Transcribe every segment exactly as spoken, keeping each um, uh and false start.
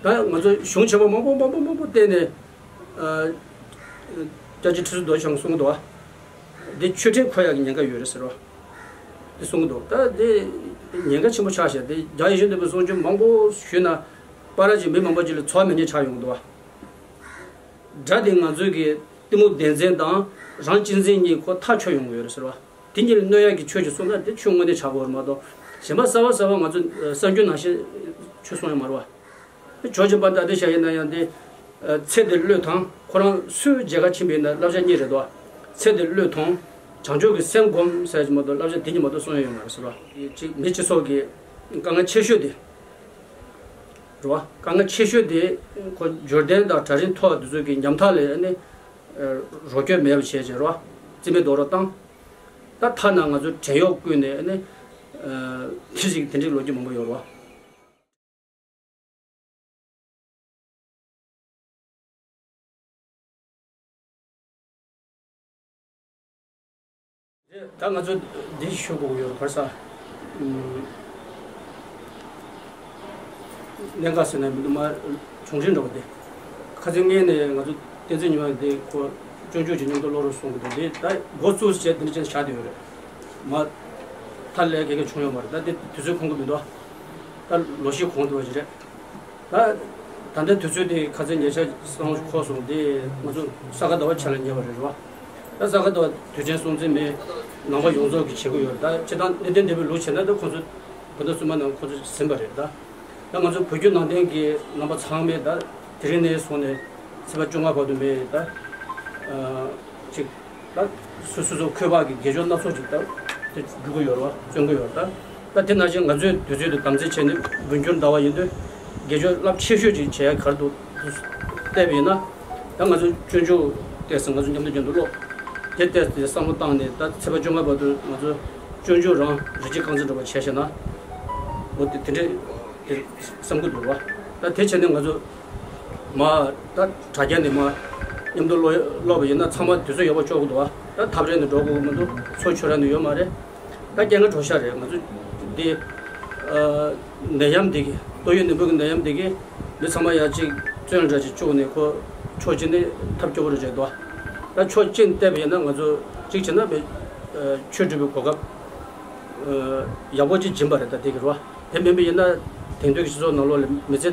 ད་ང་ཚོ་གཞུང་ཆེན་པོ་མང་པོ་མང་པོ་མང་པོ་བསྟེན་ནས། ཨ། སྐྱབས་རྗེ་ཁྲི་ཟུར་རྡོ་རྗེ་འཆང་གསུང་གི་འདུག་བ། འདི་མཆོད་ཁྲིར་འཁོད་ཡག་གི་ཉེན་ཁ་ཡོད་རེད་ཟེར་བ། འདི་གསུང་གི་འདུག་ད་འདི་ཉེན་ཁ་ཆེན་པོ་ཆགས་ཤག་འདི་རྒྱ་ཡེ་ཤེས་འདུས་པའི་གསུང་ཆོས་མང་པོ་ཞུས་ན། པ་ར་ཅིག་མི་མང་པོ་ཅིག་ལ་ཚོར་མེད་མཁན་ཆགས་ཡོང་གི་འདུག་བ། སྒྲ་དེ་ང་ཚོའི་གི་གཏི་མུག་བདེན་འཛིན་དང་རང་གཅེས་འཛིན་གཉིས་ཁོ་ཐག་ཆོད་ཡོང་གི་ཡོད་རེད་ཟེར་བ། དེ་གཉིས་ལ་གནོད་ཡག་གི་ཆོས་ཅིག་གསུངས་ན་དེ་ཆོས་དངོས་གནས་ཆགས་ཀྱི་ཡོད་རེད་མ་གཏོགས། གཞན་པ་གསར་པ་གསར་པ་ང་ཚོ་གསར་འགྱུར་ནང་བཞིན་ཆོས་གསུང་ཡོད་མ་རེད་བ། ཇོར་ཇི་བ་ཏ་དེ་བཞག་ཡིན་ན་ཡང་དེ། ཚེ་འདིར་བློས་ཐོངས། ཁོ་རང་སུའི་མཇལ་ཁ་ཕྱིན་པ་ཡིན་ན་བསླབ་བྱ་གཉིས་རེད་དོ། ཚེ་འདིར་བློས་ཐོངས། བྱང་ཆུབ་ཀྱི་སེམས་སྒོམ་ཟེར་གྱི་མ་གཏོགས་བསླབ་བྱ་དེ་གཉིས་མ་གཏོགས་གསུང་ཡ་ཡོད་མ་རེད་ཟེར་བ། གཅིག་མི་སྤྱི་ཚོགས་ཀྱི་དཀའ་ངལ་ཆེ་ཤོས་དེ། རེད་བ། དཀའ་ངལ་ཆེ་ཤོས་དེ་ཁོ་འབྱོར་ལྡན་དང་གྲལ་རིམ་མཐོ་བ་དེ་ཚོ་གི་ཉམ་ཐག་ལ་ཨ་ནི་རོགས་སྐྱོར་མེད་པ་བྱས་བྱས་རེད་བ། རྩིས་མེད་རྡོག་རོལ་བཏང་། ད་ཐ་ན་ང་ཚོ་བྲན་གཡོག་བརྐུས་ནས་ཨ་ནི་དེ་ཞིག་དེ་འདྲའི་ལོ་རྒྱུས་མང་པོ་ཡོད་རེད་བ། ད་ང་ཚོ་འདི་ཞུ་དགོས་ཀྱི་ཡོད་རེད་ག་རེ་ཟེར། ཨུམ། གནད་འགག་ཟེར་ན་མི་འདུག་མ། བྱུང་རིམ་འདྲ་བོ་དེ། ཁ་སང་སྔོན་ནས་ང་ཚོ་བསྟན་འཛིན་ཉི་མ་འདི་ཁོ་སྤྱོད་འཇུག་གི་མཉམ་དུ་སློབ་རོགས་གསུང་གི་འདུག་འདི་ད་འགོ་བཙུགས་བྱས་འདི་འདྲ་ཅན་བཞག་བསྡད་ཡོད་རེད། མ། མཐའ་ལས་ག་གེ་བྱུང་ཡོད་མ་རེད། ད་འདི་དུས་ཚོད་ཁོམ་གི་མི་འདུག་ད་ལོ་བཞི་གོང་དུ་བ་ཞིག་རེད། ད། ད་ལྟའི་དུས་ཚོད་དེ་ཁ་སང་ཉེ་ཆར་གསང་བ་ཞིག་འཁོར་སོང་དེ་ང་ཚོ་ས་ག་ཟླ་བ་ཆ་ལ་ཉེ་བ་རེད་རེད་བ། ད་ས་ག་ཟླ་བ་དུས་ཆེན་སྲུང་བརྩི་མི་ནང་པ་ཡོངས་རྫོགས་ཀྱིས་བྱེད་ཀྱི་ཡོད་རེད། ད་སྤྱིར་བཏང་གནད་དོན་འདི་པའི་ལུགས་བྱས་ན་ད་ཁོང་ཚོ་བོད་ཟླ་གསུམ་པ་ནང་ཁོང་ཚོ་ཟིན་པ་རེད་ད། ད་ང་ཚོ་བོད་བརྒྱུད་ནང་བསྟན་གྱི་རྣམ་པ་ཚང་མས་ད་དེ་རིང་ནས་བཟུང་ནས་ཚེས་པ་བཅོ་ལྔ་བར་དུ་མི་ད། ཅིག་ད་སོ་སོ་སོ་འཁོས་བག་གི་དགེ་སྦྱོར་སྣ་ཚོགས་ཅིག་ད་དེ་སྒྲུབ་ཀྱི་ཡོད་རེད་བ། བརྩོན་གྱི་ཡོད་རེད་ད། ད་དེ་ནང་བཞིན་ང་ཚོས་དུས་ཚོད་དུ་དམ་འཛིན་བྱས་ནས་འབུལ་འགྱུར་ཟླ་བ་ཡིན་དུས་དགེ་སྦྱོར་རླབས་ཆེ་ཤོས་ཅིག་བྱེད་ཡ་ག་རེ་འདུག་བལྟས་པ་ཡིན་ན། ད་ང་ཚོ་སྤྱོད་འཇུག་བལྟས་སོང་། ང་ཚོ་མཉམ་དུ་རྒྱུན་དུ་ཀློག་དེ་བལྟས་ཏེ་བསམ་བློ་བཏང་ནས་ད་ཚེས་པ་བཅོ་ལྔ་བར་དུ་ང་ཚོ་སྤྱོད་འཇུག་རང་རི་སྐྱེས་རྐང་འཛིན་འདྲ་བ་བྱས་ཤེ་ན། འོ་དེ་དེ་འདྲས་དེ་བསམ་གྱི་འདུག་བ། ད་དེ་བྱས་ནས་ང་ཚོ། མ། ད་དྲ་རྒྱ་ནས་མ། མཉམ་དུ་ཀློག་ཀློག་པ་ཡིན་ན་ཚང་མ་དུས་ཚོད་ཡག་པོ་ལྕོགས་ཀྱི་འདུག་བ། ད་ཐབ་རེ་ནས་འགྲོ་དགོས་ཀྱི་མི་འདུག་ཚོ་ཆོས་ར་ནས་ཡོད་མ་རེད། ད་སྐད་ངན་བྲོ་ཤ་རེད། ང་ཚོ་འདི། ཨ། ནད་ཡམས་འདི་གི་ཏོག་དབྱིབས་ནད་འབུ་གི་ནད་ཡམས་འདི་གི་མི་ཚང་མ་ཡ་གཅིག་བཙོན་འདྲ་ཅིག་བཅུག་ནས་ཁོ་ཕྱོགས་གཅིག་ནས་ཐབས་སྐྱོ་པོ་རེ་བྱས་འདུག་ད་ཕྱོགས་གཅིག་ནས་བལྟས་པ་ཡིན་ན་ང་ཚོ་གཅིག་བྱས་ན་མི། ཨ། ཆོས་སྒྲུབ་པའི་གོ་སྐབས། ཨ། ཡག་པོ་ཅིག་སྦྱིན་པ་རེད་ད་དེ་གི་རོ། དེ་མིན་པ་ཡིན་ན་དེང་དུས་ཀྱི་སྤྱི་ཚོགས་ནང་ལོགས་ལ་མི་ཚེ་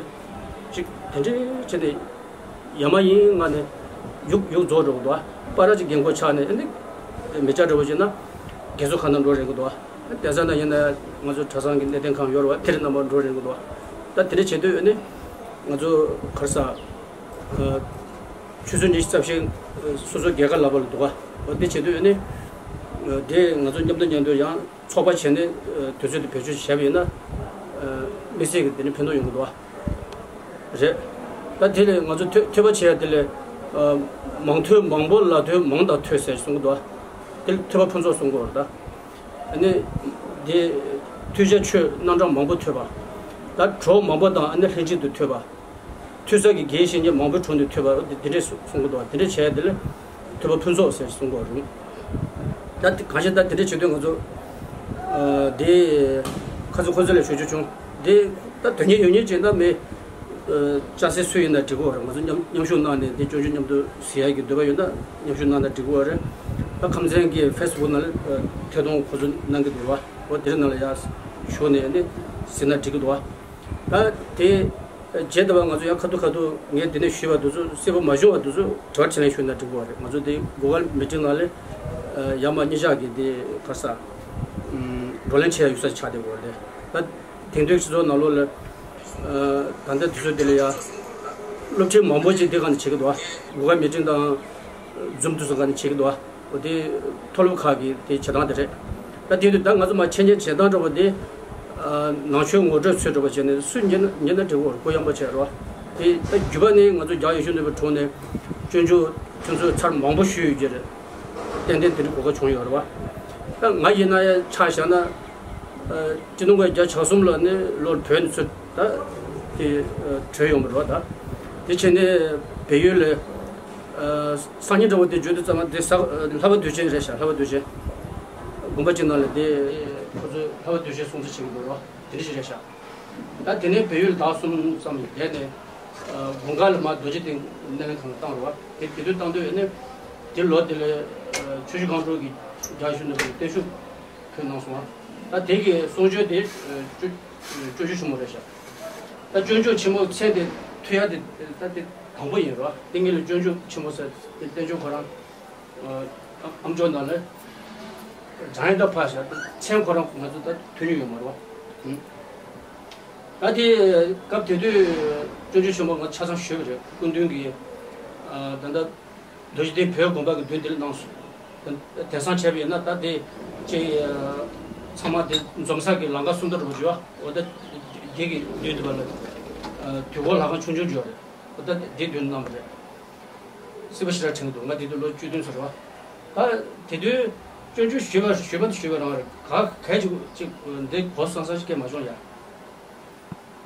གཅིག་དེ་འདྲའི་བྱས་ནས་ཡ་མ་ཡིན་ང་ནས་ཡུག་ཡུག་རྫོགས་འགྲོ་གི་འདུག་པ་ར་ཅིག་རྒན་གོག་ཆགས་ནས་ཨ་ནི་མི་སྐྱ་འདྲ་བོ་བྱས་ན་རྒན་གསོ་ཁང་ནང་འགྲོ་རན་གི་འདུག་དེང་སང་ན་ཡིན་ན་ང་ཚོ་གྲྭ་ཚང་གི་གནས་བརྟན་ཁང་ཡོད་རེད་བ། དེར་རྣམ་པ་འགྲོ་རན་གི་འདུག་ད་དེ་འདྲ་བྱེད་དུས་ཨ་ནི་ང་ཚོ་ག་རེ་ཟ། ཨ། ཆུ་ཚོད་ཉི་ཤུ་རྩ་བཞི་སོ་སོ་རྒྱལ་ཁབ་ལ་བར་ལ་འདུག་ག་འོ་དེ་བྱེད་དུས་ཨ་ནི། ཨ། དེ་ང་ཚོ་མཉམ་དུ་མཉམ་དུ་ཡང་ཚོགས་པ་བྱས་ནས་དུས་ཚོད་དེ་བེད་སྤྱོད་བྱས་པ་ཡིན་ན། ཨ། དམིགས་བསལ་གྱི་དེ་ནི་ཕན་ཐོགས་ཡོང་གི་འདུག་ག་རེད། ད་དེ་ལས་ང་ཚོ་ཐོས་ཐོས་པ་བྱས་ཡ་དེ་ལས། ཨ། མང་ཐོས་མང་པོ་ལ་ཐོས་མང་དག་ཐོས་ཟེར་གསུང་གི་འདུག་ག་དེ་ཐོས་པ་ཕུན་ཚོགས་གསུང་གི་ཡོད་རེད་ད། ཨ་ནི། དེ། ཐོས་བྱ་ཆོས་རྣམ་གྲངས་མང་པོ་ཐོས་པ། ད་གྲོགས་མང་པོ་དང་ཨ་ནི་ལྷན་ཅིག་ཏུ་ཐོས་པ། ཐོས་བསམ་གྱི་དགེ་བའི་བཤེས་གཉེན་མང་པོའི་དྲུང་དུ་ཐོས་པ་འདི་འདྲས་གསུང་གི་འདུག་དེ་འདྲས་བྱས་དེ་ལ་ཐོས་པ་ཕུན་ཚོགས་ཟེར་གསུང་གི་རུང་། ད་དེ་གང་ཞིག་ད་དེ་འདྲས་བྱེད་དུས་ང་ཚོ། ཨ། དེ་ཁ་ཚོ་ཁོ་ཚོ་ལ་ཞུ་རྒྱུ་བྱུང་། དེ་ད་དོན་གཉེར་ཡོད་མཁན་ཅིག་ད་མེད། ཨ། ཅག་སེ་སུ་ཡིན་ན་འགྲིག་གི་རེད། ང་ཚོ་མཉམ་མཉམ་ཞུགས་གནང་ནས་དེ་སྤྱོད་འཇུག་མཉམ་དུ་གཟིགས་ཡག་གི་འདོད་པ་ཡོད་ན་མཉམ་ཞུགས་གནང་ན་འགྲིག་གི་རེད། ད་ཁམས་ཚན་གྱི་ཕེ་སི་བུག་ནང་ལ་ཐད་གཏོང་ཁོ་ཚོ་གནང་གི་འདུག་བ། འོ་དེ་རིང་ནང་ལ་ཡར་ཞུགས་ནས་ནི་གཟིགས་ན་འགྲིག་གི་འདུག་བ། ད་དེ་རྗེས་ལྟ་བ་ང་ཚོ་ཡང་ཁ་ཐུག་ཁ་ཐུག་ངས་འདི་ནས་ཞུས་པ་འདི་ཚོ་གསལ་པོ་མ་བྱུང་བ་འདི་ཚོ་དྲི་བ་དྲིས་ལན་ཞུས་ན་འགྲིག་གི་རེད། ང་ཚོ་འདི་Google Meeting ནང་ལ་ཡར་མར་གཉིས་ཆར་གྱི་འདི་ག་རེ་ཟ། བགྲོ་གླེང་བྱེད་ཡ་ཡོད་ས་ཆགས་བསྡད་ཡོད་རེད། ད་དེང་དུས་སྤྱི་ཚོགས་ནང་ལོགས་ལ་ད་ལྟ་དུས་ཚོད་འདི་ལ་ཡ་སློབ་ཁྲིད་མང་པོ་ཅིག་འདི་སྒང་ནས་བྱེད་ཀྱི་འདུག Google Meeting དང་Zoom དེ་ཚོ་སྒང་ནས་བྱེད་ཀྱི་འདུག་འོ་དེ་མཐོ་སློབ་ཁག་གི་དེ་བྱེད་སྟངས་དེ་རེད། ད་དེ་དུས་ད་ང་ཚོ་མ་འཆད་ཉན་བྱེད་སྟངས་འདྲ་པོ་དེ། ཨ། ནང་ཆོས་ངོ་སྤྲོད་ཚུལ་འདྲ་པོ་བྱས་ནས་སུ་ཉན་ཉན་ན་འགྲིག་གོ་གུ་ཡངས་པོ་བྱས་རོགས། དེ་ད་བརྒྱུད་པ་ནི་ང་ཚོ་རྒྱ་ཡེ་ཤེས་ནོར་བུའི་དྲུང་ནས་སྤྱོད་འཇུག་ཁྱོད་ཚོས་ཚར་མང་པོ་ཞུས་ཡོད་ཀྱི་རེད། ཏན་ཏན་དེ་འདྲའི་གོ་སྐབས་བྱུང་ཡོད་རེད་བ། ད་ང་ཡིན་ན་ཡང་ཆ་བཞག་ན། ཨ། སྤྱི་ནོར་གོང་ས་བརྒྱ་ཆ་གསུམ་ལ་ནི་ལོར་བོད་ནས་ཚུར་ད་དེ་བྲོས་ཡོང་བ་རེད་བ། ད་དེ་བྱས་ནས་བལ་ཡུལ་ལ། ཨ། སང་ཉིན་འདྲ་པོ་དེ་བརྗོད་དུས་ཙམ་པ་དེ་ས་ལྷ་བ་དུས་ཆེན་རེད་ཤག་ལྷ་བ་དུས་ཆེན། དགོན་པ་གཅིག་ནང་ལ་དེ་ཁོ་ཚོས་ལྷ་བ་དུས་ཆེན་སྲུང་བརྩི་བྱེད་ཀྱི་འདུག་རོ། དེ་འདྲ་ཞིག་རེད་ཤག་ད་དེ་ནས་བལ་ཡུལ་ཟླ་གསུམ་ཙམ་བསྡད་ནས་ དགུན་ཁ་ལ་མར་རྡོ་རྗེ་གདན་གནས་ཁང་བཏང་རོགས། དེ་དེ་དུས་བཏང་དུས་ཨ་ནི་དེ་ལོ་དེ་ལ་ཆུ་བཞི་སྒང་དྲུག་གི་རྒྱ་གཞུང་ནས་བརྟན་བཞུགས་ཕུལ་གནང་སོང་། ད་དེ་གི་གསུང་ཆོས་དེ་སྤྱོད་སྤྱོད་ཆོས་ཆེན་མོ་རེད་ཤག་ད་སྤྱོད་འཇུག་ཆེན་མོ་མཚན་དེ་ཐོས་ཡ་དེ་ད་དེ་དང་པོ་ཡིན་རོགས། དེ་ངེད་ལ་སྤྱོད་འཇུག་ཆེན་མོ་ཟེར་དེ་བསྟན་སྐྱོང་ཁོ་རང་ཨམ་ཅོག་ནང་ལ་སྦྱང་ཡ་ད་ཕར་བཞག་མཚན་ཁོ་རང་ང་ཚོ་ད་ཐོས་མྱོང་ཡོད་མ་རེད་བ། ད་དེ་སྐབས་དེ་དུས་སྤྱོད་འཇུག་ཆེན་མོ་ང་ཆ་ཚང་ཞུས་པ་རེད། སྐུ་མདུན་གྱིས་ད་ལྟ་རྡོ་རྗེ་གདན་བོད་དགོན་པ་གི་མདུན་དེ་ལ་གནང་སོང་། དེང་སང་བྱས་པ་ཡིན་ན་ད་དེ་ཅིག་ཚང་མ་དེ་འཛོམས་ས་གི་ལམ་ཁ་སུམ་མདོ་རུ་བརྗོད། འོ་ད་དེ་གི་མདུན་དུ་བ་ལ་དུས་འཁོར་ལྷ་ཁང་ཆུང་ཆུང་བརྗོད་རེད། འོ་ད་དེ་མདུན་གནང་བ་རེད། སྲིད་པ་ཞེ་དྲག་དྲན་གྱི་འདུག་ང་དེ་དུས་ལོ་བཅུ་བདུན་ཙམ་རེད་བ། ད་དེ་དུས་སྤྱོད་འཇུག་ཞུས་པ་ཞུས་པ་དང་ཞུས་པ་རང་རེད། ག་གལ་ཅིག་ཅིག་འདི་གོ་སང་སང་ཞིག་སྐད་མ་བྱུང་ཡ།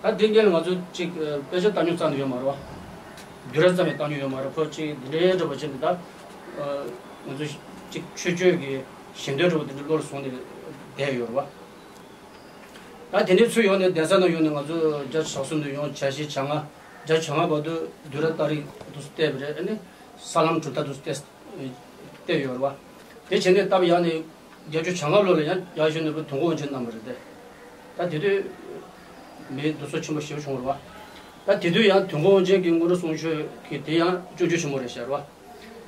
ད་དེ་འགན་ང་ཚོ་ཅིག་དཔེ་ཆ་ལྟ་མྱོང་རྩ་ནས་ཡོད་མ་རེད་བ། བསྡུས་གྲྭ་རྩ་ནས་བཏང་མྱོང་ཡོད་མ་རེད། ཁོ་ཅིག་འདི་འདྲའི་འདྲ་པོ་བྱས་ནས་ད་ང་ཚོ་ཅིག་ཆོས་སྤྱོད་ཀྱི་ཞེ་འདོད་འདྲ་པོ་དེ་འདྲ་བློ་ལ་བཟུང་ནས་བསྡད་ཡོད་རེད་བ། ད་དེ་ནས་ཚུར་ཡོང་ནས་གདན་ས་ནང་ཡོང་ནས་ང་ཚོ་བརྒྱ་ཆ་གསུམ་དུ་ཡོང་། བརྒྱ་བཞི་བརྒྱ་ལྔ་བརྒྱ་བྱ་ལྔ་བར་དུ་བསྡུས་གྲྭ་རྟགས་རིས་དུ་བལྟས་པ་རེད། ཨ་ནི་ས་ལམ་གྲུབ་མཐའ་དུ་བལྟས་བལྟས་ཡོད་རེད་བ། དེ་བྱས་ནས་སྟབས་ཡག་ནས་བརྒྱད་ཅུ་གྱ་ལྔ་ལོ་ལ་ཡང་རྒྱ་གཞུང་ནས་དུས་འཁོར་དབང་ཆེན་གནང་བ་རེད་དེ། ད་དེ་དུས་མི་འདུ་ཚོགས་ཆེན་པོ་ཞེ་པོ་བྱུང་བ་རེད་བ། ད་དེ་དུས་ཡང་དུས་འཁོར་དབང་ཆེན་གྱི་དངོས་གྲུབ་གསུང་ཆོས་ཀྱི་དེ་ཡང་སྤྱོད་འཇུག་ཆེན་མོ་རེད་ཤག་རེད་བ།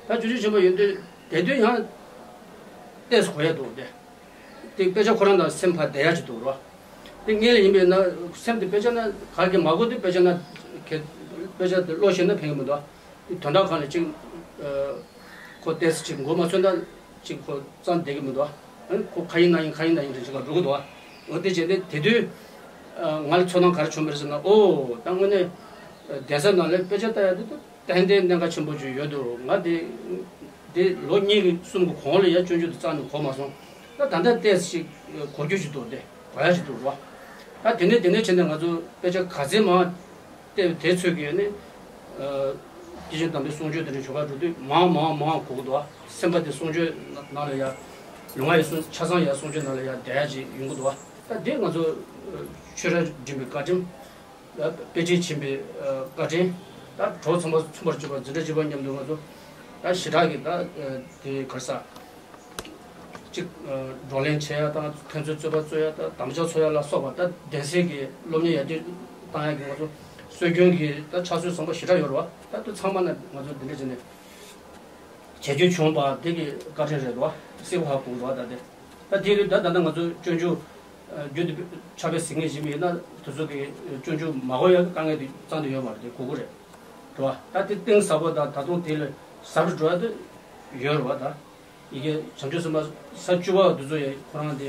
ད་སྤྱོད་འཇུག་ཆེན་མོ་ཡིན་དུས་དེ་དུས་ཡང་ཏོག་ཙམ་གོ་ཡ་འདུག་སྟེ། དེ་དཔེ་ཆ་ཁོ་རང་དང་སེམས་ཕར་བསྡད་ཡ་ཅིག་འདུག་རོ། དེ་སྔོན་ལ་ཡིན་པས་ན་སེམས་དེ་དཔེ་ཆ་ན་ག་གེ་མ་གོ་དུས་དཔེ་ཆ་ན་གེ་དཔེ་ཆ་དེ་ཀློག་ཤེས་ན་ཕན་གི་མི་འདུག་དེ་དོན་དག་གང་ལ་ཅིག་ཁོ་ཏོག་ཙམ་ཅིག་མགོ་མ་ཚོས་ན་ཅིག་ཁོ་རྩ་བསྡད་གི་མི་འདུག་ཁོ་ཁ་ཡིན་ན་ཡིན་ཁ་ཡིན་ན་ཡིན་རེ་ཅིག་ལ་འགྲོ་གི་འདུག་འོ་དེ་བྱས་ཏེ་དེ་དུས་ང་ལ་ཚོར་སྣང་ག་རེ་བྱུང་བ་རེད་ཟེར་ན། ཨོ་ད་དངོས་གནས་གདན་ས་ནང་ལ་དཔེ་ཆ་ལྟ་ཡ་དེ་ད། ཏན་ཏན་གནད་འགག་ཆེན་པོ་ཅིག་ཡོད་འདུག་ང་དེ་དེ་ལོ་གཉིས་ཀྱི་གསུམ་གྱི་གོང་ལ་ཡ་སྤྱོད་འཇུག་དེ་རྩ་ནས་གོ་མ་སོང་། ད་ད་ལྟ་ཏོག་ཙམ་ཞིག་གོ་རྒྱུ་ཞིག་འདུག་དེ་གོ་ཡ་ཞིག་འདུག་རོ། ད་དེ་ནས་དེ་ནས་བྱས་ནས་ང་ཚོ་དཔེ་ཆ་ག་ཚད་མང་བལྟས་པ་དེ་ཚོད་ཀྱིས་ནི་སྐྱེས་ཆེན་དམ་པའི་གསུང་ཆོས་དེ་འདྲ་ཞུ་ག་འགྲོ་དུས་མང་མང་མང་གོ་གི་འདུག་སེམས་པ་དེ་གསུང་ཆོས་ནང་ལ་ཡ་ལུས་ངག་ཡིད་གསུམ་ཆ་ཚང་ཡ་གསུང་ཆོས་ནང་ལ་ཡ་བསྡད་ཡ་ཅིག་ཡོང་གི་འདུག་ད་དེ་ང་ཚོ་ཆོས་ར་འགྲིམ་པའི་བཀའ་དྲིན། དཔེ་ཁྲིད་ཕྱིན་པའི་བཀའ་དྲིན། ད་གྲོགས་ཚང་མ་མཚུངས་པར་གྱུར་པ་འཛིན་གྲྭ་བཅུ་པ་མཉམ་དུ་ང་ཚོ་ད་ཞེ་དྲག་གི་ད་དེ་ག་རེ་ཟ། གཅིག་བགྲོ་གླེང་བྱེད་ཡ་དང་ཕན་ཚུན་རྩོད་པ་རྩོད་ཡ་དང་དམ་བཅའ་འཚོགས་ཡ་ལ་སོགས་པ་ད་གདན་སའི་གི་སློབ་གཉེར་ཡར་རྒྱས་བཏང་ཡ་གི་ང་ཚོ་སྲོལ་རྒྱུན་གྱི་ད་ཕྱག་སྲོལ་བཟང་པོ་ཞེ་དྲག་ཡོད་རེད་བ། ད་དུ་ཚང་མ་ན་ང་ཚོ་འདི་འདྲ་བྱས་ནས་བྱེད་རྒྱུ་བྱུང་བ་དེ་གི་བཀའ་དྲིན་རེད་བ། སྲིད་པ་ཧ་གོ་བ་ད་དེ། ད་དེ་ལས་ད་ད་ལྟ་ང་ཚོ་སྤྱོད་འཇུག་རྒྱུན་དུ་ཕྱག་དཔེ་གཟིགས་མཁན་ཞིག་ཡིན་ན་དེ་ཚོ་གི་སྤྱོད་འཇུག་མ་གོ་ཡ་དཀའ་ངལ་དེ་རྩ་ནས་ཡོད་མ་རེད་དེ་གོ་གི་རེད། རེད་བ། ད་དེ་གཏིང་ཟབ་པོ་དང་ད་དུང་དེ་ལས་ཟབ་རུ་འགྲོ་ཡ་དེ་ཡོད་རེད་བ། ད་ཡི་གེ་བྱང་ཆུབ་སེམས་དཔའ་ས་བཅུ་པ་དེ་ཚོ་ཡ་ཁོ་རང་དེ་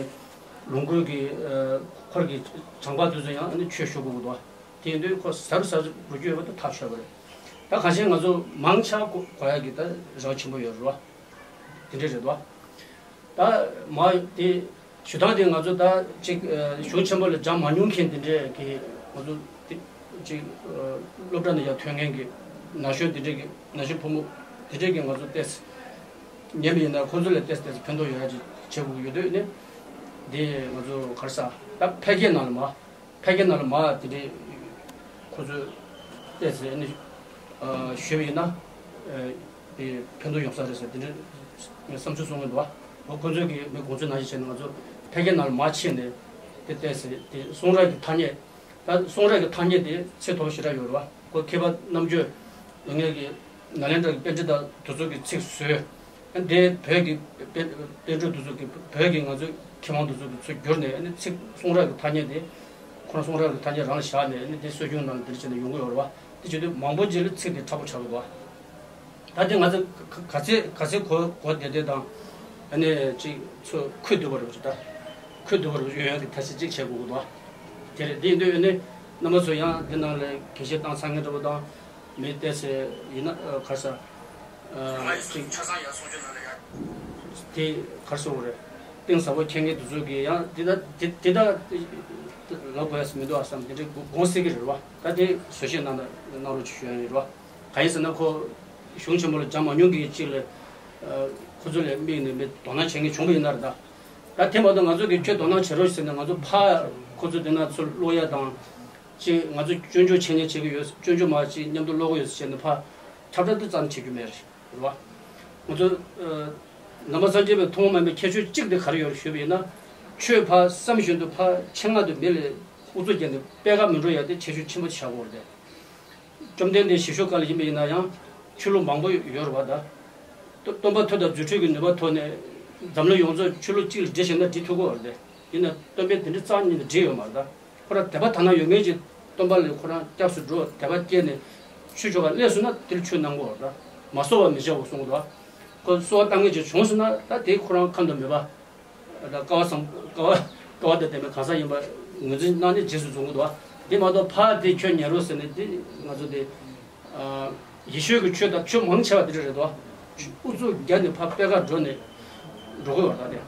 ལུང་དགོན་གྱི་འཁོར་གྱི་བྱང་པ་དེ་ཚོ་ཡང་ཨ་ནི་ཆོས་ཞུ་དགོས་ཀྱི་འདུག་བ། དེ་ཡིན་དུས་ཁོ་ཟབ་ཟབ་རུ་སྐྱོད་པ་དེ་ཐག་ཆོད་པ་རེད། ད་གང་ཤེས་ང་ཚོ་མང་ཆེ་གོ་གོ་ཡ་གི་ད་རེ་བ་ཆེན་པོ་ཡོད་རེད་བ། དེ་འདྲ་རེད་བ། ད་མ་དེ་ཞུ་སྟངས་དེ་ང་ཚོ་ད་ཅིག་གཞུང་ཆེན་པོ་ལ་སྦྱང་མ་མྱོང་མཁན་དེ་འདྲས་ཀྱི་ང་ཚོ་དེ་ཅིག་སློབ་གྲྭ་ནས་ཡར་ཐོན་མཁན་གྱི་ན་གཞོན་དེ་འདྲས་ཀྱི་ན་གཞོན་ཕོ་མོ་དེ་འདྲས་ཀྱི་ང་ཚོ་ཏོག་ཙམ་ཉན་པ་ཡིན་ན་ཁོ་ཚོ་ལ་ཏོག་ཙམ་ཏོག་ཙམ་ཕན་ཐོགས་ཡོད་ཡ་ཅིག་བྱེད་དགོས་ཀྱི་ཡོད་དུས་ནི་དེ་ང་ཚོ་ག་རེ་ཟ་ད་ཕལ་སྐད་ནང་ལ་མ། ཕལ་སྐད་ནང་ལ་མ་དེ་འདྲའི་ཁོ་ཚོས་བལྟས་ཚེ་ནི་ཞུས་པ་ཡིན་ན་དེ་ཕན་ཐོགས་ཡོང་ས་རེད་ཟེར་དེ་འདྲའི་བསམ་ཚུལ་གསུང་གི་འདུག་བ། ཁོ་ཚོས་ཀྱི་མི་དགོངས་ཚུལ་ནང་བཞིན་བྱས་ནས་ང་ཚོ་ཕལ་སྐད་ནང་ལ་མ་ཕྱིན་ནས་དེ་བལྟས་ཚེ་དེ་གསུང་རབ་ཀྱི་ཐ་སྙད་ད་གསུང་རབ་ཀྱི་ཐ་སྙད་དེ་ཚད་མཐོ་པོ་ཞེ་དྲག་ཡོད་རེད་བ། ཁོ་མཁས་པ་རྣམ་དཔྱོད་ངེད་ཀྱི་ནཱ་ལེནྡྲ་གི་པཎྜི་ཏ་དེ་ཚོ་གི་ཚིག་བཟོས། འདི་བོད་ཀྱི་དཔེ་དཔེ་མཛོད་དེ་ཚོ་གི་བོད་ཀྱི་ང་ཚོའི་མཁས་དབང་དེ་ཚོ་གི་ཚུར་བསྒྱུར་ནས་ཨ་ནི་ཚིག་གསུང་རབ་ཀྱི་ཐ་སྙད་དེ་ཁོ་རང་གསུང་རབ་ཀྱི་ཐ་སྙད་རང་ལ་བཞག་ནས་ཨ་ནི་དེ་སྲོལ་རྒྱུན་ནང་ལ་འདིར་བྱས་ནས་ཡོང་གི་ཡོད་རེད་བ། དེ་བྱེད་དུས་མང་པོ་ཅིག་ལ་ཚིག་དེ་ཁྲ་པོ་ཆགས་ཀྱི་འདུག་བ། ད་དེ་ང་ཚོ་ག་ག་ཚད་ག་ཚད་གོ་གོ་བདེ་བདེ་དང་ཨ་ནི་ཅིག་ཚུར་ཁུ་བསྡུ་བ་རེད་ད། ཁུ་བསྡུ་བ་རེད་ཡོང་ཡ་གི་ཐབས་ཤེས་ཅིག་བྱེད་དགོས་ཀྱི་འདུག་བ། དེ་རེད། དེ་ཡིན་དུས་ཨ་ནི་རྣམ་པ་ཚོ་ཡང་འདི་ནང་ལ་དགེ་བཤེས་བཏང་ཚར་མཁན་འདྲ་བོ་དང་། མི་ཏོག་ཙམ་ཡིན་ན་ཨ་ག་རེ་ཟ། ཨ་ཅིག་དེ་ག་རེ་ཟེར་དགོས་རེད། གཏིང་ཟབ་པོ་མཁྱེན་མཁན་དེ་ཚོ་གིས་ཡང་དེ་ད་དེ་དེ་ད་ལབ་དགོས་ཡ་མི་འདུག་ཨ་བསམ་དེ་འདྲའི་དགོངས་སྲིད་ཀྱི་རེད་བ། ད་དེ་བཟོད་བཤད་གནང་ད་གནང་རོགས་ཅིག་ཞུ་ཡ་ཡིན་རེད་བ། གང་ཡིན་ཟེར་ན་ཁོ་གཞུང་ཆེན་མོ་ལ་སྦྱང་མ་མྱོང་མཁན་གཅིག་ལ་ཨ་ཁོ་ཚོ་ལ་དམིགས་ནས་མི་དོ་སྣང་བྱེད་མཁན་བྱུང་བ་ཡིན་ན་རེད་ད། ད་དེ་མ་གཏོགས་ང་ཚོ་གིས་ཁྱོད་དོ་སྣང་བྱེད་རོགས་ཞེས་ཟེར་ནས་ང་ཚོ་ཕར་ཁོ་ཚོ་དེ་ན་ཚུར་ཀློག་ཡ་དང་། ཅིག་ང་ཚོ་སྤྱོད་འཇུག་འཆད་ཉན་བྱེད་ཀྱི་ཡོད། སྤྱོད་འཇུག་མ་ཅིག་མཉམ་དུ་ཀློག་གི་ཡོད་ཟེར་བྱས་ནས་ཕར་ཁྱབ་བསྒྲགས་དེ་ཙམ་བྱེད་རྒྱུ་མེད་རེད་བ། ང་ཚོ་ནང་པ་སངས་རྒྱས་པའི་ཐུན་མོང་མ་ཡིན་པའི་ཁྱད་ཆོས་གཅིག་དེ་ག་རེ་ཡོད་རེད་ཞུས་པ་ཡིན་ན། ཆོས་ཕར་བསམ་བཞིན་དུ་ཕར་ཆེད་མངགས་དུ་མི་ལ་ཨུ་ཚུགས་བརྒྱབ་ནས་སྤེལ་ག་མི་འགྲོ་ཡ་དེ་ཁྱད་ཆོས་ཆེན་པོ་ཆགས་ཀྱི་ཡོད་རེད། བཅོམ་ལྡན་འདས་ཞིབ་འཇུག་སྐབས་ལ་ཡིན་པ་ཡིན་ན་ཡང་ཆོས་ལུགས་མང་པོ་ཡོད་རེད་བ་ད། སྟོན་པ་ཐོས་དང་རྫུ་འཕྲུལ་གྱི་ནུས་པ་ཐོག་ནས་འཛམ་གླིང་ཡོངས་རྫོགས་ཆོས་ལུགས་གཅིག་ལ་སྒྲིལ་བཞག་ན་སྒྲིལ་ཐུབ་ཀྱི་ཡོད་རེད། ཡིན་ན་སྟོན་པས་དེ་འདྲའི་རྩ་བ་ཉིད་ནས་སྒྲིལ་ཡོད་མ་རེད་ད། ཁོ་རང་དད་པ་དག་སྣང་ཡོད་མཁན་གྱི་སྟོན་པ་ལ་ཁོ་རང་སྐྱབས་སུ་འགྲོ། དད་པ་སྐྱེས་ནས་ཆོས་ཕྱོགས་ལ་སླེབས་སོང་ན་དེར་ཆོས་གནང་དགོས་རེད་ད། མ་གསོལ་བ་མི་བྱའོ་གསུང་གི་འདུག་ཁོ་གསོལ་བ་བཏབ་མཁན་ཅིག་བྱུང་སོང་ན་ད་དེ་ཁོ་རང་ཁམས་དང་མོས་པ། ད་སྐལ་བ་བཟང་སྐལ་བ་སྐལ་བ་དང་ལྡན་པའི་གང་ཟག་ཡིན་པ་ངོས་འཛིན་གནང་ནས་རྗེས་སུ་འཛིན་གྱི་འདུག་དེ་མ་གཏོགས་ཕར་དེ་ཁྱོད་ཉན་རོགས་ཟེར་ནས་དེ་ང་ཚོ་དེ། ཡེ་ཤུ་གི་ཆོས་དང་ཆོས་མང་ཆེ་བ་དེ་འདྲ་རེད་དོ། ཨུ་ཚུགས་བརྒྱབ་ནས་ཕར་སྤེལ་གར་འགྲོ་ནས་འགྲོ་གི་ཡོད་རེད་ད་དེ།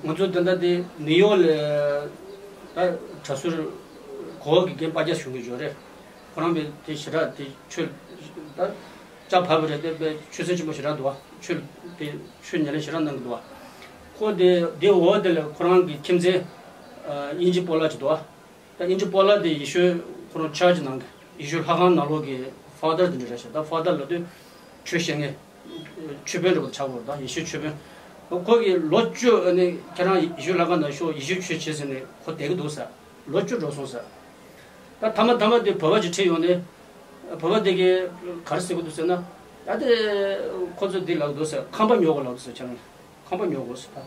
ང་ཚོ་དེ་འདྲ་དེ་ནིའུ་ཡོག་ལ་ད་གྲྭ་ཟུར་གོ་བ་གི་རྒན་པ་རྒྱ་གཞུང་གི་འབྱོར་རེད། ཁོ་རང་པའི་དེ་ཞེ་དྲག་དེ་ཆོས་ད་ལྕགས་བབས་པ་རེད་དེ་པའི་ཆོས་སེམས་ཆེན་པོ་ཞེ་དྲག་འདུག་བ། ཆོས་དེ་ཆོས་ཉམས་ལེན་ཞེ་དྲག་གནང་གི་འདུག་བ། ཁོ་དེ་དེ་འོག་དེ་ལ་ཁོ་རང་གི་ཁྱིམ་མཚེས་དབྱིན་ཇི་སྤོ་ལགས་ཅིག་འདུག་བ། ད་དབྱིན་ཇི་སྤོ་ལགས་དེ་ཡེ་ཤུ་ཁོ་རང་ཆར་ཅི་ནང་གི་ཡེ་ཤུ་ལྷ་ཁང་ནང་ལོགས་ཀྱི་ཕ་དར་དེ་འདྲ་རེད་ཤག་ད་ཕ་དར་ལབ་དུས་ཆོས་བཤད་མཁན་ཆོས་དཔོན་འདྲ་པོ་ཆགས་པ་རེད། ད་ཡེ་ཤུ་ཆོས་དཔོན་ཁོ་གིས་ལོ་བཅུ་ཨ་ནི་ཁྱེད་རང་ཡེ་ཤུ་ལྷ་ཁང་ནང་ཤོག་ཡེ་ཤུ་ཆོས་བྱེད་ཟེར་ནས་ཁོ་བསྡད་ཀྱི་འདུག་ཟེར། ལོ་བཅུ་འགྲོ་སོང་ཟེར། ད་ཐ་མ་ཐ་མ་དེ་བོད་པ་ཅིག་ཁྲིད་ཡོང་ནས་བོད་པ་དེ་གིས་ག་རེ་ཟེར་གྱི་འདུག་ཟེར་ན། ད་དེ་ཁོ་ཚོ་འདི་ལབ་ཀྱི་འདུག་ཟེར། ཁང་པ་ཉོ་དགོས་ལབ་ཀྱི་འདུག་ཟེར། ཁྱེད་རང་ཁང་པ་ཉོ་དགོས་ཟེར།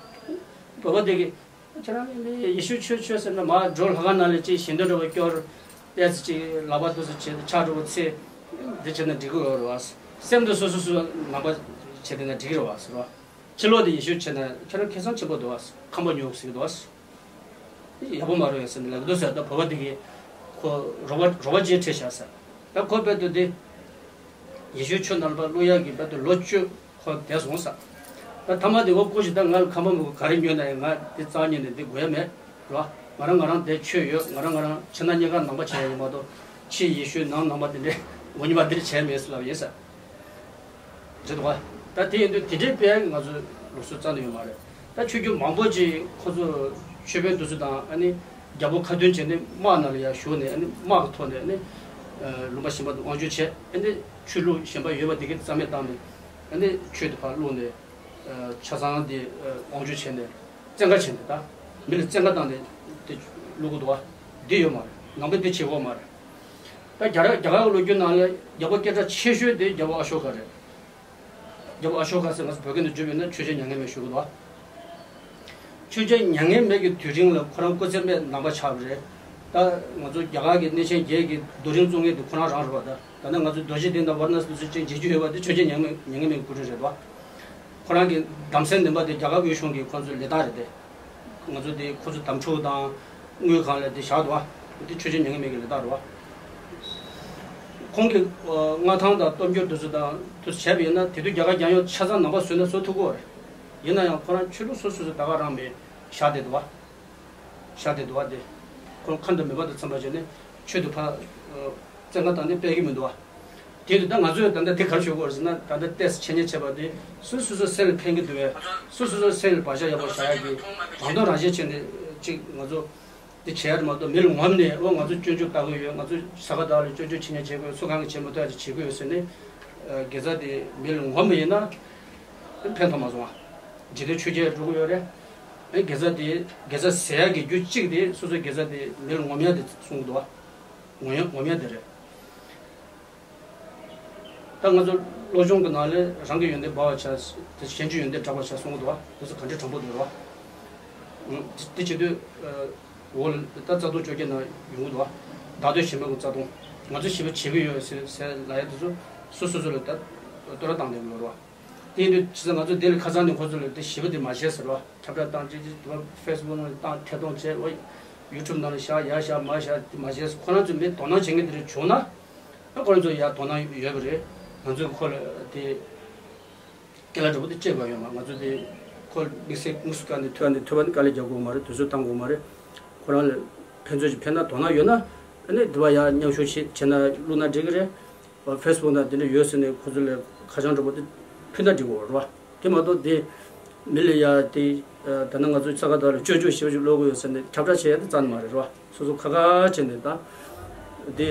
ད་བོད་པ་དེ་གིས། ཁྱེད་རང་གིས་ཡེ་ཤུ་ཆོས་ཆོས་ཟེར་ན་མར་འགྲོ། ལྷ་ཁང་ནང་ལ་ཅིག་ཞལ་འདོན་འདྲ་པོ་སྐྱོར། ཏོག་ཙམ་ཅིག་ལག་པ་ཏོག་ཙམ་བྱས་ཏེ་ཕྱག་འདྲ་པོ་འཚལ། འདི་བྱས་ན་འགྲིག་གི་ཡོད་རེད་བ། སེམས་དེ་སོ་སོ་སོ་ནང་པ་བྱས་བསྡད་ན་འགྲིག་གི་རེད་བ་ཟེར་བ། ཕྱི་ལོགས་དེ་ཡེ་ཤུ་བྱས་ན་ཁྱེད་རང་ཁེ་བཟང་ཆེན་པོ་འདུག་བ། ཁང་པ་ཉོ་ཟེར་གི་འདུག་བ། ཡག་པོ་མ་རེད་ཟེར་ནས་ལབ་ཀྱི་འདུག་ཟེར། ད་བོད་པ་དེ་གིས་ཁོ་རོགས་པ་རོགས་པ་ཅིག་ཁྲིད་བཞག་ཟེར། ད་ཁོ་རྦད་དེ་འདི་ཡེ་ཤུའི་ཆོས་ནང་ལ་བླུག་ཡག་གི་རྦད་དེ་ལོ་བཅུ་ཁོ་བསྡད་སོང་ཟེར། ད་ཐ་མ་དེ་ཁོ་སྐུ་མཁྱེན། ད་ང་ལ་ཁང་པ་མང་པོ་ག་རེ་ཉོས་ན་ཡང་ང་འདི་རྩ་བ་ཉིད་ནས་འདི་དགོས་ཡ་མེད་རོ། ང་རང་ང་རང་འདིར་ཆོས་ཡོད། ང་རང་ང་རང་ཕྱི་ནང་གཉིས་ཀ་ནང་པ་བྱས་ཡ་ཡིན་མ་གཏོགས་ཕྱི་ཡེ་ཤུའི་ནང་ནང་པ་དེ་འདྲའི་ངོ་གཉིས་པ་འདིར་བྱས་མེད་ཟེར་ལབ་ཡིན་ཟེར། རེད་དོ། ད་དེ་ཡིན་དུས་དེ་འདྲའི་དཔེ་ང་ཚོའི་ལུགས་སྲོལ་རྩ་ནས་ཡོད་མ་རེད། ད་ཆོས་བརྒྱུད་མང་པོ་ཅིག་ཁོ་ཚོ་ཆོས་དཔོན་དེ་ཚོ་དང་ཨ་ནི་རྒྱལ་པོ་ཁ་མཐུན་བྱས་ནས་དམག་ནང་ལ་ཡར་ཞུགས་ནས་ཨ་ནི་དམག་གི་ཐོག་ནས་ཨ་ནི་ལུང་པ་གཞན་པ་དུ་དབང་བསྒྱུར་བྱས། ཨ་ནི་ཆོས་ལུགས་གཞན་པ་ཡོད་པ་དེ་གའི་རྩ་མེད་བཏང་ནས་ཨ་ནི་ཆོས་དེ་ཕར་བླུགས་ནས་ཆ་ཚང་དེ་དབང་བསྒྱུར་བྱས་ནས་བཙན་བཀའ་བྱས་ནས་ད་མི་ལ་བཙན་བཀའ་བཏང་ནས་དེ་བླུག་གི་འདུག་བ། འདི་ཡོད་མ་རེད། ནང་པས་དེ་བྱེད་དགོས་མ་རེད། ད་རྒྱ་ར་རྒྱ་གར་གྱི་ལོ་རྒྱུས་ནང་ལ་རྒྱལ་པོ་སྐད་གྲགས་ཆེ་ཤོས་དེ་རྒྱལ་པོ་ཨ་ཤོ་ཀ་རེད། རྒྱལ་པོ་ཨ་ཤོ་ཀ་ཟེར་ང་ཚོ་བོད་སྐད་དུ་བསྒྱུར་བ་ཡིན་ན་ཆོས་རྒྱལ་མྱ་ངན་མེད་ཞུ་གི་འདུག་ཆོས་རྒྱལ་མྱ་ངན་མེད་ཀྱི་དུས་རིང་ལ་ཁོ་རང་སྐུ་ཚེ་སྨད་ནང་པ་ཆགས་པ་རེད། ད་ང་ཚོ་རྒྱ་གར་གྱི་གནས་ཆེན་བརྒྱད་ཀྱི་རྡོ་རིང་བཙུགས་མཁན་དེ་ཁོ་རང་རང་རེད་པ། ད་ད་ནི་ང་ཚོ་རྡོ་རྗེ་གདན་དང་ཝཱ་ར་ཎ་སི་དེ་ཚོ་ཅིག་མཇལ་རྒྱུ་ཡོད་པ་དེ་ཆོས་རྒྱལ་མྱ་ངན་མེད་མྱ་ངན་མེད་ཀྱི་སྐུ་དྲིན་རེད་པ། ཁོ་རང་གི་གདམས་སའི་ནུས་པ་དེ་རྒྱ་གར་དབུས་གཞུང་གི་ཁོ་ཚོའི་ལས་རྟགས་རེད་དེ། ང་ཚོ་དེ་ཁོ་ཚོ་དམ་ཕྲུག་དང་དངུལ་གང་ལ་དེ་བཞག་འདུག་བ། དེ་ཆོས་རྒྱལ་མྱ་ངན་མེད་ཀྱི་ལས་རྟགས་རེད་བ། ཁོང་གི་མངའ་ཐང་དང་སྟོབས་འབྱོར་དེ་ཚོ་དང་དེ་ཚོ་བྱས་པ་ཡིན་ན་དེ་དུས་རྒྱ་གར་རྒྱལ་ཡོངས་ཆ་ཚང་ནང་པ་བཟོས་ན་བཟོ་ཐུབ་ཀྱི་རེད། ཡིན་ན་ཡང་ཁོ་རང་ཆོས་ལུགས་སོ་སོ་སོ་ད་ག་རང་མེད་བཞག་བསྡད་འདུག་བ། བཞག་བསྡད་འདུག་བ། དེ་ཁོ་ཁ་འདོན་མེད་པ་དང་འཚམས་པ་བྱས་ནས་ཆོས་དེ་ཕར་བཙན་བཀའ་བཏང་ནས་སྤེལ་གྱི་མི་འདུག་བ། དེ་དུས་ད་ང་ཚོས་ད་ལྟ་དེ་ག་རེ་ཞུ་དགོས་རེད་ཟེར་ན། ད་ལྟ་ཏོག་ཙམ་འཆད་ཉན་བྱས་པ་དེ་སོ་སོ་སོ་སེམས་ལ་ཕན་གྱི་འདུག་བས། སོ་སོ་སོ་སེམས་ལ་བག་ཆགས་ཡག་པོ་བཞག་ཡག་གི་རང་དོན་རང་གཞན་བྱས་ནས་ཅིག་ང་ཚོ་འདི་བྱས་ཡ་རེད་མ་གཏོགས། མི་ལ་ངོམ་ནས་འོ་ང་ཚོ་སྤྱོད་འཇུག་ལྟ་གི་ཡོད། ང་ཚོ་ས་ག་ཟླ་བ་ལ་སྤྱོད་འཇུག་འཆད་ཉན་བྱེད་དགོས། སུ་གང་གིས་བྱེད་མི་ཐུབ་ཡ་ཅིག་བྱེད་དགོས་ཡོད་ཟེར་ནས་དགེ་རྩ་དེ་མི་ལ་ངོམ་པ་ཡིན་ན་ཕན་ཐོགས་མ་སོང་བ། འཇིག་རྟེན་ཆོས་བརྒྱད་འགྲོ་གི་ཡོད་རེད། ཨེ་དགེ་རྩ་དེ་དགེ་རྩ་ཟེར་ཡག་གི་རྒྱུ་གཅིག་དེ་སོ་སོའི་དགེ་རྩ་དེ་མི་ལ་ངོམ་ཡ་དེ་གསུང་གི་འདུག་བ། ངོམ་ཡ་ངོམ་ཡ་དེ་རེད། ད་ང་ཚོ་བློ་སྦྱོང་གི་ནང་ལས་རང་གི་ཡོན་ཏན་སྦ་བར་བྱ། དེ་གཞན་གྱི་ཡོན་ཏན་དྲག་པར་བྱ་གསུང་གི་འདུག་བ། དེ་ཚོ་ག་འདྲའི་དྲང་པོ་འདུག་རེད་བ། དེ་བྱེད་དུས་འོ་ད་རྩ་ལྟུང་བཅོ་བརྒྱད་ནང་ཡོང་གི་འདུག་བ། བདག་བསྟོད་ཞིབ་མོ་གི་རྩ་ལྟུང་། ང་ཚོ་ཞིབ་པ་བྱེད་ཀྱི་ཡོད་ཟེར་ཟེར་ལབ་ཡ་དེ་ཚོ་སོ་སོ་སོ་ལ་ད་བསྟོད་ར་བཏང་བསྡད་ཀྱི་ཡོད་རེད་བ། དེ་ཡིན་དུས་ཇི་ལྟར་ང་ཚོ་འདི་ལ་ཁ་སང་ནས་ཁོ་ཚོ་ལ་དེ་ཞིབ་པ་དེ་མ་བྱས་ཟེར་བ། ཁྱབ་བསྒྲགས་བཏང་ཅིག་ཅིག་དེ་བ་ཕེ་སི་བུག་ནང་ལ་བཏང་ཐད་གཏོང་བྱས་བ། ཡུ་ཊུབ་ནང་ལ་བཞག་ཡར་བཞག་མར་བཞག་དེ་མ་བྱས་ཟེར། ཁོ་རང་ཚོ་མི་དོ་སྣང་བྱེད་མཁན་དེ་རེ་བྱུང་ན་ཨ་ཁོ་རང་ཚོ་ཡར་དོ་སྣང་ཡོད་པ་རེད། ང་ཚོ་གི་ཁོ་ལ་དེ་སྐད་ལ་འགྲོ་པོ་དེ་བཅད་དགོས་ཡོད་མ། ང་ཚོ་དེ་ཁོ་དམིགས་བསལ་དམིགས་སུ་བཀར་ནས་ཐོས་ནས་ཐོས་པ་ནི་དཀའ་ལས་རྒྱག་དགོས་མ་རེད། དུས་ཚོད་བཏང་དགོས་མ་རེད། ཁོ་རང་ལ་ཕན་ཚུན་གྱི་ཕན་ན་དོ་སྣང་ཡོད་ན་ཨ་ནི་དེ་བ་ཡར་མཉམ་ཞུགས་བྱེད་བྱེད་ན་བླུགས་ན་འགྲིག་གི་རེད། ཕེ་སི་བུག་ནང་དེ་འདྲ་ཡོད་ཟེར་ནས་ཁོ་ཚོ་ལ་ཁ་བྱང་འདྲ་པོ་དེ་ཕུལ་ན་འགྲིག་གི་རེད་བ། དེ་མ་གཏོགས་དེ་མི་ལ་ཡ་དེ་ད་ནང་ང་ཚོ་ས་ག་ཟླ་བ་ལ་སྤྱོད་འཇུག་ཞེ་པོ་ཅིག་ཀློག་གི་ཡོད་ཟེར་ནས་ཁྱབ་བསྒྲགས་བྱེད་ཡ་དེ་རྩ་ནས་མ་རེད་བ། སོ་སོ་ཁ་ཁ་བྱས་ནས་ད་དེ་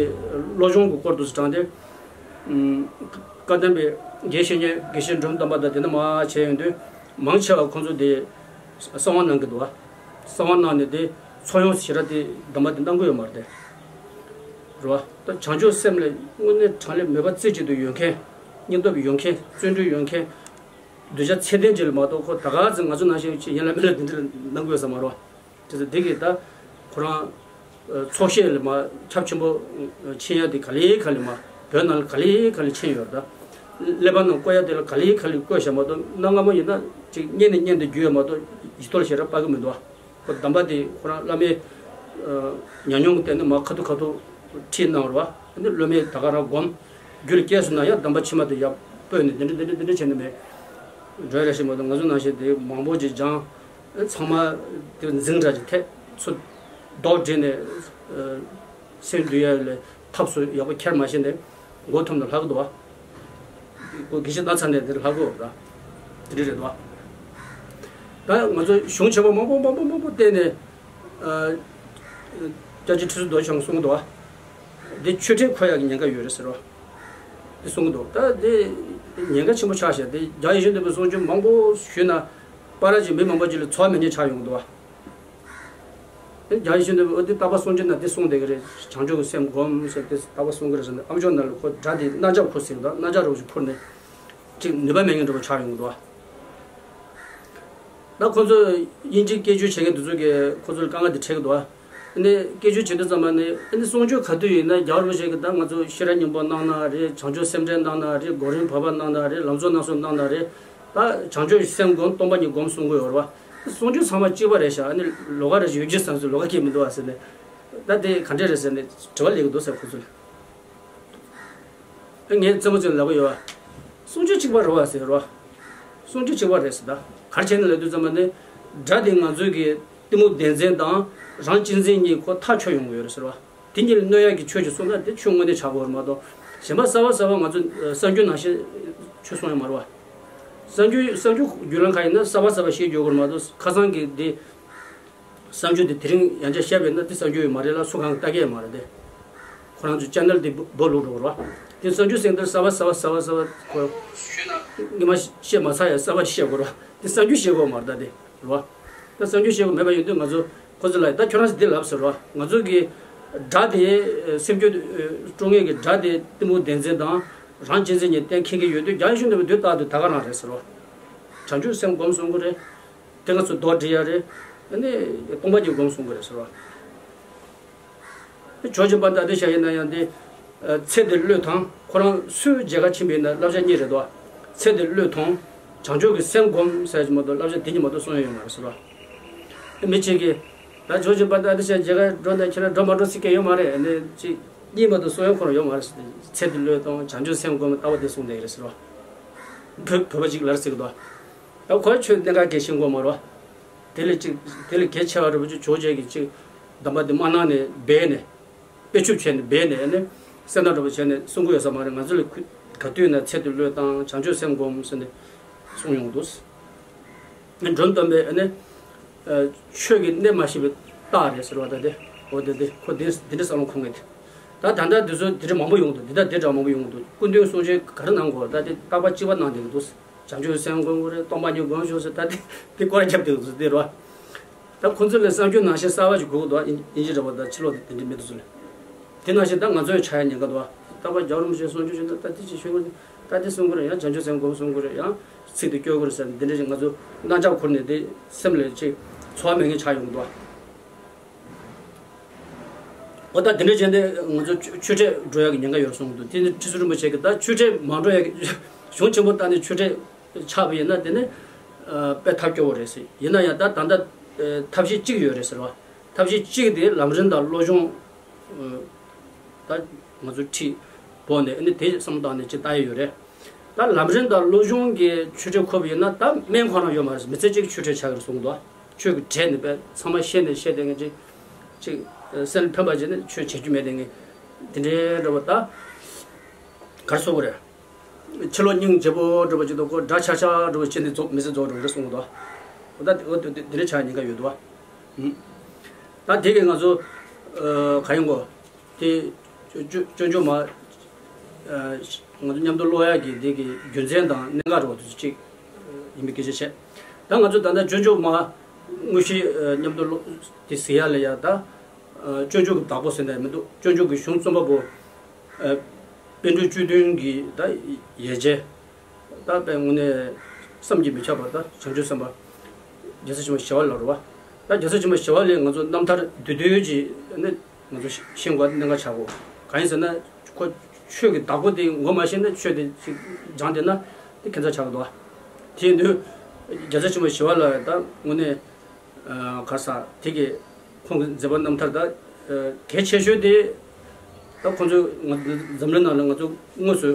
བློ་སྦྱོང་གི་སྐོར་དུ་དྲངས་ཏེ། ཨམ། བཀའ་གདམས་པའི་དགེ་བཤེས་གཉེན་དགེ་བཤེས་འབྲོམ་དམ་པ་དང་དེ་འདྲ་མ་བྱས་ཡོང་དུས། མང་ཆེ་བ་ཁོང་ཚོ་དེ་གསང་བ་གནང་གི་འདུག་བ། གསང་བ་གནང་ནས་དེ་ཚོགས་ཡོངས་ཞེ་དྲག་དེ་གདམས་པ་དེ་གནང་གི་ཡོད་མ་རེད་དེ། རེད་བ། ད་བྱང་ཆུབ་སེམས་ལ་དངོས་གནས་དྲང་གནས་མོས་པ་རྩེ་གཅིག་ཏུ་ཡོད་མཁན། སྙིང་སྟོབས་ཡོད་མཁན། བརྩོན་འགྲུས་ཡོད་མཁན། གདུལ་བྱ་ཚད་ལྡན་ཅིག་ལ་མ་གཏོགས། ཁོ་ད་ག་ཚོད་ང་ཚོ་ནང་བཞིན་ཅིག་ཡིན་ལ་མིན་ལ་དེ་འདྲ་གནང་གི་ཡོད་ས་མ་རེད་བ། དེ་ཚོ་དེ་གིས་ད་ཁོ་རང་ཚོགས་ཤེས་ལ་མ་ཁྱབ་ཆེན་པོ་ཕྱིན་ཡ་དེ་ག་ལེ་ག་ལེ་མ་བོད་ནང་ལ་ག་ལེ་ག་ལེ་ཕྱིན་ཡོད་རེད། ད་ཀླད་པ་ནང་བཀོད་ཡ་དེ་ལ་ག་ལེ་ག་ལེ་བཀོད་བཞག་མ་གཏོགས། གནའ་སྔ་མོ་ཡིན་ན་ཅིག་སྙན་ནས་སྙན་དུ་བརྒྱུད་ཡ་མ་གཏོགས་ཡིད་ཐོག་ལ་ཞེ་དྲག་དཔག་གི་མི་འདུག་བ། ཁོ་གདམས་པ་དེ་ཁོ་རང་བླ་མའི་ཉམས་མྱོང་གི་སྟེང་ནས་མ་ཁ་ཐུག་ཁ་ཐུག་ཁྲིད་གནང་བ་རེད་བ། ཨ་ནི་སློབ་མས་ད་ག་རང་སྒོམ། རྒྱུད་ལ་སྐྱེས་སོང་ན་ཡང་གདམས་པ་ཕྱི་མ་དེ་ཡར་སྤོས་ནས་དེ་འདྲ་དེ་འདྲ་དེ་འདྲ་བྱས་ནས་མེད། འགྲོ་ཡ་རེ་ཞིག་མ་གཏོགས། ང་ཚོ་ནང་བཞིན་དེ་མང་པོ་ཅིག་སྦྱངས། ཚང་མ་དེ་འཛིང་འདྲ་ཅིག་ཐེབས་ཚུར་རྡོག་སྒྲིལ་ནས་སེམས་འདུལ་ཡ་ལ་ཐབས་སུ་ཡག་པོ་འཁྱེར་མ་ཤེས་ནས་མགོ་འཐོམས་ནས་ལྷག་གི་འདུག་བ། ཁོ་དགེ་བཤེས་ན་ཚ་ནས་དེར་ལྷག་གོ་ད། དེ་འདྲ་རེད་དོ། ད་ང་ཚོ་གཞུང་ཆེན་པོ་མང་པོ་མང་པོ་མང་པོ་བལྟས་ནས། ཨ། སྐྱབས་རྗེ་ཁྲི་ཟུར་རྡོ་རྗེ་འཆང་གསུང་གི་འདུག་བ། འདི་ཆོས་ཁྲིད་འཁོར་ཡག་གི་ཉེན་ཁ་ཡོད་རེད་ཟེར་བ། འདི་གསུང་གི་འདུག་ད་འདི་ཉེན་ཁ་ཆེན་པོ་ཆགས་ཤག་འདི་རྒྱ་ཡེ་ཤེས་འདུས་པའི་གསུང་ཆོས་མང་པོ་ཞུས་ན། པ་ར་ཅིག་མི་མང་པོ་ཅིག་ལ་ཚོར་བ་མེད་མཁན་ཆགས་ཡོང་གི་འདུག་བ། རྒྱ་ཡེ་ཤེས་འདུས་པས་འོ་དེ་རྟག་པར་གསུང་རྒྱུ་ན་དེ་གསུང་བསྡད་ཀྱི་རེད། བྱང་ཆུབ་ཀྱི་སེམས་སྒོམ་ཟེར་དེ་རྟག་པར་གསུང་གི་རེད་ཟེར་ནས། ཨ་མཆོག་ནང་ལ་ཁོ་སྒྲ་དེ་རྣ་འཇགས་ཁུར་ཟེར་གྱི་འདུག་རྣ་འཇགས་རོགས་ཞིག་ཁུར་ནས་ཅིག་ནུས་པ་མེད་མཁན་འདྲ་པོ་ཆགས་ཡོང་གི་འདུག་ད་ཁོ་ཚོ་དབྱིན་ཇིའི་སྐད་སྒྱུར་བྱེད་མཁན་དེ་ཚོ་གིས་ཁོ་ཚོ་ལ་དཀའ་ངལ་དེ་འཕྲད་ཀྱི་འདུག་ཨ་ནི་སྐད་སྒྱུར་བྱེད་དུས་ཙམ་པ་ནི། ཨ་ནི་གསུང་ཆོས་ག་དུས་ཡིན་ན་རྒྱལ་བ་རིན་པོ་ཆེ་གིས་ད་ང་ཚོ་ཤེས་རབ་སྙིང་པོ་གནང་གནང་རེད། བྱང་ཆུབ་སེམས་འགྲེལ་གནང་གནང་རེད། གོ་རིམ་བར་པ་གནང་གནང་རེད། ལམ་གཙོ་སྣ་ཚོགས་གནང་གནང་རེད། ད་བྱང་ཆུབ་སེམས་སྒོམ། སྟོང་པ་ཉིད་སྒོམ་གསུང་གི་ཡོད་རེད་བ། གསུང་ཆོས་ཚང་མ་གཅིག་པ་རེད་ཤག་ཨ་ནི་ལོགས་ཀ་རེ་ཞིག་ཡོད་རྒྱུ་བསམ་སོང་། ལོགས་ཀ་སྐད་མི་འདུག་ཨ་ཟེར་ནས། ད་དེ་ག་འདྲས་རེད་ཟེར་ནས་དྲི་བ་སླེབས་ཀྱི་འདུག་ཟེར་ཁོ་ཚོ་ལ། ངས་རྩེད་མོ་རྩེ་ནས་ལབ་ཀྱི་ཡོད་བ། གསུང་ཆོས་གཅིག་པ་རེད་བ་ཟེར་རོ། གསུང་ཆོས་གཅིག་པ་རེད་ཟེར། ད་ག་རེ་བྱས་ནས་ལབ་དུས་ཙམ་པ་ནི། སྒྲ་དེ་ང་ཚོའི་གི་གཏི་མུག་བདེན་འཛིན་དང་རང་གཅེས་འཛིན་གཉིས་ཁོ་ཐག་ཆོད་ཡོང་གི་ཡོད་རེད་ཟེར་བ། དེ་གཉིས་ལ་གནོད་ཡག་གི་ཆོས་ཅིག་གསུངས་ན་དེ་ཆོས་དངོས་གནས་ཆགས་ཀྱི་ཡོད་རེད་མ་གཏོགས། གཞན་པ་གསར་པ་གསར་པ་ང་ཚོ་གསར་འགྱུར་ནང་བཞིན་ཆོས་གསུང་ཡོད་མ་རེད་བ། གསར་འགྱུར་གསར་འགྱུར་བརྒྱུད་ལམ་ཁག་ཡིན་ན་གསར་པ་གསར་པ་བཤད་རྒྱུ་ཡོད་ཀྱི་རེད་མ་གཏོགས། ཁ་སང་གི་དེ་གསར་འགྱུར་དེ་དེ་རིང་ཡང་བསྐྱར་བཤད་པ་ཡིན་ན་དེ་གསར་འགྱུར་ཡོད་མ་རེད་ལ། སུ་གང་གིས་ལྟ་གི་ཡོད་མ་རེད་དེ། ཁོ་རང་ཚོའི་ཅེ་ནལ་དེ་སྦོ་སྦོ་ལུག་འགྲོ་གི་རེད་བ། དེ་གསར་འགྱུར་ཟེར་དུས་གསར་པ་གསར་པ་གསར་པ་གསར་པ་ཁོ། སྔོན་མ་བཤད་མ་ཚར་ཡ་གསར་པ་བཤད་དགོས་རེད་བ། དེ་གསར་འགྱུར་བཤད་དགོས་མ་རེད་ད་དེ། རེད་བ། ད་གསར་འགྱུར་བཤད་དགོས་མེད་པ་ཡིན་དུས་ང་ཚོ་ཁོ་ཚོ་ལ་ད་ཁྱོད་རང་ཚོ་འདི་ལབ་ཟེར་རོ། ང་ཚོ་གི་སྒྲ་དེ་སེམས་རྒྱུད་དཀྲུག་མཁན་གྱི་སྒྲ་དེ་གཏི་མུག་བདེན་འཛིན་དང་རང་གཅེས་འཛིན་གཉིས་གཏན་འཁེལ་གྱི་ཡོད་དུས། རྒྱ་ཡེ་ཤེས་འདུས་པས་འདི་ལྟ་དུས་ད་ག་རང་རེད་ཟེར་རོ། བྱང་ཆུབ་སེམས་སྒོམ་གསུང་གི་རེད། དེ་ང་ཚོ་རྡོག་སྒྲིལ་ཡ་རེད། ཨ་ནི་སྟོང་པ་ཉིད་སྒོམ་གསུང་གི་རེད་ཟེར་རོ། ཇོ་བོ་རྗེ་དཔལ་ལྡན་ཨ་ཏི་ཤ་ཡིན་ན་ཡང་དེ། ཚེ་འདི་བློས་ཐོངས། ཁོ་རང་སུའི་མཇལ་ཁ་ཕྱིན་པ་ཡིན་ན་བསླབ་བྱ་གཉིས་རེད་དོ། ཚེ་འདི་བློས་ཐོངས། བྱང་ཆུབ་ཀྱི་སེམས་སྒོམ་ཟེར་གྱི་མ་གཏོགས་བསླབ་བྱ་དེ་གཉིས་མ་གཏོགས་གསུང་ཡ་ཡོད་མ་རེད་ཟེར་བ། མི་གཅིག་གིས། ད་ཇོ་བོ་རྗེ་དཔལ་ལྡན་ཨ་ཏི་ཤ་མཇལ་ཁ་འགྲོ་ན་ཁྱེད་རང་འགྲོ་མ་འགྲོ་ཟེར་མཁན་ཡོད་མ་རེད། ཨ་ནི་གཅིག་གཉིས་མ་གཏོགས་གསུང་ཡ་ཁོ་རང་ཡོད་མ་རེད་ཟེར། ཚེ་འདི་བློས་ཐོངས། བྱང་ཆུབ་སེམས་སྒོམ་ལྟ་བུ་དེ་གསུངས་བསྡད་ཀྱི་རེད་ཟེར་བ། བོད་བོད་པ་གཅིག་ལབ་ཟེར་གྱི་འདུག་ད་ཁོ་ཆོས་གནད་འགག་གལ་ཆེན་གོ་མ་རེད་བ། དེ་ལས་ཅིག་དེ་ལས་གལ་ཆེ་བ་རེད་པ་ཅིག་ཇོ་བོ་རྗེ་གིས་ཅིག་གདམས་པ་འདི་མ་གནང་ནས་སྦས་ནས། དཔེ་ཆུབ་བྱས་ནས་སྦས་ནས་ནི། སེམས་ཐག་གྲོགས་པོ་བྱས་ནས་གསུང་གི་ཡོད་ས་མ་རེད། ང་ཚོ་ལ་གུ་ག་དུས་ན་ཚེ་འདི་བློས་བཏང་། བྱང་ཆུབ་སེམས་སྒོམ་ཟེར་ནས་གསུང་ཡོང་གི་འདུག་ངས་འབྲོམ་སྟོན་པས་ནི། ཆོས་ཀྱི་གནད་མ་ཤེས་པའི་རྟགས་རེད་ཟེར་བ་ད་དེ། འོ་དེ་དེ་ཁོ་དེ་འདི་འདྲ་བསམ་བློ་འཁོར་མཁན་དེ། ད་ད་ལྟ་འདི་ཚོ་འདི་འདྲ་མང་པོ་ཡོང་འདུག་འདི་དག་འདི་འདྲ་མང་པོ་ཡོང་འདུག་སྐུ་མདུན་གསུང་ཆོས་ག་རེ་གནང་དགོས། ད་དེ་རྟག་པ་གཅིག་པ་གནང་བསྡད་ཀྱི་འདུག་བྱང་ཆུབ་སེམས་སྒོམ་དགོས་རེད། སྟོང་པ་ཉིད་སྒོམ་ཤོག་ཟེར། ད་དེ་དེ་སྐོར་ར་རྒྱབ་བསྡད་ཀྱི་འདུག་དེ་རེད་བ། ད་ཁོང་ཚོ་ལ་གསར་འགྱུར་ནང་བཞིན་གསར་པ་ཞིག་དགོས་ཀྱི་འདུག་ཨིན་ཨིན་ཇི་འདྲ་པོ་དང་ཕྱི་ལོགས་དེ་དེ་འདྲ་མི་འདུག་ཚུལ། དེ་ནང་བཞིན་ད་ང་ཚོ་ཡང་ཆགས་ཡ་ཉེན་ཁ་འདུག་ཨ། རྟག་པར་རྒྱལ་བ་རིན་པོ་ཆེ་གསུང་ཆོས་བྱེད་ན་ད་དེ་ཅིག་ཞུ་དགོས་རེད། ད་དེ་གསུང་དགོས་རེད། ཡང་བྱང་ཆུབ་སེམས་སྒོམ་གསུང་དགོས་རེད། ཡང་ཚིག་དེ་སྐྱོར་དགོས་རེད་ཟེར་ནས་འདི་འདྲ་ཞིག་ང་ཚོ་རྣ་འཇགས་ཁུར་ནས་དེ་སེམས་ལ་ཅིག་ཚོར་བ་མེད་མཁན་ཆགས་ཡོང་གི་འདུག་ཨ། འོ་ད་དེ་འདྲ་བྱས་ཏེ་ང་ཚོ་ཆོས་ཆོས་ཁྲིད་འགྲོ་ཡག་གི་ཉེན་ཁ་ཡོད་གསུང་གི་འདུག་དེ་ནི་ཁྲི་ཟུར་རིན་པོ་ཆེ་གིས་ད་ཆོས་ཁྲིད་མ་འགྲོ་ཡག་གི་གཞུང་ཆེན་པོ་བཏང་ནས་ཆོས་ཁྲིད་ཆགས་པ་ཡིན་ན་དེ་ནི་ཨ་དཔེ་ཐབས་སྐྱོ་བོ་རེད་ཟེར། ཡིན་ན་ཡང་ད་ད་ལྟ་ཨ་ཐབས་ཤེས་གཅིག་ཡོད་རེད་ཟེར་བ། ཐབས་ཤེས་གཅིག་དེ་ལམ་རིམ་དང་བློ་སྦྱོང་། ཨ་ད་ང་ཚོ་ཁྲིད་འབོག་ནས་ཨ་ནི་དེ་བསམ་བློ་བཏང་ནས་ཅིག་ལྟ་ཡ་ཡོད་རེད། ད་ལམ་རིམ་དང་བློ་སྦྱོང་གི་ཆོས་ཁྲིད་འཁོར་བ་ཡིན་ན་ད་སྨན་ཁོ་རང་ཡོད་མ་རེད། མི་ཚེ་གཅིག་ཆོས་ཁྲིད་བྱ་དགོས་གསུངས་འདུག་ཆོས་ཀྱི་གྲས་ནི་དཔེ་ཚང་མ་ཤེས་ནས་བཤད་བསྡད་མཁན་ཅིག་ཅིག་སེམས་ལ་ཕན་པ་བྱས་ནས་ཆོས་བྱེད་རྒྱུ་མེད་བསྡད་མཁན་དེ་འདྲའི་འདྲ་བོ་ད་ག་རེ་ཟེར་དགོས་རེད། ཕྱི་ལོགས་སྙིང་རྗེ་པོ་འདྲ་བོ་ཅིག་དང་ཁོ་འདྲ་ཆགས་ཆགས་འདྲ་བོ་བྱས་ནས་རྫོགས་མི་ཚེ་རྫོགས་འགྲོ་གི་རེད་གསུངས་འདུག་འོ་ད་འོ་དེ་དེ་འདྲ་ཆགས་ཉེན་ཁ་ཡོད་འདུག་ད་དེ་གིས་ང་ཚོ་ ག་ཡིན་གོ། དེ་སྤྱོད་སྤྱོད་འཇུག་མ། ང་ཚོ་མཉམ་དུ་ཀློག་ཡག་གི་དེ་གི་རྒྱུ་མཚན་དང་གནད་འགག་འདྲ་བོ་དེ་ཚོ་གཅིག་ཡིན་པའི་སྐད་ཆ་བཤད། ད་ང་ཚོ་ད་ལྟ་སྤྱོད་འཇུག་མ་དངོས་གཞི་མཉམ་དུ་ཀློག་དེ་གཟིགས་ཡག་ལ་ཡ་ད། སྤྱོད་འཇུག་གི་བདག་པོ་ཟེར་ན་ཡང་མི་འདུག་སྤྱོད་འཇུག་གི་གཞུང་རྩོམ་པ་པོ། པཎ་གྲུབ་བཅུ་བདུན་གྱི་ད་ཡ་གྱལ། ད་དཔེ་དངོས་གནས་བསམ་གྱིས་མི་ཁྱབ་པ་ད་བྱང་ཆུབ་སེམས་དཔའ། རྒྱལ་སྲས་ཆེན་པོ་ཞི་བ་ལྷ་རེད་བ། ད་རྒྱལ་སྲས་ཆེན་པོ་ཞི་བ་ལྷའི་ང་ཚོ་རྣམ་ཐར་བསྡུས་བསྡུས་ཀྱི་ནི་ང་ཚོ་ཤེས་དགོས་གནད་འགག་ཆགས་གོ། གང་ཡིན་ཟེར་ན། ཁོ་ཆོས་ཀྱི་བདག་པོ་དེ་ངོ་མ་ཤེས་ན་ཆོས་དེ་ཅིག་སྦྱངས་བསྡད་ན་དེ་ཁྱད་མཚར་ཆགས་ཀྱི་འདུག་བ། དེ་ཡིན་དུས། རྒྱལ་སྲས་ཆེན་པོ་ཞི་བ་ལྷ་ད་དངོས་གནས། ག་ས་དེ་གི་ཁོང་གི་མཛད་པ་རྣམ་ཐར་ད་གལ་ཆེ་ཤོས་དེ། ད་ཁོང་ཚོས་ང་འཛམ་གླིང་ནང་ལ་ང་ཚོ་དངོས་སུ་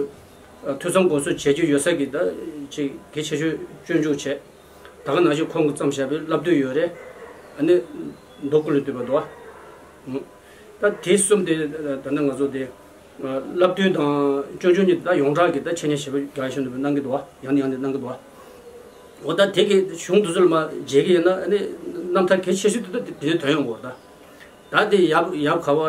ཐོས་བསམ་སྒོམ་གསུམ་བྱེད་རྒྱུ་ཡོད་ས་གི་ད་ཅིག་གལ་ཆེ་ཤོས་སྤྱོད་འཇུག་བྱས། ད་ག་ནང་བཞིན་ཁོང་གིས་བརྩམས་བཞག་པའི་བསླབ་བཏུས་ཡོད་རེད། ཨ་ནི་མདོ་ཀུན་ལས་བཏུས་པ་འདུག་བ། ད་དེ་གསུམ་དེ་ད་ནི་ང་ཚོ་དེ། བསླབ་བཏུས་དང་སྤྱོད་འཇུག་གཉིས་ད་ཡོངས་གྲགས་ཀྱི་ད་འཆད་ཉན་ཞེ་པོ་རྒྱ་ཆེན་པོ་གནང་གི་འདུག་བ། ཡང་ནས་ཡང་དུ་གནང་གི་འདུག་བ། འོ་ད་དེ་གི་གཞུང་དེ་ཚོ་ལ་མ་མཇལ་གི་ཡིན་ན་ཨ་ནི་རྣམ་ཐར་གལ་ཆེ་ཤོས་དེ་ད་དེ་ནས་ཐོན་ཡོང་གི་ཡོད་རེད་ད། ད་དེ་ཡབ་ཡབ་ག་བ་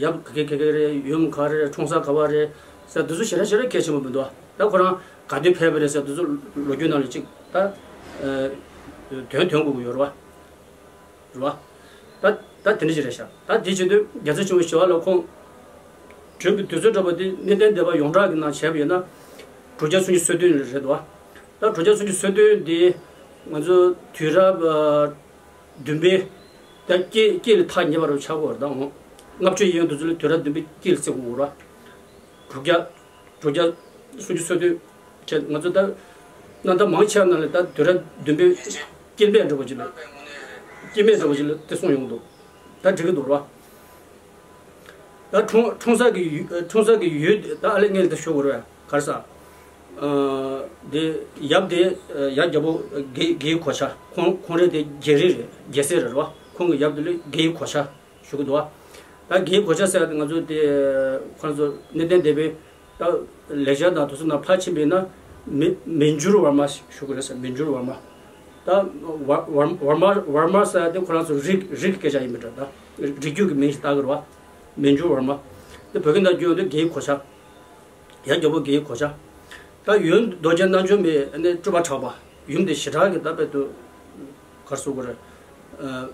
ཡབ་ག་གེ་ག་གེ་རེད། ཡུམ་ག་རེད། འཁྲུངས་ས་ག་བ་རེད་ཟེར་དེ་ཚོ་ཞེ་དྲག་ཞེ་དྲག་གལ་ཆེན་པོ་མི་འདུག་བ། ད་ཁོ་རང་ག་དུས་ཕེབས་པ་རེད་ཟེར་དེ་ཚོ་ལོ་རྒྱུས་ནང་ལ་ཅིག་ད་དོན་དོན་དགོས་ཀྱི་ཡོད་རེད་བ། རེད་བ། ད་ད་དེ་འདྲ་ཞིག་རེད་ཤག་ད་དེ་བྱེད་དུས་རྒྱལ་སྲས་ཆེན་པོ་ཞི་བ་ལྷ་ཁོང་བྱོན་པའི་དུས་ཚོད་འདྲ་པོ་དེ་གནས་བརྟན་སྡེ་པ་ཡོངས་གྲགས་ཀྱི་ནང་བྱས་པ་ཡིན་ན། དྲུག་བརྒྱ་སུམ་ཅུ་སོ་བདུན་རེད་འདུག་བ། ད་དྲུག་བརྒྱ་སུམ་ཅུ་སོ་བདུན་འདི་ང་ཚོ་དུས་རབས་བདུན་པའི་ད་དཀྱིལ་དཀྱིལ་ལ་ཐག་ཉེ་བ་རུ་ཆགས་ཀྱི་ཡོད་རེད་ད། ལྔ་བཅུ་ཡན་དུ་ཚུད་ལ་དུས་རབས་བདུན་པའི་དཀྱིལ་ལ་བརྩི་དགོས་རེད། དྲུག་བརྒྱ། དྲུག་བརྒྱ་སུམ་ཅུ་སོ་བདུན་བྱས། ང་ཚོ་ད་གནའ་ད་མང་ཆེ་བ་ནང་ལ་ད་དུས་རབས་བདུན་པའི་སྐྱེ་དམན་འདྲ་བོ་ཅིག་ལ། སྐྱེ་དམན་འདྲ་བོ་ཅིག་ལ་དེ་གསུངས་ཡོང་གི་འདུག་ད་འགྲིག་གི་འདུག་ར། ད་འཁྲུངས་འཁྲུངས་ས་གི་ཡུལ་འཁྲུངས་ས་གི་ཡུལ་ད་ཨ་ལེ་ངས་ད་ཞུ་དགོས་རེད། ག་རེ་ཟ། དེ་ཡབ་དེ་ཡབ་རྒྱལ་པོ་དགེ་དགེ་བའི་གོ་ཆ། ཁོང་ཁོང་རེ་དེ་རྒྱལ་རིགས་རེད། རྒྱལ་སྲས་རེད་ར། ཁོང་གི་ཡབ་དེ་ལ་དགེ་བའི་གོ་ཆ་ཞུ་གི་འདུག་བ། ད་དགེ་བའི་གོ་ཆ་ཟེར་ཡ་དེ་ང་ཚོ་དེ་ཁོ་རང་ཚོ་གནས་བརྟན་སྡེ་པའི་ད་ལེགས་སྦྱར་དང་དེ་ཚོ་ནང་ཕར་ཕྱིན་པ་ཡིན་ན་མི་མི་འགྱུར་བར་མ་ཞུ་གི་རེད་ཟེར། མི་འགྱུར་བར་མ། ད་བར་བར་བར་མ་བར་མ་ཟེར་ཡ་དེ་ཁོ་རང་ཚོ་རིགས་རིགས་ཀྱི་སྐད་ཆ་ཡིན་པ་འདྲ། ད་རིགས་རྒྱུད་ཀྱི་མིང་ཞིག་བཏགས་གི་རེད་བ། མི་འགྱུར་བར་མ། དེ་བོད་སྐད་ནང་བསྒྱུར་ཡོང་དུས་དགེ་བའི་གོ་ཆ། ཡབ་རྒྱལ་པོ་དགེ་བའི་གོ་ཆ། ད་ཡུམ་རྡོ་རྗེ་རྣལ་འབྱོར་མའི་ནི་སྤྲུལ་པ་གྲགས་པ། ཡུམ་དེ་ཞེ་དྲག་གི་ད་དཔེ་དུ་གར་སོ་གོ་རེད།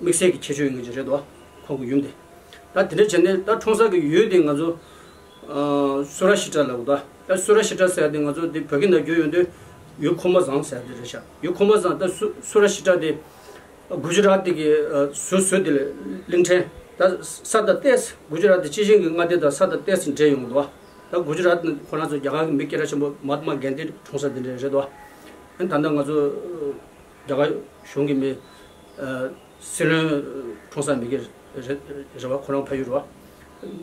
དམིགས་བསལ་གྱི་ཁྱད་ཆོས་ཡིན་གྱི་རེད་དོ། ཁོང་གི་ཡུམ་དེ། ད་དེ་འདྲ་བྱས་ནས་ད་འཁྲུངས་ས་གི་ཡུལ་དེ་ང་ཚོ་སུ་ར་ཤི་ཏྲ་ལབ་གོ། ད་སུ་ར་ཤི་ཏྲ་ཟེར་ཡ་དེ་ང་ཚོ་དེ་བོད་སྐད་ནང་བསྒྱུར་ཡོང་དུས་ཡུལ་ཁུག་མ་བཟང་ཟེར་ཡ་དེ་རེད་ཤག་ཡུལ་ཁུག་མ་བཟང་ད་སུ་སུ་ར་ཤི་ཏྲ་དེ། གུ་ཇི་རཱ་ཏི་གི་ཟུར་ཟུར་དེ་ལ་གླིང་ཕྲན། ད་ས་དང་ཏོག་ཙམ་གུ་ཇི་རཱ་ཏི་སྤྱི་བྱིངས་ཀྱི་མངའ་སྡེ་དང་ས་དང་ཏོག་ཙམ་འདྲེས་ཡོང་གི་འདུག་ད་གུ་ཇི་རཱ་ཏི་ནི་ཁོ་རང་ཚོ་རྒྱ་གར་གྱི་མི་སྐད་གྲགས་ཆེན་པོ་མ་ཧཱ་ཏ་མ་གན་དྷི་འཁྲུངས་ས་དེ་འདྲ་རེད་འདུག་ཨ་ནི་ད་ལྟ་ང་ཚོ་རྒྱ་གར་གཞུང་གི་མི་སྲིད་བློན་འཁྲུངས་ས་མི་སྐད་རེད་བ། ཁོ་རང་ཕ་ཡུལ་རེད་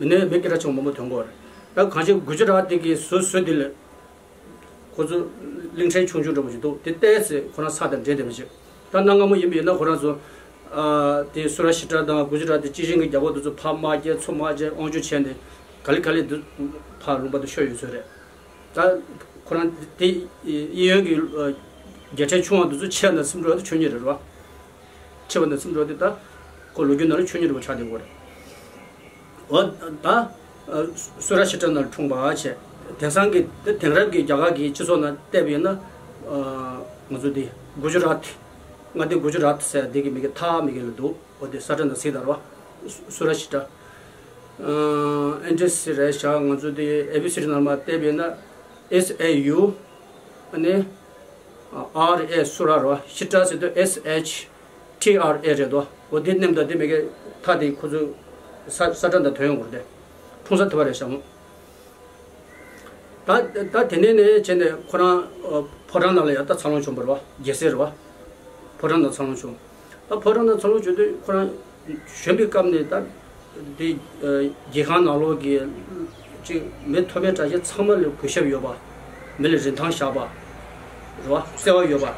བ། མི་ནས་མི་སྐད་གྲགས་ཆེན་པོ་མང་པོ་ཐོན་གོ་རེད། ད་གང་ཅི་གུ་ཇི་རཱ་ཏི་གི་ཟུར་ཟུར་དེ་ལ། ཁོ་ཚོ་གླིང་ཕྲན་ཆུང་ཆུང་འདྲ་པོ་ཞིག་འདུག་དེ་ཏོག་ཙམ་ཁོ་རང་ས་དང་འདྲེས་བསྡད་པ་ཞིག་ད་གནའ་སྔ་མོ་ཡིན་པ་ཡིན་ན་ཁོ་རང་ཚོ། ཨ། དེ་སུ་ར་ཤི་ཏྲ་དང་གུ་ཇི་རཱ་ཏི་སྤྱི་བྱིངས་ཀྱི་རྒྱལ་པོ་དེ་ཚོ་ཕར་དམག་རྒྱག་ཚུར་དམག་རྒྱག་དབང་སྒྱུར་བྱས་ནས་ག་ལེ་ག་ལེ་འདི་ཕར་ལུང་པ་དེ་ཤོར་ཡོད་ཚོད་རེད། ད་ཁོ་རང་དེ་གཡས་གཡོན་གྱི་ཨ་རྒྱལ་ཕྲན་ཆུང་བ་དེ་ཚོ་ཆེ་ན་སིམ་འགྲོ་བ་དེ་ཆོས་ཉིད་རེད་བ། ཆེ་བ་ནས་སུམ་འགྲོ་དེ་ད་ཁོ་ལོ་རྒྱུས་ནང་ལ་ཆོས་ཉིད་རེད་བ་ཆགས་བསྡད་ཡོད་རེད། འོ་ད་སུ་ར་ཤི་ཏྲ་ནང་ལ་འཁྲུངས་པ་བྱས། དེང་སང་གི་དེ་དེང་རབས་ཀྱི་རྒྱ་གར་གྱི་སྤྱི་ཚོགས་ནང་བལྟས་པ་ཡིན་ན། ང་ཚོ་དེ་གུ་ཇི་རཱ་ཏི། མངའ་སྡེ་གུ་ཇི་རཱ་ཏི་ཟེར་དེ་གི་མི་གི་ཐ་མི་གི་ལ་འདུག་འོ་དེ་ས་ཁྲ་ནང་གཟིགས་དང་རོ། སུ་ར་ཤི་ཏྲ། ཨེན་ཏྲི་སི་རེད་ཤག་ང་ཚོ་དེ་ཨེ་བི་སི་ནང་མ་བལྟས་པ་ཡིན་ན། S A U ཨ་ནི། R A སུ་ར་རོ། ཤི་ཏྲ་ཟེར་དུས་S H T R A རེད་དོ། འོ་དེ་ནེམ་ད་དེ་མི་གི་ཐ་དེ་ཁོ་ཚོ་ས་ས་ཁྲ་ད་ཐོན་ཡོང་གི་རེད། འཁྲུངས་ས་དེ་བ་རེད་ཤག་མོ། ད་ད་དེ་ནས་ནས་བྱས་ནས་ཁོ་རང་ཕོ་བྲང་ནང་ལ་ཡང་ད་འཚར་ལོངས་བྱུང་བ་རེད་བ། རྒྱལ་སྲས་རེད་བ། ཕོ་བྲང་ནང་འཚར་ལོངས་བྱུང་། ད་ཕོ་བྲང་ནང་འཚར་ལོངས་བྱུང་དུས་ཁོ་རང་གཞོན་པའི་སྐབས་ནས་ད་དེ་རྒྱལ་ཁང་ནང་ལོགས་ཀྱི་ཅིག་མི་མཐོ་དམན་གྲགས་ཅན་ཚང་མ་ལ་གུས་ཞབས་ཡོད་པ། མི་ལ་རིན་ཐང་བཞག་པ་རེད་བ། བརྩེ་བ་ཡོད་པ།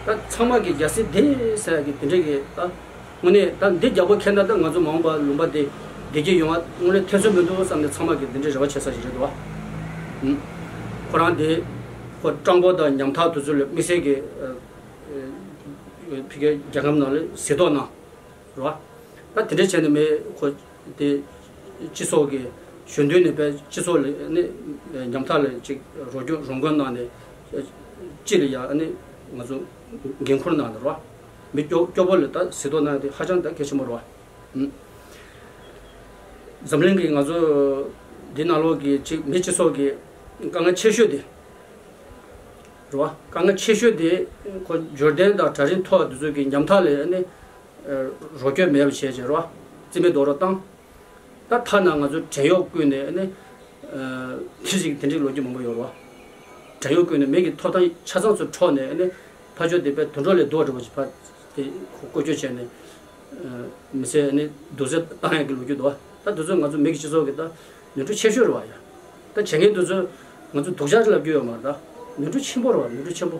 ད་ཚང་མ་གི་རྒྱལ་སྲས་དེ་ཟེར་གི་དེ་འདྲས་གི་ད། དངོས་གནས་ད་འདི་རྒྱལ་པོ་ཁྱེད་ན་ད་ང་ཚོ་མ་འོངས་པ་ལུང་པ་འདི་བདེ་སྐྱིད་ཡོང་བ་དངོས་གནས་ཐེ་ཚོམ་མི་འདུག་བསམ་ནས་ཚང་མ་གིས་འདི་འདྲའི་རེ་བ་བྱེད་ས་ཞིག་རེད་འདུག་བ། ཨུམ། ཁོ་རང་འདི་ཁོ་སྤྲང་པོ་དང་ཉམ་ཐག་དེ་ཚོ་ལ་དམིགས་བསལ་གྱི་ཨ་ཨ་ཕ་གིའི་རྒྱལ་ཁམས་ནང་ལ་གཟིགས་རྟོག་གནང་རེད་བ། ད་དེ་འདྲ་བྱས་ནས་མི་ཁོ་དེ་ སྤྱི་ཚོགས་ཀྱི་གཞོན་དུས་ནས་པའི་སྤྱི་ཚོགས་ལ་ནི་ཉམ་ཐག་ལ་ཅིག་རོགས་སྐྱོར་རོགས་མགོན་གནང་ནས་སྤྱི་ལ་ཡ་ནི་ང་ཚོ་འགན་འཁུར་གནང་ནས་རོགས་མི་སྐྱོ་སྐྱོ་པོ་ལ་ད་གཟིགས་རྟོག་གནང་ཡ་དེ་ཧ་ཅང་ད་གལ་ཆེན་པོ་རེད་བ། འཛམ་གླིང་གི་ང་ཚོ་འདི་ནང་ལོགས་ཀྱི་ཅིག་མི་སྤྱི་ཚོགས་ཀྱི་དཀའ་ངལ་ཆེ་ཤོས་དེ་རེད་བ། དཀའ་ངལ་ཆེ་ཤོས་དེ་ཁོ་འབྱོར་ལྡན་དང་གྲལ་རིམ་མཐོ་བ་དེ་ཚོ་གི་ཉམ་ཐག་ལ་ནི་རོགས་སྐྱོར་མེད་པ་བྱས་བྱས་རེད་བ། རྩིས་མེད་རྡོག་རོལ་བཏང་། ད་ཐ་ན་ང་ཚོ་བྲན་གཡོག་བརྐུས་ནས་ནི་དེ་ཞིག་དེ་འདྲའི་ལོ་རྒྱུས་མང་པོ་ཡོད་རེད་བ། བྲན་གཡོག་བརྐུས་ནས་མི་གི་ཐོབ་ཐང་ཆ་ཚང་ཚུར་འཕྲོག་ནས་ནི་ཕ་ཆོས་དེ་པའི་དུད་འགྲོ་ལས་སྡུག་རེད་བ་ཞིག་ཕ་དེ་བཀོལ་སྤྱོད་བྱས་ནས་མི་ཚེ་ནི་སྡུག་ཚེ་བཏང་ཡག་གི་ལོ་རྒྱུས་འདུག་བ། ད་དེ་ཚོ་ང་ཚོ་མི་གི་སྤྱི་ཚོགས་ཀྱི་ད་ནོར་འཁྲུལ་ཆེ་ཤོས་རེད་བ་ཡ། ད་བྱེད་མཁན་དེ་ཚོ་ང་ཚོ་སྡུག་ཅག་ལབ་རྒྱུ་ཡོད་མ་རེད། ད་ནོར་འཁྲུལ་ཆེན་པོ་རེད་བ། ནོར་འཁྲུལ་ཆེན་པོ་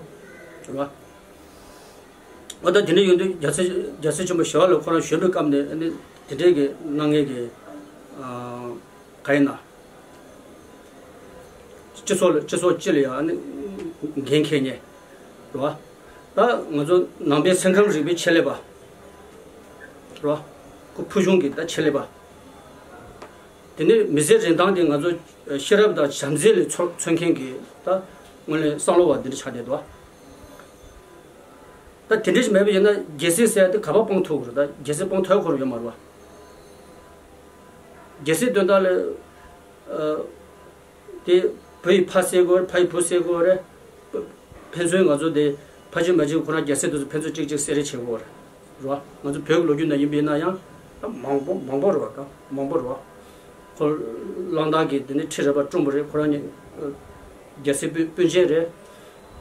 རེད་བ། འོ་ད་དེ་འདྲ་ཡོང་དུས་རྒྱལ་སྲས་རྒྱལ་སྲས་ཆེན་པོ་ཞི་བ་ལྷ་ཁོ་རང་གཞོན་པའི་སྐབས་ནས་ཨ་ནི་དེ་འདྲའི་གི་གནང་མཁན་གི་ཨ་ག་ཡིན་ན་སྤྱི་ཚོགས་ལ་སྤྱི་ཚོགས་སྤྱི་ལ་ཡང་ཨ་ནི་འགན་འཁྱེར་མཁན་རེད་བ། ད་ང་ཚོ་ནང་པའི་སེམས་ཁམས་རིག་པའི་ཆེད་ལས་པ་རེད་བ། ཁོ་ཕུལ་བྱུང་གི་ད་ཆེད་ལས་པ། དེ་ནས་མི་ཚེ་རིན་ཐང་དེ་ང་ཚོ་ཤེས་རབ་དང་བྱམས་བརྩེ་ལས་འཚོ་འཚོལ་མཁན་གྱི་ད་དངོས་གནས་བསམ་བློ་བ་འདི་འདྲ་ཆགས་བསྡད་འདུག་ད་དེ་འདྲ་ཞིག་མེད་པ་ཡིན་ན་རྒྱལ་སྲིད་ཟེར་ཡ་དེ་ག་པར་སྤང་ཐུབ་དགོས་རེད། ད་རྒྱལ་སྲིད་སྤང་ཐུབ་ཁོ་རང་ཡོད་མ་རེད་བ། རྒྱལ་སྲིད་དོན་དག་ལ་ཨ་དེ་བུ་ཡི་ཕ་བསད་དགོས་རེད། ཕ་ཡི་བུ་བསད་དགོས་རེད། ཕན་ཚུན་ང་ཚོ་དེ་ཕ་གཅིག་མ་གཅིག་ཁོ་རང་རྒྱལ་སྲིད་དེ་ཚོ་ཕན་ཚུན་གཅིག་གཅིག་བསད་རེས་བྱེད་དགོས་རེད། རེད་བ། ང་ཚོ་བོད་ཀྱི་ལོ་རྒྱུས་ནང་ཡིན་པ་ཡིན་ན་ཡང་ད་མང་པོ་མང་པོ་རེད་བ། ད་མང་པོ་རེད་བ། ཁོ་གླང་དར་གྱི་དེ་ནི་ཁྲི་རལ་པ་བཀྲོངས་པ་རེད། ཁོ་རང་ཉིད་རྒྱལ་སྲིད་སྤུན་སྤུན་མཆེད་རེད།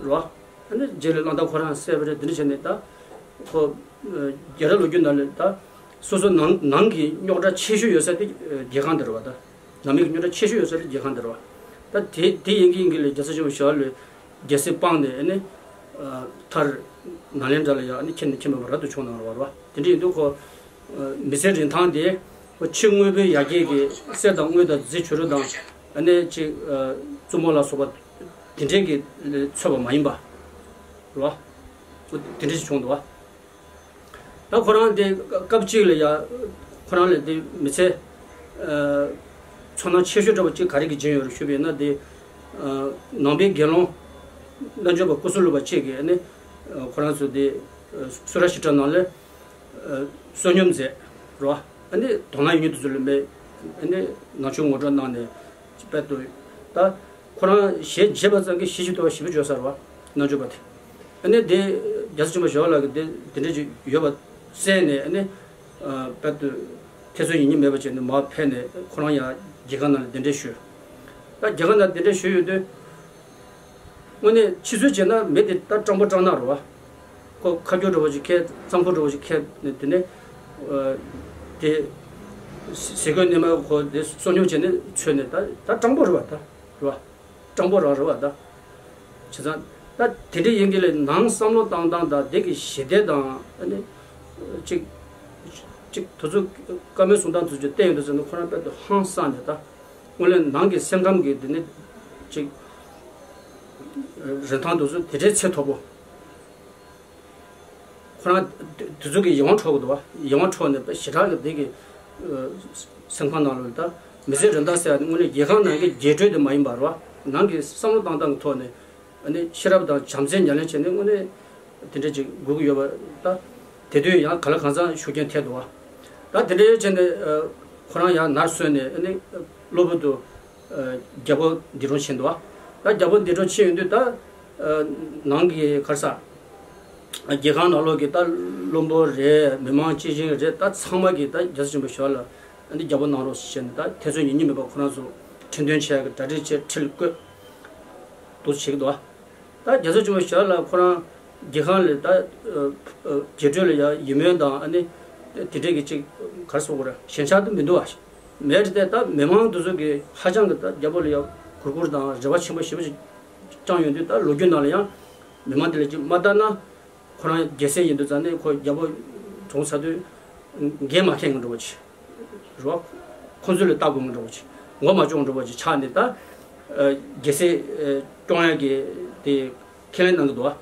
རེད་བ། ཨ་ནི་རྗེས་ལ་གླང་དར་ཁོ་རང་བསད་པ་རེད། དེ་འདྲ་བྱས་ནས་ད་ཁོ་རྒྱལ་རབས་ལོ་རྒྱུས་ནང་ལ་ད་སོ་སོ་ནང་ནང་གི་རྙོག་དྲ་ཆེ་ཤོས་ཡོད་ས་དེ་རྒྱལ་ཁང་དེ་རེད་བ། ད་ནང་མི་གི་རྙོག་དྲ་ཆེ་ཤོས་ཡོད་ས་དེ་རྒྱལ་ཁང་དེ་རེད་བ། ད་དེ་དེ་ཡིན་གྱི་ཡིན་གྱི་ལས་རྒྱལ་སྲས་ཆེན་པོ་ཞི་བ་ལྷས་རྒྱལ་སྲིད་སྤངས་ནས་ཨ་ནི་མཐར་ནཱ་ལེནྡྲ་ལ་ཡང་ཨ་ནི་ཁྱེད་ནི་ཁྱེད་མེད་པར་རབ་ཏུ་བྱུང་གནང་བ་རེད་བ། དེ་འདྲ་ཡིན་དུས་ཁོ་མི་ཚེ་རིན་ཐང་དེ་ཁོ་ཕྱི་དངོས་པོའི་ཡར་རྒྱས་ཀྱི་གསེར་དང་དངུལ་དང་རྫས་བྱུ་རུ་དང་ཨ་ནི་ཅིག་བཙུན་མོ་ལ་སོགས་པ་དེ་འདྲའི་གི་ལས་འཚོལ་བ་མ་ཡིན་པ་རེད་བ། དེ་འདྲ་ཞིག་བྱུང་འདུག་བ། ད་ཁོ་རང་དེ་སྐབས་གཅིག་ལ་ཡ་ཁོ་རང་ལ་དེ་མི་ཚེ་ཚོར་སྣང་ཆེ་ཤོས་འདྲ་བ་གཅིག་ག་རེ་གི་སྦྱིན་ཡོད་རེད་ཞུས་པ་ཡིན་ན། དེ་ནང་པའི་དགེ་སློང་རྣལ་འབྱོར་པ་ཀུ་སུ་ལུ་པ་གཅིག་གིས་ནི་ཁོ་རང་ཚོ་དེ་སུ་ར་ཤི་ཏྲ་ནང་ལ་བསོད་སྙོམས་མཛད་རོ། ཨ་ནི་དོ་སྣང་ཡོད་མཁན་དེ་ཚོ་ལ་མེད། ཨ་ནི་ནང་ཆོས་ངོ་སྤྲོད་གནང་ནས་དཔལ་དུ་ད། ཁོ་རང་ཞལ་མཇལ་བ་ཙམ་གྱིས་ཤེས་བཞིན་དུ་ཞེ་པོ་བརྗོད་ས་རེད་བ། རྣལ་འབྱོར་པ་དེ། ཨ་ནི་དེ་རྒྱལ་སྲས་ཆེན་པོ་ཞི་བ་ལྷ་གིས་དེ་དེ་འདྲ་ཅིག་ཡོད་པ་གསན་ནས་ཨ་ནི་དཔལ་དུ་ཐེ་ཚོམ་ཡིན་གཉིས་མེད་པ་བྱས་ནས་མར་ཕེབས་ནས་ཁོ་རང་ཡང་རྒྱལ་ཁང་ནང་ལ་གདན་འདྲེན་ཞུས། ད་རྒྱལ་ཁང་ནང་གདན་འདྲེན་ཞུས་ཡོད་དུས་དངོས་གནས་ཕྱི་ཚུལ་བྱས་ན་མི་དེ་ད་སྤྲང་པོ་སྤྲང་ནག་རེད་བ། ཁོ་ཁ་རྒྱུག་འདྲ་བོ་ཅིག་ཁྱེར། རྩམ་ཁུག་འདྲ་བོ་ཅིག་ཁྱེར་ནས་དེ་ནས་དེ་ཟས་གོས་གནས་མལ་ཁོ་དེ་བསོད་སྙོམས་བྱས་ནས་འཚོལ་ནས་ད་ད་སྤྲང་པོ་རེད་བ། ད་རེད་བ། སྤྲང་པོ་རང་རེད་བ་ད། བྱས་ཙང་ད་དེ་འདྲ་ཡིན་གྱི་ལས་ནང་བསམ་བློ་བཏང་སྟངས་དང་དེ་གི་ཞི་བདེ་དང་ཨ་ནི་ཅིག་ཅིག་དེ་ཚོ་བཀའ་མོལ་གསུང་སྟངས་དེ་ཚོ་བལྟས་ཡོང་དུས་ཙམ་ན་ཁོ་རང་དཔེ་དེ་ཧང་སངས་ནས་ད་དངོས་གནས་ནང་གི་སེམས་ཁམས་ཀྱི་དེ་ནི་ཅིག་རིན་ཐང་དེ་ཚོ་དེ་འདྲའི་ཚད་མཐོ་པོ། ཁོ་རང་དེ་ཚོ་གི་ཡིད་དབང་འཕྲོག་གི་འདུག་བ། ཡིད་དབང་འཕྲོག་ནས་དཔེ་ཞེ་དྲག་གི་དེ་གི་སེམས་ཁམས་ནང་ལོགས་ལ་ད་མི་ཚེ་རིན་ཐང་ཟེར་ཡ་དེ་དངོས་གནས་རྒྱལ་ཁང་ནང་གི་རྒྱས་སྤྲོས་དེ་མ་ཡིན་པ་རེད་བ། ནང་གི་བསམ་བློ་བཏང་སྟངས་ཀྱི་ཐོག་ནས་ཨ་ནི་ཤེས་རབ་དང་བྱམས་བརྩེ་ཉམས་ལེན་བྱས་ནས་དངོས་གནས་དེ་འདྲ་ཅིག་དགོས་ཀྱི་ཡོད་པ། ད་དེ་དུས་ཡང་ག་ལ་གང་འཚམ་ཤུགས་རྐྱེན་ཐེབས་འདུག་བ། ད་དེ་འདྲ་བྱས་ནས་ཁོ་རང་ཡང་ནར་སོན་ནས་ཨ་ནི་གློ་བུར་དུ་རྒྱལ་པོ་འདས་གྲོངས་ཕྱིན་འདུག་བ། ད་རྒྱལ་པོ་འདས་གྲོངས་ཕྱིན་ཡོང་དུས་ད་ནང་གི་ག་རེ་ཟ། རྒྱལ་ཁང་ནང་ལོགས་ཀྱི་ད་བློན་པོ་རེད། མི་མང་སྤྱི་བྱིངས་རེད། ད་ཚང་མ་གིས་ད་རྒྱལ་སྲས་ཆེན་པོ་ཞི་བ་ལྷ་ཨ་ནི་རྒྱལ་པོ་གནང་རོགས་ཞེས་ནས་ད་ཐེ་ཚོམ་ཡིན་གཉིས་མེད་པར་ཁོ་རང་ཚོ་ཁྲི་འདོན་བྱས་ཀྱི་གྲ་སྒྲིག་བྱས། ཁྲི་ལ་བསྐོས་འདུག་བྱེད་ཀྱི་འདུག་བ། ད་རྒྱལ་སྲས་ཆེན་པོ་ཞི་བ་ལྷ་ཁོ་རང་རྒྱལ་ཁང་ལ་ད་རྒྱས་སྤྲོས་ལ་ཡ་ཡིད་སྨོན་དང་ཨ་ནི་དེ་འདྲས་ཀྱི་ཅིག་ག་རེ་ཟེར་དགོས་རེད། ཞེན་ཆགས་དེ་མི་འདུག་བ། མེད་དེ་ད་མི་མང་དེ་ཚོ་གིས་ཧ་ཅང་གི་ད་རྒྱལ་པོ་ལ་ཡ་གུས་བཀུར་དང་རེ་བ་ཆེན་པོ་ཞེ་པོ་ཅིག་བཅངས་ཡོང་དུས་ད་ལོ་རྒྱུས་ནང་ལ་ཡང་མི་མང་དེ་ལ་ཅིག་མ་ལྟ་ན། ཁོ་རང་རྒྱལ་སྲས་ཡིན་དུས་ཙང་ནས་ཁོ་རྒྱལ་པོ་གྲོངས་ཚར་དུས་འགན་མ་འཁྱེར་མཁན་འདྲ་བོ་ཅིག་རེད་བ། ཁོ་ཚོ་ལ་ལྟ་དགོས་མཁན་འདྲ་བོ་ཅིག་ངོ་མ་སྐྱོང་འདྲ་བོ་ཅིག་ཆགས་ནས་ད་རྒྱལ་སྲས་སྐྱོང་ཡག་གི་དེ་ཁས་ལེན་གནང་གི་འདུག་བ།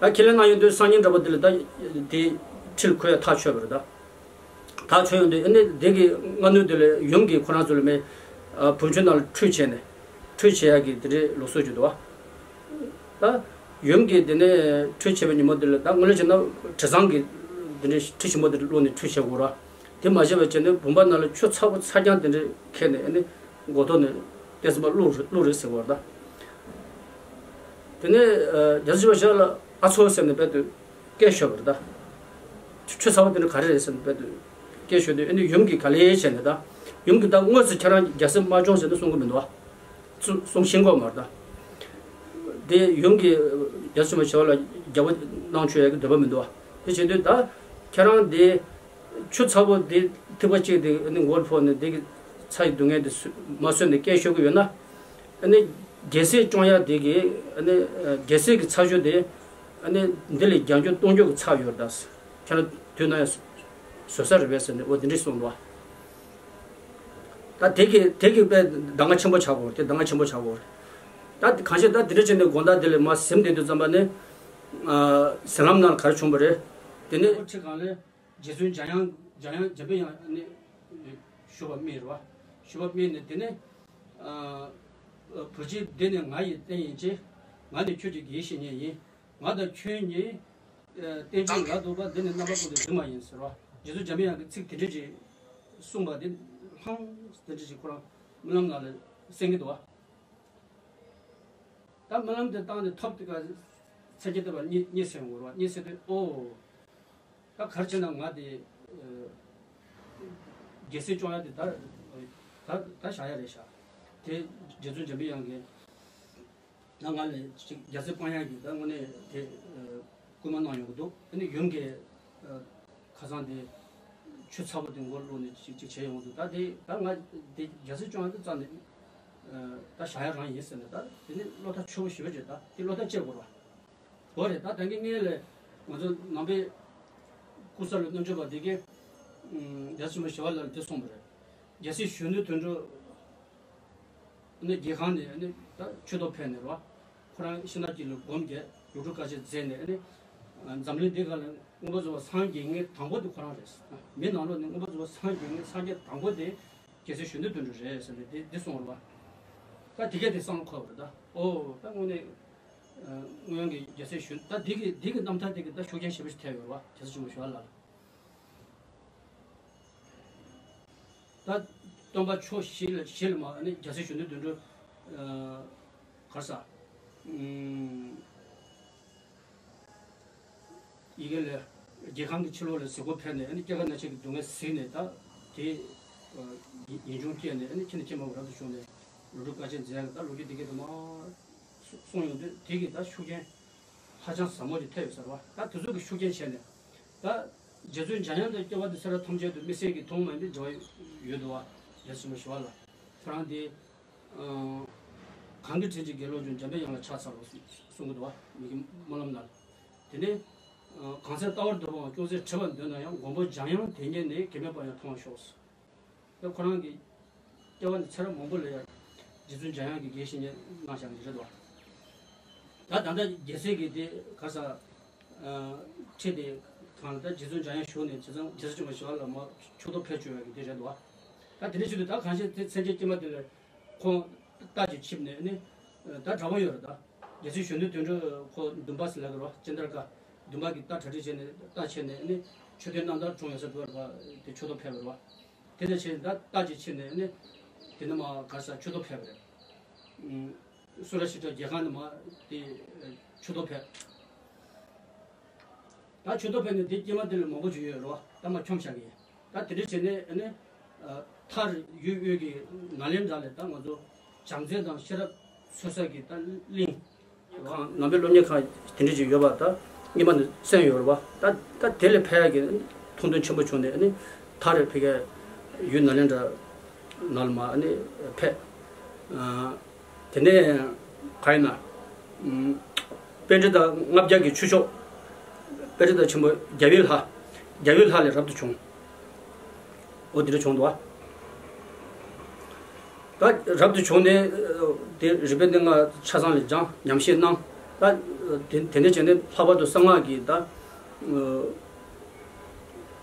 ད་ཁས་ལེན་གནང་ཡོང་དུས་སང་ཉིན་འདྲ་བོ་དེ་ལ་ད་དེ་ཁྲི་ལ་འཁོད་ཡ་ཐག་ཆོད་པ་རེད། ད་ ད་ཆོས་ཡོང་དུས་ཨ་ནི་དེ་གི་སྔ་ནུས་དེ་ལས་ཡུམ་གྱིས་ཁོ་རང་ཚོ་ལ་མེ་བུམ་ཆུ་ནང་ལ་ཁྲུས་བྱས་ནས་ཁྲུས་བྱེད་ཡག་གི་དེ་འདྲའི་ལུགས་སྲོལ་ཅིག་འདུག་བ། ད་ཡུམ་གྱིས་དེ་ནས་ཁྲུས་བྱས་པའི་ཉིན་མོ་དེ་ལ་ད་དངོས་གནས་བྱས་ན་དྲི་བཟང་གི་དེ་འདྲའི་ཁྲུས་ཆེན་པོ་དེ་བླུགས་ནས་ཁྲུས་བྱེད་དགོས་ར། དེ་མ་བྱས་པ་བྱས་ནས་བུམ་པ་ནང་ལ་ཆུ་ཚ་པོ་ཚ་རྐྱང་དེ་འདྲ་ཁྱེར་ནས་ཨ་ནི་མགོ་ཐོག་ནས་ཏོག་ཙམ་བླུགས་བླུགས་རེད་ཟེར་བ་རེད་ད། དེ་ནས་རྒྱ་མཚོ་ཆེན་པོ་ཞབས་ལ་ཨ་ཚོ་ཟེར་ནས་དཔེ་དུ་སྐད་ཤོར་བ་རེད་ད། ཆུ་ཚ་པོ་དེ་འདྲ་ག་རེ་རེད་ཟེར་ནས་དཔེ་དུ་སྐད་ཤོར་དུས་ཨ་ནི་ཡུམ་གྱིས་ག་ལེ་བྱས་ནས་ད། ཡུམ་གྱིས་ད་དངོས་སུ་ཁྱེད་རང་རྒྱལ་སྲིད་མ་སྐྱོང་ཟེར་ནས་གསུང་གི་མི་འདུག་བ། གསུང་ཤེས་ཀྱི་མ་རེད་ད། དེ་ཡུམ་གྱིས་རྒྱ་མཚོ་ཆེན་པོ་ཞབས་ལ་རྒྱལ་པོ་གནང་བཅུག་ཡག་གི་འདོད་པ་མི་འདུག་བ། དེ་བྱེད་དུས་ད་ཁྱེད་རང་དེ་ཆུ་ཚ་པོ་དེ་ཐིགས་པ་གཅིག་དེ་ནི་མགོར་ཕོག་ནས་དེ་གི་ཚ་ཡི་སྡུག་བསྔལ་དེ་སུ་མ་བཟོད་ནས་སྐད་ཤོར་གི་ཡོད་ན། ཨ་ནི་རྒྱལ་སྲིད་སྐྱོང་ཡག་དེ་གི་ཨ་ནི་རྒྱལ་སྲིད་ཀྱི་ཚ་ཆུ་དེ་ཨ་ནི་འདི་ལས་རྒྱང་སྐྱོད་གཏོང་རྒྱུ་གི་ཚབ་ཡོད་རེད་ད། ཁྱེད་རང་དུས་ན་ཡང་བཟོད་ས་རེད་པས་ཟེར་ནས་འོ་དེ་འདྲས་གསུངས་འདུག་བ། ད་དེ་གི་དེ་གི་དཔེ་གདམས་ངག་ཆེན་པོ་ཆགས་དགོས་རེད། དེ་གདམས་ངག་ཆེན་པོ་ཆགས་དགོས་རེད། ད་གང་ཤེས་ད་དེ་འདྲ་བྱས་ནས་དགོང་དག་དེ་ལས་མར་གཟིམ་བསྡད་དུས་ཙམ་པ་ནས་གཟིམ་ལམ་ནང་ག་རེ་བྱུང་བ་རེད། དེ་ནས་ཁྲི་སྒང་ལས་རྗེ་བཙུན་འཇམ་དབྱངས་འཇམ་དབྱངས་འཇམ་དཔལ་དབྱངས་ནས་ཞུ་བ་སྨྲས་རེད་བ། ཞུ་བ་སྨྲས་ནས་དེ་ནས་བུ་ཆེ་འདི་ནི་ང་ཡི་རྟེན་ཡིན་གྱི། ང་ནི་ཁྱོད་ཀྱི་དགེ་བཤེས་གཉེན་ཡིན། ང་དང་ཁྱོད་གཉིས་རྟེན་ཅིང་ལ་ཐུག་པ་འདི་ནི་རྣམ་པ་ཀུན་ཏུ་འཛིན་པ་ཡིན་ཟེར་བ། རྗེ་བཙུན་འཇམ་དཔལ་དབྱངས་ཀྱིས་ཚིག་དེ་འདྲ་ཅིག་གསུངས་པ་དེ་ལྷང་དེ་འདྲ་ཅིག་ཁོ་རང་རྨི་ལམ་ནང་ལ་གསན་གྱི་འདུག་བ། ད་རྨི་ལམ་དེ་བཏང་ནས་ཐོབ་དེ་ག་ཚད་ཀྱི་ལྟ་བ་གཉིད་གཉིད་སད་ཡོང་བ་རེད་བ། གཉིད་སད་དུས་ཨོ། ད་ག་རེ་བྱས་ན་ང་དེ་རྒྱལ་སྲིད་སྐྱོང་ཡག་དེ་ད་ད་ད་བཞག་ཡག་རེད་ཤག། དེ་རྗེ་བཙུན་འཇམ་པའི་དབྱངས་ཀྱིས་ད་ང་ལ་ཅིག་རྒྱལ་སྲིད་སྤང་ཡག་གི་ད་དངོས་གནས་དེ་སྐུལ་མ་གནང་ཡོང་གི་འདུག། ཨ་ནི་ཡུམ་གྱིས་ཁ་སང་དེ་ཆུ་ཚ་པོ་དེ་མགོར་བླུགས་ནས་ཅིག་ཅིག་བྱས་ཡོང་གི་འདུག། ད་དེ་ད་ང་དེ་རྒྱལ་སྲིད་སྐྱོང་ཡག་དེ་རྩ་ནས་ད་བཞག་ཡག་རང་ཡིན་ཟེར་ནས། ད་དེ་ནི་བློ་ཐག་ཆོད་པོ་ཞེ་པོ་ཅིག་ད་དེ་བློ་ཐག་བཅད་དགོས་རེད་བ། འོ་རེད། ད་ད་གིན་སྔོན་ལ་ང་ཚོ་ནང་པའི་སྐུ་གསར་བའི་རྣལ་འབྱོར་པ་དེ་གིས་རྒྱལ་སྲས་ཆེན་པོ་ཞི་བ་ལྷ་ལ་དེ་གསུངས་པ་རེད། རྒྱལ་སྲས་གཞོན་ནུ་དོན་གྲུབ་ནི་རྒྱལ་ཁང་ནས་ནི་ད་ཆོས་ཐོག་ཕེབས་ནས་རེད་བ། ཁོ་རང་ཤིང་རྟ་དཀྱིལ་ལ་སྒོམ་བརྒྱབ། ལོ་དྲུག་དཀའ་སྤྱད་མཛད་ནས་ནི་འཛམ་གླིང་འདི་སྒང་ལ་མངོན་པར་རྫོགས་པར་སངས་རྒྱས་མཁན་དང་པོ་དེ་ཁོ་རང་རེད། མི་ནང་ལོགས་ནས་མངོན་པར་རྫོགས་པར་སངས་རྒྱས་མཁན་སངས་རྒྱས་དང་པོ་དེ་རྒྱལ་སྲས་གཞོན་ནུ་དོན་གྲུབ་རེད་ཟེར་ནས་དེ་འདི་གསུངས་རེད་བ། ད་དེ་གས་དེ་བསམ་བློ་འཁོར་བ་རེད། ད་ཨོ་ད་དངོས་གནས་སྔོན་གྱི་རྒྱལ་སྲས་གཞོན་ད་འདི་གི་འདི་གི་རྣམ་ཐར་དེ་གི་ད་ཤུགས་རྐྱེན་ཞེ་པོ་ཞིག་ཐེབས་ཡོད་རེད་བ། རྒྱལ་སྲས་ཆེན་པོ་ཞི་བ་ལྷ་ལ། ད་སྟོན་པ་མཆོག་བཞི་ལ་བཞི་ལ་མ་ནི་རྒྱལ་སྲས་གཞོན་ནུ་དོན་གྲུབ་གར་ས་ཡི་གེ་ལས་རྒྱལ་ཁང་གི་ཕྱི་ལོགས་ལ་གཟིགས་སྐོར་ཕེབས་ནས་ནི་སྐྱེ་རྒ་ན་འཆི་གི་སྡུག་བསྔལ་གཟིགས་ནས་ད་དེ་ངེས་འབྱུང་སྐྱེས་ནས་ནི་ཁྱིམ་ནས་ཁྱིམ་མ་རབ་ཏུ་བྱུང་ནས་ལོ་དྲུག་དཀའ་སྤྱད་མཛད་ལ་ད་ལོ་རྒྱུས་དེ་གས་དུ་མ། གསུངས་ཡོང་དུས་དེ་གི་ད་ཤུགས་རྐྱེན་ཧ་ཅང་ཟབ་མོ་ཞིག་ཐེབས་ཡོད་ས་རེད་བ། ད་དེ་ཚོ་གི་ཤུགས་རྐྱེན་བྱས་ནས་ད་རྗེ་བཙུན་འཇམ་དབྱངས་དང་སྐྱེ་བ་འདི་ཚེ་རབས་ཐམས་ཅད་དུ་དམིགས་བསལ་གྱི་ཐུན་མོང་མ་ཡིན་པའི་འབྲེལ་བ་ཡོད་འདུག་བ། རྒྱལ་སྲས་ཆེན་པོ་ཞི་བ་ལྷ་ཁོ་རང་དེ་གང་གི་དྲིན་གྱིས་དགེ་སློང་ཀུན་འཇམ་པའི་དབྱངས་ལ་ཕྱག་འཚལ་ལོ་གསུངས་གི་འདུག་བ། མི་གི་སྨོན་ལམ་ནང་དེ་ནས་གང་ཚེ་ལྟ་བར་འདོད་པའང་ཅུང་ཟད་བྲི་བར་འདོད་ན་ཡང་མགོན་པོ་འཇམ་དབྱངས་དེ་ཉིད་ནི་གེགས་མེད་པར་ཡང་མཐོང་བར་ཤོག། ད་ཁོ་རང་གི་སྐྱེ་བ་ནས་ཚེ་རབས་མང་པོ་ལ་ཡང་རྗེ་བཙུན་འཇམ་དབྱངས་ཀྱིས་དགེ་བཤེས་གཉེན་གནང་བཞག་ནི་རེད་དོ། ད་ད་ལྟ་རྒྱལ་སྲས་ཀྱི་དེ་ག་ས་ཁྲིད་དེ་གང་ལ་ད་རྗེ་བཙུན་འཇམ་དབྱངས་བཞུགས་ནས་རྗེ་བཙུན་རྗེ་བཙུན་ཆེན་པོ་ཞི་བ་ལྷ་མ་ཆོས་ཐོག་ཕེབས་བཅུག་ཡག་གི་དེ་རེད་དོ། ད་དེ་འདྲ་བྱེད་དུས་ད་གང་ཤེས་དེ་མཚན་བཅས་དཀྱིལ་མ་དེ་ལ་ཁོང་རྟ་ཅིག་ཆིབས་ནས་ནི་ད་གྲྭ་པ་ཡོད་རེད། ད་རྒྱལ་སྲས་གཞོན་ནུ་དོན་གྲུབ་ཁོ་འདུན་པ་ཟེར་ལབ་ཀྱི་རེད་བ། སྤྱན་ལྡན་དགའ་འདུན་པ་གི་རྟ་གྲ་སྒྲིག་བྱས་ནས་རྟ་ཆས་ནས་ནི་མཆོད་རྟེན་རྣམ་ཐར་སྒྲུང་ཡོད་ས་དེ་བར་དེ་ཆོས་ཐོག་ཕེབས་པ་རེད་བ། དེ་ནས་ཕྱིན་ད་རྟ་ཅིག་ཕྱིན་ནས་ནི་དེ་ནས་མར་ག་ས་ཆོས་ཐོག་ཕེབས་པ་རེད། སུ་ར་ཤི་ཏྲ་རྒྱལ་ཁང་ནས་མར་དེ་ཆོས་ཐོག་ཕེབས། ད་ཆོས་ཐོག་ཕེབས་ནས་དེ་སྐྱེས་མ་དེ་ལ་མང་པོ་ཅིག་ཡོད་རེད་བ། ད་མར་འཁྱོམ་བཞག་གི་ཡིན། ད་དེ་འདྲ་བྱས་ནས་ནི་མཐར་ཡུལ་དབུས་ཀྱི་ནཱ་ལེནྡྲ་ལ་ད་ང་ཚོ་བྱམས་བརྩེ་དང་ཤེས་རབ་འཚོལ་ས་གི་ད་གླིང་། ཁང་ནང་པའི་སློབ་གཉེར་ཁང་དེ་འདྲ་ཅིག་ཡོད་པ་ད་སྔོན་མ་ནས་གསན་ཡོད་རེད་བ། ད་ད་དེ་ལ་ཕེབས་ཡག་གི་ཐུགས་འདུན་ཆེན་པོ་བྱུང་ནས་ནི་མཐར་ཕ་གིའི་ཡུལ་ནཱ་ལེནྡྲ་ནང་ལ་མར་ནི་ཕེབས། དེ་ནས་ག་ཡིན་ན། པཎྜི་ཏ་ལྔ་བརྒྱ་གི་ཆོས་མཆོག། པཎྜི་ཏ་ཆེན་པོ་རྒྱལ་བའི་ལྷ། རྒྱལ་བའི་ལྷ་ལས་རབ་ཏུ་བྱུང་། འོ་དེ་འདྲ་བྱུང་འདུག་བ། ད་རབ་ཏུ་བྱུང་ནས་དེ་རིག་པའི་གནས་ལྔ་ཆ་ཚང་ལ་སྦྱངས། ཉམས་བཞེས་གནང་། ད་དེ་དེ་འདྲ་བྱས་ནས་ལྷག་པར་དུ་གསང་སྔགས་ཀྱི་ད་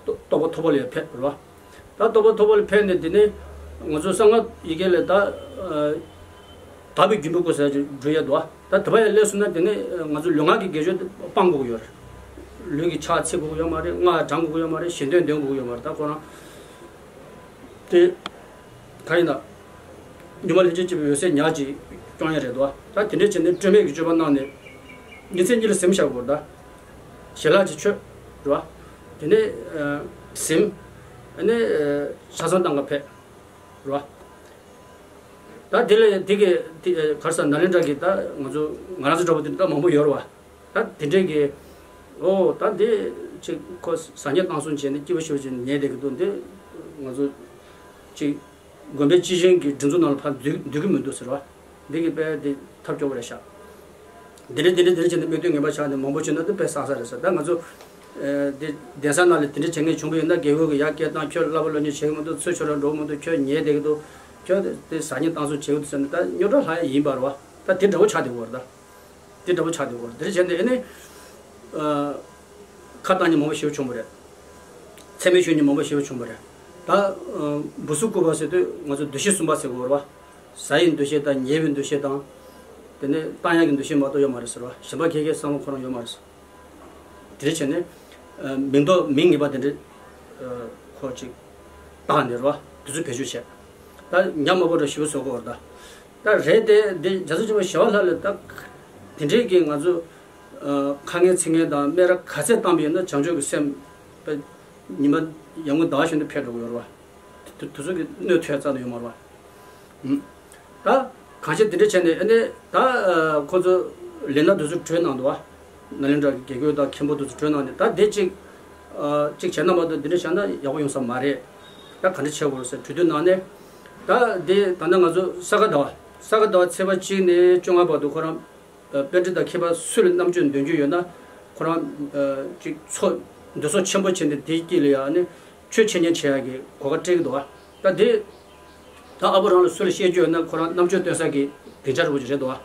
རྟོགས་པ་མཐོ་པོ་ལ་ཕེབས་རེད་བ། ད་རྟོགས་པ་ཐོབ་པ་ལ་ཕན་ནས་དེ་ནས་ང་ཚོ་གསང་སྔགས་ཡི་གེ་ལས་ད་དག་པའི་རྒྱུན་བུ་བཀོད་ཟེར་གྱི་འགྲོ་ཡ་འདུག་ད་དེ་བ་ཡ་སླེབས་སོང་ན་དེ་ནས་ང་ཚོ་ལུས་ངག་གི་དགེ་སྦྱོར་དེ་སྤང་དགོས་ཀྱི་ཡོད་རེད། ལུས་ཀྱི་ཕྱག་འཚལ་དགོས་ཀྱི་ཡོད་མ་རེད། སྔགས་བགྲང་དགོས་ཀྱི་ཡོད་མ་རེད། ཞལ་འདོན་འདོན་དགོས་ཀྱི་ཡོད་མ་རེད། ད་ཁོ་རང་དེ་ག་ཡིན་ན། ཉི་མ་ལྷན་ཅིག་སྐྱེས་པའི་འོད་གསལ་ཉག་གཅིག་སྐྱོང་ཡ་རེད་འདུག་ད་དེ་འདྲས་བྱས་ནས་སྤྲོས་མེད་ཀྱི་སྤྱོད་པ་གནང་ནས་ཉིན་མཚན་གཉིས་ལ་གཟིམ་བཞག་དགོས་རེད་ད། ཞལ་ལག་ཅིག་མཆོད་རེད་བ། དེ་ནས་གཟིམ། ཨ་ནས་ཆ་ཚང་བཏང་ག་ཕེབས་རེད་བ། ད་དེ་ལས་དེ་གི་དེ་ག་རེ་ཟེར་ནཱ་ལེནྡྲ་གི་ད་ང་ཚོ་ང་རང་ཚོ་འདྲ་པོ་དེ་འདྲ་མང་པོ་ཡོད་རེད་བ། ད་དེ་འདྲས་ཀྱི་ཨོ་ད་འདི་ཅིག་ཁོ་ཟ་ཉལ་བཏང་སོང་བྱས་ནས་སྐྱིད་པོ་ཞེ་པོ་བྱས་ནས་ཉལ་བསྡད་ཀྱི་འདུག་འདི་ང་ཚོ་ཅིག་དགོན་པའི་སྤྱི་བྱིངས་ཀྱི་སྒྲིག་འཛུགས་ནང་ལ་ཕར་འཛུལ་འཛུལ་གྱི་མི་འདུག་ཟེར་བ། འདི་གི་དཔེ་འདི་ཐབས་སྐྱོ་བོ་རེད་ཤག་འདི་འདྲ་འདི་འདྲ་འདི་འདྲ་བྱས་ནས་མི་སྡུག་ངན་པ་ཆགས་ནས་མང་པོ་བྱུང་ན་འདི་དཔེ་བསགས་ས་རེད་ཟེར། ད་ང་ཚོ་ཨེ་འདི་གདན་ས་ནང་ལ་དེ་འདྲ་བྱེད་མཁན་བྱུང་བ་ཡིན་ན་དགེ་བསྐོས་ཀྱི་ཡར་སྐད་བཏང་། ཁྱོད་བསླབ་པ་སློབ་གཉེར་བྱེད་ཀྱི་མི་འདུག་ཚུར་ཁྱོད་རང་འགྲོ་གི་མི་འདུག་ཁྱོད་ཉལ་བསྡད་ཀྱི་འདུག་ཁྱོད་དེ་ཟ་ཉལ་བཏང་སོང་བྱེད་ཀྱི་འདུག་ཟེར་ནས་ད་རྙོག་དྲ་ལྷག་ཡ་ཡིན་པ་རེད་བ། ད་དེ་འདྲ་བོ་ཆགས་བསྡད་ཡོད་རེད་ད། དེ་འདྲ་པོ་ཆགས་འདུག་འདིར་བྱས་ནས་ཨ་ནི། ཨ། ཁ་བཏང་མཁན་མང་པོ་ཞེ་པོ་བྱུང་བ་རེད། མཚན་སྨད་ཞུ་མཁན་མང་པོ་ཞེ་པོ་བྱུང་བ་རེད། ད་ཨ་འབུ་ཚུགས་བཀུག་པ་ཟེར་དུས་ང་ཚོ་འདུ་ཤེས་གསུམ་པ་ཟེར་དགོས་རེད་བ། ཟ་ཡི་འདུ་ཤེས་དང་ཉལ་བའི་འདུ་ཤེས་དང་། དེ་ནས་བཏང་ཡག་གི་འདུ་ཤེས་མ་གཏོགས་ཡོད་མ་རེད་ཟེར་བ། གཞན་པ་ག་གའི་བསམ་བློ་ཁོ་རང་ཡོད་མ་རེད་ཟེར། དེ་འདྲ་བྱས་ནས་ཨ་མིང་འདོགས་མིང་ངེས་པ་དེ་འདྲ་ཨ་ཁོ་ཅིག་བཏགས་ནས་རེད་བ། དེ་ཚོ་བེད་སྤྱོད་བྱས། ད་ཉམས་མ་པོ་འདྲ་ཞེ་པོ་བཟོ་དགོས་རེད་ད། ད་རེད་དེ་འདི་རྒྱལ་སྲས་ཆེན་པོ་ཞི་བ་ལྷ་ལ་ད་དེ་འདྲའི་གི་ང་ཚོ་ཨ་ཁ་ངན་ཚིག་ངན་དང་སྨད་ར་ག་ཚད་བཏང་པ་ཡིན་ན་བྱང་ཆུབ་ཀྱི་སེམས་དཔེ་ཉི་མ་ཡང་མོ་ཟླ་བ་གཞན་དུ་འཕེལ་འགྲོ་གི་ཡོད་རེད་བ། དེ་དེ་ཚོ་གི་གནོད་ཐོས་རྩ་ནས་ཡོད་མ་རེད་བ། ཨུམ། ད་གང་ཤེས་དེ་འདྲ་བྱས་ནས་ཨ་ནི་ད་ཨ་ཁོ་ཚོ་ལས་སྣ་དེ་ཚོ་གྲོས་གནང་འདུག་བ། ནཱ་ལེནྡྲ་གི་དགེ་བསྐོས་དང་མཁན་པོ་དེ་ཚོ་གྲོས་གནང་ནས་ད་དེ་གཅིག་ཨ་གཅིག་བྱས་ན་མ་གཏོགས་འདི་འདྲ་བྱས་ན་ཡག་པོ་ཡོང་ས་མ་རེད། ད་ག་འདྲ་བྱེད་དགོས་རེད་ཟེར་གྲོས་བསྡུར་གནང་ནས། ད་དེ་ད་ལྟ་ང་ཚོ་ས་ག་ཟླ་བ་ས་ག་ཟླ་བ་ཚེས་པ་གཅིག་ནས་བཅོ་ལྔ་བར་དུ་ཁོ་རང་ཨ་པཎྜི་ཏ་མཁས་པ་སུ་ལ་རྣམ་དཔྱོད་འདོན་རྒྱུ་ཡོད་ན་ཁོ་རང་ཨ་གཅིག་ཚོགས་འདུ་ཚོགས་ཆེན་པོ་བྱས་ནས་དེའི་དཀྱིལ་ལ་ཡང་ནི་ཆོས་འཆད་ཉན་བྱེད་ཡག་གི་གོ་སྐབས་སྤྲད་ཀྱི་འདུག་བ། ད་དེ་ད་ཨ་ཕོ་རང་ལ་སུ་ལ་བཤད་རྒྱུ་ཡོད་ན་ཁོ་རང་རྣམ་དཔྱོད་སྟོན་ས་གི་སྡིངས་ཆ་རེད་པོ་ཅིག་རེད་འདུག་བ།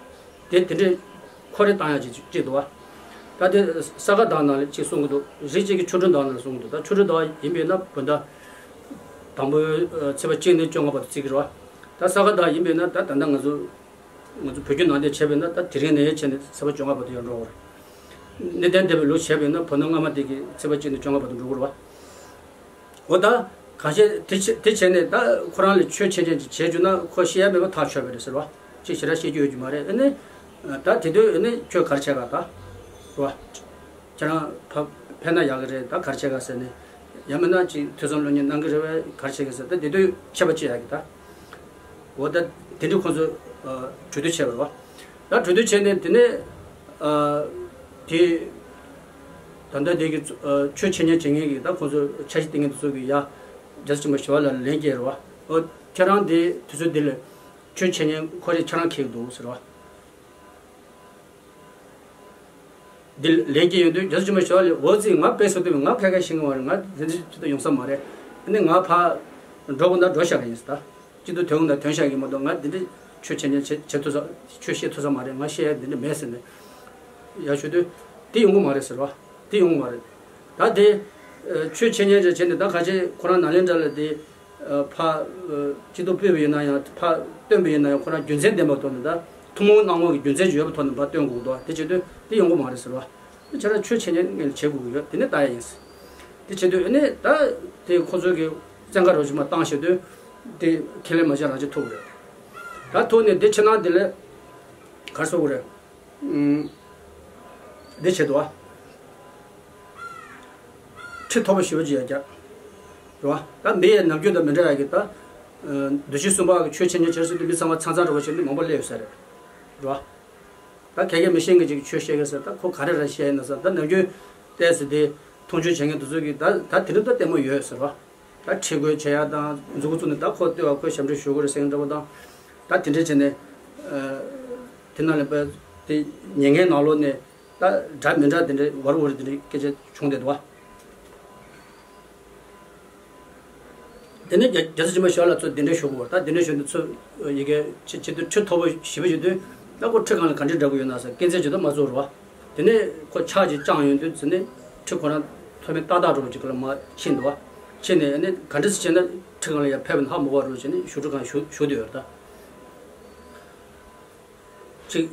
དེ་དེ་འདྲའི་ཁོ་རེ་བཏང་ཡག་ཅིག་ཅིག་འདུག་བ། ད་དེ་ས་ག་ཟླ་ནང་ལ་ཅིག་གསུང་གི་འདུག་རིགས་གཅིག་གི་ཆོ་འཕྲུལ་ཟླ་ནང་ལ་གསུང་གི་འདུག་ད་ཆོ་འཕྲུལ་ཟླ་ཡིན་པས་ན་བོད་ཟླ་དང་པོའི་ཚེས་པ་གཅིག་ནས་བཅོ་ལྔ་བར་དུ་བརྩི་གི་རེད་བ། ད་ས་ག་ཟླ་ཡིན་པས་ན་ད་ད་ལྟ་ང་ཚོ་ང་ཚོ་བོད་བརྒྱུད་ནང་བསྟན་བྱས་པས་ན་ད་དེ་རིང་ནས་བྱས་ནས་ཚེས་པ་བཅོ་ལྔ་བར་དུ་ཡང་འགྲོ་བར། གནས་བརྟན་སྡེ་པའི་ལུགས་བྱས་པས་ན་བོད་ཟླ་སྔ་མ་དེ་གི་ཚེས་པ་གཅིག་ནས་བཅོ་ལྔ་བར་དུ་འགྲོ་གི་རེད་བ། འོ་ད་གང་ཤེས་དེ་བྱས་དེ་བྱས་ནས་ད་ཁོ་རང་ལ་ཆོས་འཆད་ཉན་ཅིག་བྱས་བཅུག་ན་ཁོ་བཤད་ཡ་མེད་པ་ཐག་ཆོད་པ་རེད་ཟེར་བ། ཅིག་ཞེ་དྲག་བཤད་རྒྱུ་ཡོད་རྒྱུ་མ་རེད། ཨ་ནི་ད་དེ་དུས་ཨ་ནི་ཁྱོད་ག་རེ་བྱས་ག་ད་རེད་བ། ཁྱེད་རང་ཕ་ཕན་ན་ཡག་གི་རེད། ད་ག་རེ་བྱེད་ག་ཟེར་ནས། ཡང་མིན་ན་ཅིག་ཐོས་བསམ་སློབ་གཉེར་གནང་གི་རེད་པས། ག་རེ་བྱེད་ག་ཟེར། ད་དེ་དུས་ཆད་པ་གཅོད་ཡག་གི་ད། འོ་ད་དེ་འདྲའི་ཁོང་ཚོས་ཨ་གྲོས་བསྡུར་བྱས་པ་རེད་བ། ད་གྲོས་བསྡུར་བྱས་ནས་དེ་ནས་ཨ་དེ་ད་ལྟ་དེ་གི་ཨ་ཆོས་འཆད་ཉན་བྱེད་མཁན་གྱི་ད་ཁོང་ཚོ་འཆར་གཞི་བཏིང་མཁན་དེ་ཚོ་གི་ཡ་རྒྱལ་སྲས་ཆེན་པོ་ཞི་བ་ལྷ་ལ་ལན་བསྐྱལ་རེད་བ། འོ་ཁྱེད་རང་དེ་དུས་ཚོད་འདི་ལ་ཆོས་འཆད་ཉན་ཁོ་རེ་ཁྱེད་རང་འཁེལ་འདུག་ཟེར་བ། འདི་ལན་སྐྱེལ་ཡོང་དུས་རྒྱལ་སྲས་ཆེན་པོ་ཞི་བ་ལྷས། འོ་ཙི་ང་དཔེ་སྲོལ་བཏོད་པའི་ང་ཕལ་ཁ་ཤེས་ཀྱི་མ་རེད། ང་དེ་འདྲ་ཅིག་ཏུ་ཡོང་ས་མ་རེད། ཨ་ནི་ང་ཕར་འགྲོ་དགོས་ན་འགྲོ་བཞག་གི་ཡིན་ཟེར། ད་སྤྱི་འཐུས་ཐོན་དགོས་ན་ཐོན་བཞག་གི་མ་གཏོགས་ང་འདི་འདྲ་ཆོས་འཆད་ཉན་བྱེད་བྱེད་ཐུབ་ས་ཆོས་བཤད་ཐུབ་ས་མ་རེད། ང་བཤད་ཡ་འདི་འདྲ་མེད་ཟེར་ནས་ཡར་ཞུ་དུས་དེ་ཡོང་གི་མ་རེད་ཟེར་བ། དེ་ཡོང་གི་མ་རེད། ད་དེ་ཨ་ཆོས་འཆད་ཉན་རེ་བྱས་ནས་ད་ག་ཅི་ཁོ་རང་ནཱ་ལེནྡྲ་ལ་དེ་ཨ་ཕར་ཨ་སྤྱི་འཐུས་ཕུད་པ་ཡིན་ན་ཡང་ཕར་བཏོན་པ་ཡིན་ན་ཡང་ཁོ་རང་རྒྱུ་མཚན་ལྡན་པའི་ཐོག་ནས། ད་ཐུན་མོང་གནང་དགོས་ཀྱི་རྒྱུ་མཚན་ཅིག་ཡོད་པའི་ཐོག་ནས་ཕར་བཏོན་དགོས་ཀྱི་འདུག་དེ་བྱེད་དུས་དེ་ཡོང་གི་མ་རེད་ཟེར་བ། ཁྱེད་རང་ཆོས་འཆད་ཉན་ངས་བྱེད་དགོས་ཀྱི་ཡོད། དེ་ནས་ལྟ་ཡ་ཡིན་ཟེར། དེ་བྱེད་དུས་ཨ་ནི་ད་དེ་ཁོ་ཚོ་གི་བཙན་བཀའ་རོགས་ཅིག་མར་བཏང་བཞག་དུས་དེ་ཁས་ལེན་མ་བྱས་རང་བྱས་ཐུག་གི་རེད། ད་ཐུག་ནས་དེ་ཕྱི་ནང་དེ་ལས་ག་རེ་ཟེར་དགོས་རེད། ཨུམ། འདི་བྱེད་དོ། ཁྲི་ཐོག་པ་ཞེ་པོ་ཅིག་ཡར་བཀྱགས། རེད་བ། ད་མི་ཡི་ནམ་རྒྱུན་དང་མི་འདྲ་ཡག་གི་ད། ཨ་འདུ་ཤེས་གསུམ་པ་གི་ཆོས་འཆད་ཉན་བྱེད་ཟེར་དུས་མི་ཚང་མ་ཚང་ཚང་འདྲ་པོ་བྱས་ནས་མང་པོ་སླེབས་ཡོད་ས་རེད། རེད་བ། ད་ག་གེ་མི་ཤེས་མཁན་ཅིག་གིས་ཆོས་བཤད་མཁན་ཟེར། ད་ཁོ་ག་རེ་རང་བཤད་ཡིན་ན་ཟེར། ད་ནམ་རྒྱུན་ཏོག་ཙམ་དེ་མཐོང་ཆུང་བྱེད་མཁན་དེ་ཚོ་གིས་ད་ད་དེ་འདྲ་ད་ལྟད་མོ་ཡོད་ཟེར་བ། ད་ཁྲི་དགོས་བྱེད་ཡ་དང་མཛུབ་གུ་བཙུགས་ནས་ད་ཁོ་ལྟོས་པ། ཁོས་ཞབས་འདྲེན་ཞུ་དགོས་རེད་ཟེར་མཁན་འདྲ་པོ་དང་། ད་དེ་འདྲ་བྱས་ནས་ཨ་དེ་ནང་ལ་པ་དེ་ཉན་མཁན་ནང་ལོགས་ནས་ད་འདྲ་མི་འདྲ་དེ་འདྲ་ཝར་ཝར་དེ་འདྲ་སྐད་ཆ་བྱུང་བསྡད་འདུག་བ། དེ་ནས་རྒྱ་རྒྱལ་སྲས་ཆེན་པོ་ཞི་བ་ལྷ་ཚོ་གདན་འདྲེན་ཞུ་དགོས་པ། ད་གདན་འདྲེན་ཞུ་དུས་ཚོ་ཡི་གེ་ཆེ་ཆེ་དུས་ཁྲི་མཐོ་པོ་བཞི་པ་ཞིག་དུས། ད་ཁོ་ཁྲི་སྒང་ལ་ག་འདྲས་འདྲ་པོ་ཡོད་ན་ཟེར། སྐས་འཛེག་ཅིག་ད་མ་བཙུགས་རེད་བ། དེ་ནས་ཁོ་ཕྱག་ཅིག་བརྐྱངས་ཡོང་དུས་དེ་ནས་ཁྲི་ཁོ་རང་མཐོ་དམན་ཏག་ཏག་འདྲ་པོ་ཅིག་ག་ལ་མར་ཕྱིན་འདུག་བ། ཕྱིན་ནས་ཨ་ནི་ག་འདྲ་སེ་བྱས་ན་ཁྲི་སྒང་ལ་ཡར་ཕེབས་ན་ཧ་མ་གོ་བ་རུ་བྱས་ནས་བཞུགས་ཁྲི་སྒང་བཞུགས་བཞུགས་བསྡད་ཡོད་རེད་ད། ཅིག་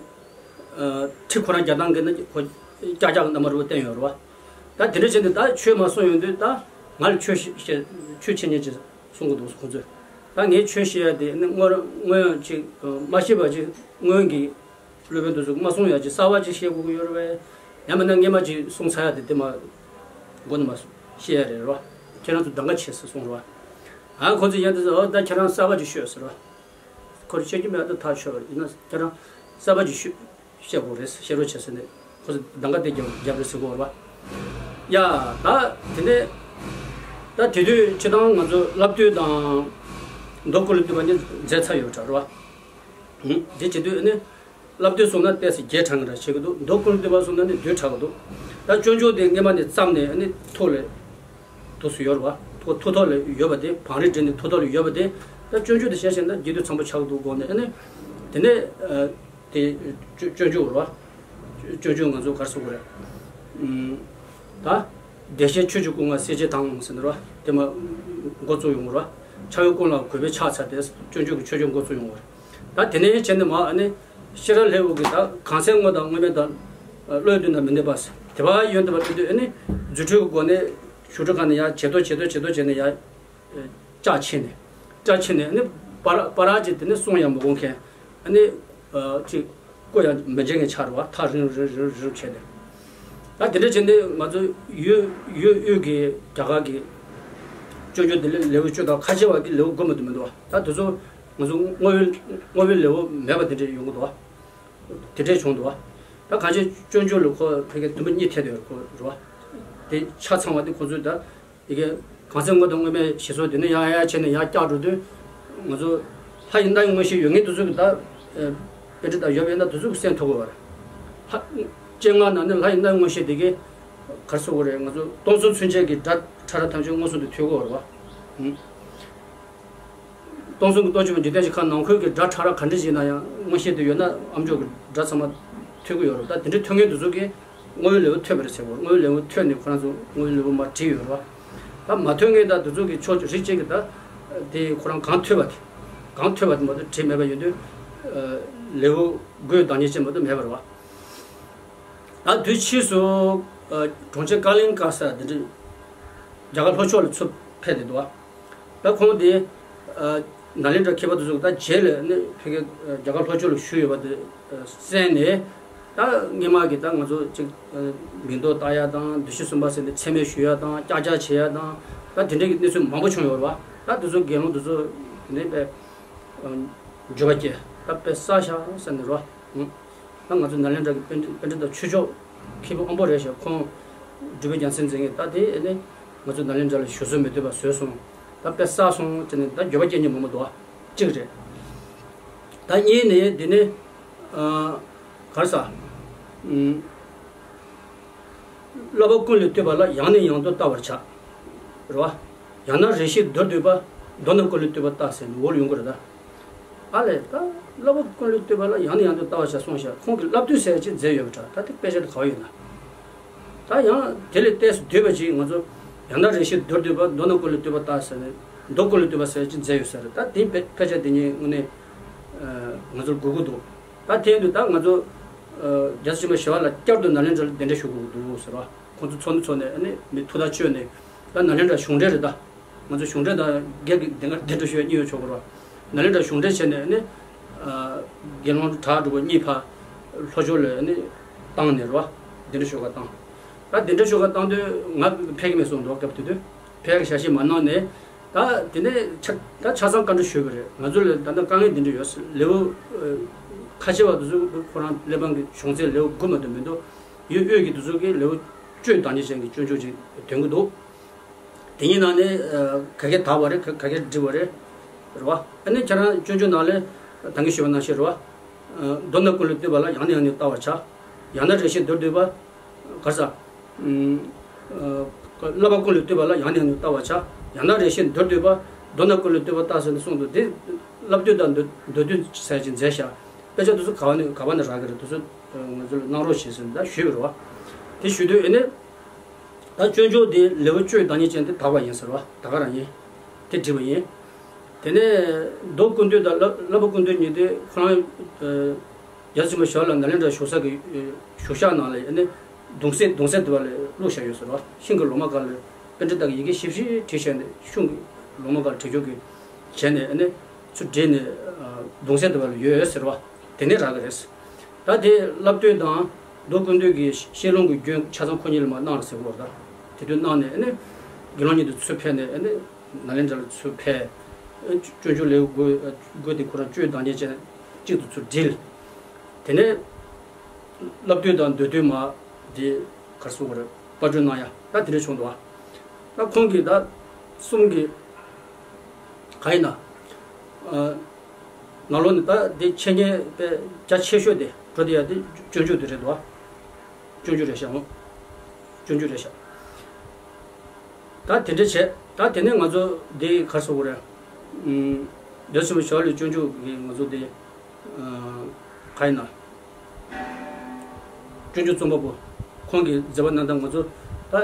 ཨ། ཁྲི་ཁོ་རང་རྒྱག་སྟངས་ཀྱི་ནི་ཁོ་ཀྱག་ཀྱག་གི་རྣམ་པ་རུ་བསྟན་ཡོད་རེད་བ། ད་དེ་འདྲ་བྱས་ནས་ད་ཆོས་མ་གསུང་ཡོང་དུས་ད་ང་ལ་ཆོས་བཤད་ཆོས་འཆད་ཉན་ཅིག་གསུང་གི་འདུག་ཁོ་ཚོས། ད་ངས་ཆོས་བཤད་ཡ་དེ་ནི་སྔོན་སྔོན་ཅིག་མ་ཤེས་པ་ཅིག་སྔོན་གྱི་སློབ་དཔོན་དེ་ཚོས་མ་གསུངས་ཡ་ཅིག་གསར་པ་ཅིག་བཤད་དགོས་ཀྱི་ཡོད་རེད་པས། ཡང་མིན་ན་སྔས་མ་ཅིག་གསུངས་ཚར་ཡ་དེ་དེ་མ་མགོ་ནས་མ་བཤད་ཡ་རེད་རོ། ཁྱེད་རང་ཚོ་གདམ་ག་བྱེད་ཟེར་གསུངས་རོ། ཨ་ཁོ་ཚོས་ཡང་དེ་ཚོ་ཨོ་ད་ཁྱེད་རང་གསར་པ་ཅིག་ཤོད་ཟེར་རོ། ཁོ་ཚོས་བཤད་རྒྱུ་མེད་ད་ཐག་ཆོད་པ་རེད། ཡིན་ན་ཁྱེད་རང་གསར་པ་ཅིག་ཤོད་བཤད་དགོས་རེད་བཤད་རོགས་བྱེད་ཟེར་ནས་ཁོ་ཚོས་གདམ་ག་དེ་རྒྱབ་རྒྱབ་རེད་ཟེར་གོ་རོ། ཡ། ད་དེ་ནས་ད་དེ་དུས་སྤྱིར་བཏང་ང་ཚོ་བསླབ་བཏུས་དང་མདོ་ཀུན་ལས་བཏུས་པ་གཉིས་མཛད་ཚར་ཡོད་ད་རོ། ཧུམ། དེ་བྱེད་དུས་ནི་བསླབ་བཏུས་གསུངས་ན་ཏོག་ཙམ་བརྒྱད་དྲག་གི་འདྲ་བྱེད་ཀྱི་འདུག་མདོ་ཀུན་ལས་བཏུས་པ་གསུངས་ན་ནི་བདུན་དྲག་གི་འདུག་ད་སྤྱོད་འཇུག་དེ་སྔས་མ་ནས་བརྩམས་ནས་ནི་ཐུགས་ལ་འདུག་སེ་ཡོད་རེད་བ། ཐུགས་ཐུགས་ཐོག་ལ་ཡོད་པ་དེ་བང་རིམ་བསྒྲིགས་ནས་ཐུགས་ཐོག་ལ་ཡོད་པ་དེ་ད་སྤྱོད་འཇུག་དེ་བྱས་བྱས་ན་རྒྱས་བསྡུས་ཚང་པོ་ཆགས་ཀྱི་འདུག་དགོངས་ནས་ནི་དེ་ནས་དེ་སྤྱོད་སྤྱོད་འཇུག་རེད་བ། སྤྱོད་འཇུག་ང་ཚོ་ག་རེ་ཟེར་དགོས་རེད། ད་བདེ་གཤེགས་ཆོས་ཀྱི་སྐུ་ལྔ་གསལ་བྱེད་དང་ཟེར་ནི་རེད་བ། དེ་མ་འགོ་བཙུགས་ཡོང་གི་རེད་བ། ཕྱག་འོས་ཀུན་ལ་གུས་པས་ཕྱག་འཚལ་ཏེ་སྤྱོད་འཇུག་གི་ཆོས་སྤྱོད་འགོ་བཙུགས་ཡོང་གི་རེད། ད་དེ་ནས་བྱས་ནས་མ་ཨ་ནི་ཤེས་རབ་ལྷའི་དབུ་གི་ད་གང་ཟག་དངོས་དང་དངོས་མེད་དང་བློ་ཡོད་དུས་ན་མི་གནས་པ་ཟེར་དེ་བ་ཡོན་ཏན་པ་ལྟ་དུས་ཨ་ནི་རྫུ་འཕྲུལ་གྱི་སྒོ་ནས་ཞུ་ཁྲི་ཁ་ནས་ཡར་ཇེ་མཐོ་ཇེ་མཐོ་ཇེ་མཐོ་བྱས་ནས་ཡར་ལྕགས་ཕྱིན་ནས་ལྕགས་ཕྱིན་ནས་ཨ་ནི་པར་པར་ཅིག་དེ་ནི་གསུང་ཡང་མི་དགོས་མཁན་ཨ་ནི་ཅིག་སྐུ་ཡང་མི་མཇལ་མཁན་ཆགས་རེད་བ། ཐག་རིང་རིང་རིང་རིང་བྱས་ནས་ད་དེ་འདྲ་བྱས་ནས་ང་ཚོ་ཡུལ་ཡུལ་དབུས་ཀྱི་རྒྱ་གར་གྱི་སྤྱོད་འཇུག་དེ་ལས་ལེའུ་བཅུ་དང་ཁ་ཆེ་བ་གི་ལེའུ་དགུ་མ་གཏོགས་མི་འདུག་བ། ད་དེ་ཚོ་ང་ཚོ་བསྔོ་བའི་བསྔོ་བའི་ལེའུ་མེད་པ་དེ་འདྲ་ཡོང་གི་འདུག་བ། དེ་འདྲས་བྱུང་འདུག་བ། ད་གང་ཅི་སྤྱོད་འཇུག་ལ་ཁོ་ཕ་གི་བདུན་པ་གཉིས་ཐེ་དེ་ཁོ་རེད་བ། དེ་ཆ་ཚང་བ་དེ་ཁོ་ཚོས་ད་དེ་གའི་གང་ཟག་དངོས་དང་དངོས་མེད་ཞེས་སོགས་དེ་ནས་ཡང་ཡང་བྱས་ནས་ཡང་བསྐྱར་འགྲོ་དུས་ང་ཚོ་ལྷ་ཡི་རྣ་ཡི་མངོན་ཤེས་ཡོད་མཁན་དེ་ཚོ་གི་ད་པཎྜི་ཏ་ཡོད་པ་ཡིན་ན་དེ་ཚོ་གི་གསན་ཐུབ་དགོས་པ་རེད། ལྷ་སྤྱན་སྔ་ན་ནི་ལྷ་ཡི་རྣ་ཡི་མངོན་ཤེས་དེ་གའི་ག་རེ་ཟེར་དགོས་རེད། ང་ཚོ་སྟོང་གསུམ་ཚུན་ཆད་ཀྱི་སྒྲ་ཕྲ་རགས་ཐམས་ཅད་མངོན་སུམ་དུ་ཐོས་དགོས་པ་རེད་བ། སྟོང་གསུམ་གྱི་སྟོང་ཆེན་པོ་འཇིག་རྟེན་གྱི་ཁམས་ནང་ཁུལ་གྱི་སྒྲ་ཕྲ་རགས་ག་འདྲ་ཞིག་ན་ཡང་མངོན་ཤེས་དེ་ཡོད་ན་ཨ་མཆོག་གི་སྒྲ་ཚང་མ་ཐོས་ཀྱི་ཡོད་རེད། ད་དེ་འདྲ་ཐོས་མཁན་དེ་ཚོ་གིས་བསྔོ་བའི་ལེའུ་ཐོས་པ་རེད་ཟེར་བ། བསྔོ་བའི་ལེའུ་ཐོས་ནས་ཁོ་རང་ཚོ་བསྔོ་བའི་ལེའུ་མར་བྲིས་ཡོད་རེད་བ། ད་མ་ཐོས་མཁན་ད་དེ་ཚོ་གི་ཕྱོགས་རིགས་གཅིག་གི་ད་དེ་ཁོ་རང་གང་ཐོས་པ་དེ་གང་ཐོས་པ་དེ་མ་གཏོགས་བྲིས་མེད་པ་ཡིན་དུས་ལེའུ་དགུའི་བདག་ཉིད་ཅན་མ་གཏོགས་མེད་པ་རེད་བ། ད་དུས་ཕྱིས་སུ་ཨ་གྲོང་ཁྱེར་ཀ་ལིང་ཀ་ཟེར་དེ་འདྲ་རྒྱ་གར་ལྷོ་ཕྱོགས་ལ་ཚུར་ཕེབས་བསྡད་འདུག་བ། ད་ཁོང་དེ་ཨ་ནཱ་ལེནྡྲ་མཁས་པ་དེ་ཚོ་ད་རྗེས་ལ་ནི་ཕ་གི་ཨ་རྒྱ་གར་ལྷོ་ཕྱོགས་ལ་བཞུགས་ཡོད་པ་དེ་ཨ་གསན་ནས་ད་སྔས་མ་གི་ད་ང་ཚོ་ཅིག་ཨ་མིང་འདོགས་བཏགས་ཡ་དང་བདུད་བཞི་གསུམ་པ་ཟེར་ནས་མཚན་སྨད་ཞུ་ཡ་དང་ཀྱག་ཀྱག་བྱེད་ཡ་དང་ད་དེ་འདྲའི་གི་གནས་ཚུལ་མང་པོ་བྱུང་ཡོད་རེད་བ། ད་དེ་ཚོ་དགེ་སློང་དེ་ཚོ་དེ་ནས་དཔེ་འགྱོད་པ་སྐྱེས་ད་དཔེ་བསགས་ཤག་ཟེར་ནས་རོ། ད་ང་ཚོ་ནཱ་ལེནྡྲ་གི་པཎྜི་པཎྜི་ཏ་ཆོས་མཆོག་མཁས་པ་དབང་པོ་རེད་ཤག་ཁོང་སྒྲུབ་པའི་རྒྱལ་མཚན་མཛད་མཁན་ད་དེ་ནི་ང་ཚོ་ནཱ་ལེནྡྲ་ལ་བཞུགས་སྲོལ་མི་བཏུབ་པ་བཟོས་སོང་། ད་དཔེ་བསགས་སོང་ཟེར་ནས་ད་འགྱོད་པ་སྐྱེ་མཁན་མང་པོ་འདུག་བ། གཅིག་རེད། ད་གཉིས་ནི་འདི་ནི་ཨ་ག་རེ་ཟ། ཨུམ། བསླབ་པ་ཀུན་ལས་བཏུས་པ་ལ་ཡང་ནས་ཡང་དུ་བལྟ་བར་བྱ། རེད་བ། ཡང་ན་རེ་ཞིག་མདོར་བསྡུས་པ། མདོར་ན་ཀུན་ལས་བཏུས་པ་ལྟ་ཟེར་ནས་འོག་ལ་ཡོང་གི་རེད་ད། ཨ་ལས་ད་བསླབ་པ་ཀུན་ལས་བཏུས་པ་ལ་ཡང་ནས་ཡང་དུ་བལྟ་བར་བྱ་གསུངས་ཤག་ཁོང་གིས་བསླབ་བཏུས་ཟེར་ཅིག་མཛད་ཡོད་པ་འདྲ། ད་དེ་དཔེ་ཆ་དེ་ག་བ་ཡོད་ན། ད་ཡང་དེ་ལས་ཏོག་ཙམ་བསྡུས་པ་ཅིག་ང་ཚོ་ཡང་ན་རེ་ཞིག་མདོར་བསྡུས་པ། མདོར་ན་ཀུན་ལས་བཏུས་པ་ལྟ་ཟེར་ནས་མདོ་ཀུན་ལས་བཏུས་པ་ཟེར་ཅིག་མཛད་ཡོད་ས་རེད། ད་དེ་དཔེ་དཔེ་ཆ་དེ་གཉིས་དངོས་གནས་ང་ཚོར་དགོས་ཀྱི་འདུག་ད་དེ་ཡིན་དུས་ད་ང་ཚོ་རྒྱལ་སྲས་ཆེན་པོ་ཞི་བ་ལྷ་བསྐྱར་དུ་ནཱ་ལེནྡྲ་ལ་གདན་འདྲེན་ཞུ་དགོས་ཀྱི་འདུག་ཟེར་བ། ཁོང་ཚོ་ཚོགས་འདུ་ཚོགས་ནས་ཨ་ནི་མི་ཐུགས་ཐག་གཅོད་ནས་ད་ནཱ་ལེནྡྲ་གཞུང་འབྲེལ་རེད་ད། ང་ཚོ་གཞུང་འབྲེལ་དང་སྒེར་གྱི་གདན་ཁ་གདན་འདྲེན་ཞུ་ཡ་གཉིས་ཡོད་ཆོག་གི་རེད་བ། ནཱ་ལེནྡྲ་གཞུང་འབྲེལ་བྱས་ནས་ཨ་ནི་དགེ་སློང་གྲྭ་དྲུག་པ་གཉིས་ཕར་ལྷོ་ཕྱོགས་ལ་ཨ་ནི་བཏང་ནས་རེད་བ། གདན་འདྲེན་ཞུ་ག་བཏང་། ད་གདན་འདྲེན་ཞུ་ག་བཏང་དུས་ང་ཕེབས་ཀྱི་མེད་གསུངས་འདུག་སྐབས་དེ་དུས་ཕེབས་ཀྱི་ཞལ་བཞེས་མ་གནང་ནས། ད་དེ་ནས་ཆ་ད་ཆ་ཚང་བཀའ་འདྲི་ཞུས་པ་རེད། ང་ཚོ་ལ་ད་ལྟ་དཀའ་ངལ་འདི་འདྲ་ཡོད། ལེའུ་ཁ་ཆེ་བ་དེ་ཚོ་ཁོ་རང་གླེ་བམ་གྱི་གཞུང་ཚད་ལེའུ་དགུ་མ་གཏོགས་མི་འདུག་ཡུལ་དབུས་ཀྱི་དེ་ཚོ་གི་ལེའུ་བཅུའི་བདག་ཉིད་ཅན་གྱི་སྤྱོད་འཇུག་ཅིག་འདོན་གྱི་འདུག་དེ་གཉིས་ནང་ནས་ག་གེ་དག་པ་རེད། ག་གེ་འགྲིག་པ་རེད། རེད་བ། ཨ་ནི་ཁྱེད་རང་སྤྱོད་འཇུག་ནང་ལས་ད་གིན་ཞུས་པ་ནང་བཞིན་རེད་བ། མདོར་ན་ཀུན་ལས་བཏུས་པ་ལ་ཡང་ནས་ཡང་ནས་བལྟ་བར་བྱ། ཡང་ན་རེ་ཞིག་མདོར་བསྡུས་པ། ག་རེ་ཟ། བསླབ་པ་ཀུན་ལས་བཏུས་པ་ལ་ཡང་ནས་ཡང་དུ་བལྟ་བར་བྱ། ཡང་ན་རེ་ཞིག་མདོར་བསྡུས་པ། མདོར་ན་ཀུན་ལས་བཏུས་པ་ལྟ་ཟེར་ནས་གསུངས་འདུག་དེ་བསླབ་བཏུས་དང་མདོར་མདོར་བསྡུས་ཟེར་གྱི་མཛད་ཤག་དཔེ་ཆ་དེ་ཚོ་ག་བ་ནས་ག་བ་ནས་རག་གི་རེད། དེ་ཚོ་ང་ཚོ་ལ་གནང་རོགས་བྱེད་ཟེར་ནས་ད་ཞུས་པ་རེད་བ། དེ་ཞུས་དུས་ཨེ་ནས་ ད་སྤྱོད་འཇུག་དེ་ལེའུ་བཅུའི་བདག་ཉིད་ཅན་དེ་དག་པ་ཡིན་ཟེར་བ། ད་ག་རང་ཡིན། དེ་བྲིས་པ་ཡིན། དེ་ནས་མདོ་ཀུན་བཏུས་དང་བསླབ་བསླབ་པ་ཀུན་བཏུས་གཉིས་དེ་ཁོ་རང་རྒྱལ་སྲས་ཆེན་པོ་ཞི་བ་ལྷ་ནཱ་ལེནྡྲར་བཞུགས་ས་གི་བཞུགས་ཤག་ནང་ལ་ཡང་ནི་གདུང་སྲས་གདུང་སྲས་དེ་བ་ལ་བླུགས་བཞག་ཡོད་ཟེར་བ། ཤིང་གི་ལོ་མ་སྒང་ལ་པཎྜི་ཏ་གི་ཡི་གེ་ཞིབ་ཞིབ་བྲིས་བཞག་ནས་ཤིང་གི་ལོ་མ་སྒང་ལ་བྲིས་རྒྱུ་གི་བྱས་ནས་ནི་ཚུར་བྲིས་ནས་གདུང་སྲས་དེ་བ་ལ་ཡོད་ཟེར་བ། དེ་ནས་རག་གི་རེད། ད་དེ་བསླབ་བཏུས་དང་མདོ་ཀུན་བཏུས་ཀྱི་བཤད་ལུང་གི་རྒྱུན་ཆ་ཚང་ཁོ་གཉིས་ལ་མར་གནང་རེད་ཟེར་གོ་རེད། ད་དེ་དུས་གནང་ནས་ཨ་ནི་དགེ་སློང་གཉིས་དེ་ཚུར་ཕེབས་ནས་ཨ་ནི་ནཱ་ལེནྡྲ་ལ་ཚུར་ཕེབས། སྤྱོད་འཇུག་ལེའུ་དགུ་དགུ་དེ་ཁོ་རང་བཅུའི་བདག་ཉིད་ཅན་གཅིག་ཏུ་ཚུར་དྲིལ། དེ་ནས་བསླབ་བཏུས་དང་མདོ་བཏུས་མར་དེ་གར་སོང་བར་པར་སྐྲུན་གནང་ཡ་ད་དེ་འདྲ་བྱུང་འདུག་ད་ཁོང་གིས་ད་གསུམ་གྱི་ག་ཡིན་ན། ནང་ལོགས་ནས་ད་འདི་འཆད་ཉན་དཔེ་རྒྱ་ཆེ་ཤོས་དེ་འགྲོ་དེ་ཡ་དེ་སྤྱོད་འཇུག་དེ་རེད་འདུག་སྤྱོད་འཇུག་རེད་ཤག་འོང་། སྤྱོད་འཇུག་རེད་ཤག་ད་དེ་འདྲ་བྱས་ད་དེ་ནས་ང་ཚོ་འདི་གར་སོང་བ་རེད། ཨུམ། རྒྱལ་སྲས་ཆེན་པོ་ཞི་བ་ལྷའི་སྤྱོད་འཇུག་གི་ང་ཚོ་འདི་ག་ཡིན་ན། སྤྱོད་འཇུག་རྩོམ་པ་པོ་ཁོང་གི་མཛད་པ་རྣམ་ཐར་ང་ཚོ་ད་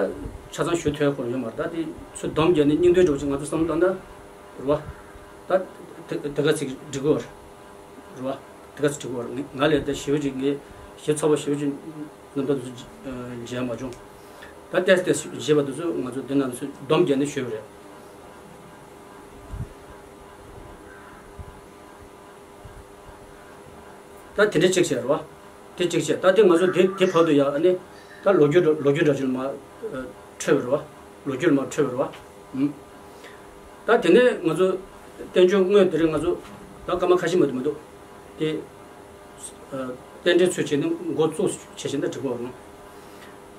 ཆ་ཚང་ཞུ་ཐུབ་ཡ་ཁོ་རང་ཡོད་མ་རེད། ད་དེ་ཚོ་སྡོམ་བརྒྱབ་ནས་སྙིང་དོན་འདྲ་བོ་ཅིག་ང་ཚོ་བསམ་བློ་བཏང་ན་རེད་བ། ད་དེ་དེ་ག་ཚིག་འགྲིག་གི་རེད་བ། དེ་ག་ཚིག་འགྲིག་གི་རེད། ང་ལས་ད་ཞེ་པོ་ཅིག་ངས་ཞེ་ཚོར་བ་ཞེ་པོ་ཅིག་རྣམ་ཐར་དེ་ཚོ་མཇལ་མ་བྱུང་། ད་ཏེས་ཏེས་བཞེས་པ་དེ་ཚོ་ང་ཚོ་འདི་ནང་ཚོ་སྡོམ་བརྒྱབ་ནས་ཞུས་པ་རེད། ད་དེ་འདྲ་གཅིག་བྱས་རེད་བ། དེ་གཅིག་བྱས་ད་དེ་ང་ཚོ་དེ་དེ་བར་དུ་ཡང་ཨ་ནི་ད་ལོ་རྒྱུས་འདྲ་ལོ་རྒྱུས་འདྲ་ཅིག་ལ་མར་འཕྲོས་པ་རེད་བ། ལོ་རྒྱུས་ལ་མར་འཕྲོས་པ་རེད་བ། ཨུམ། ད་དེ་ནས་ང་ཚོ་བསྟན་བཅོས་དངོས་དེ་རིང་ང་ཚོ་ད་སྐར་མ་ཁ་ཤས་མ་གཏོགས་མི་འདུག་དེ་རྟེན་འབྲེལ་ཚུལ་བྱས་ནས་འགོ་བཙུགས་བྱས་བྱས་ན་འགྲིག་གོ་རུང་།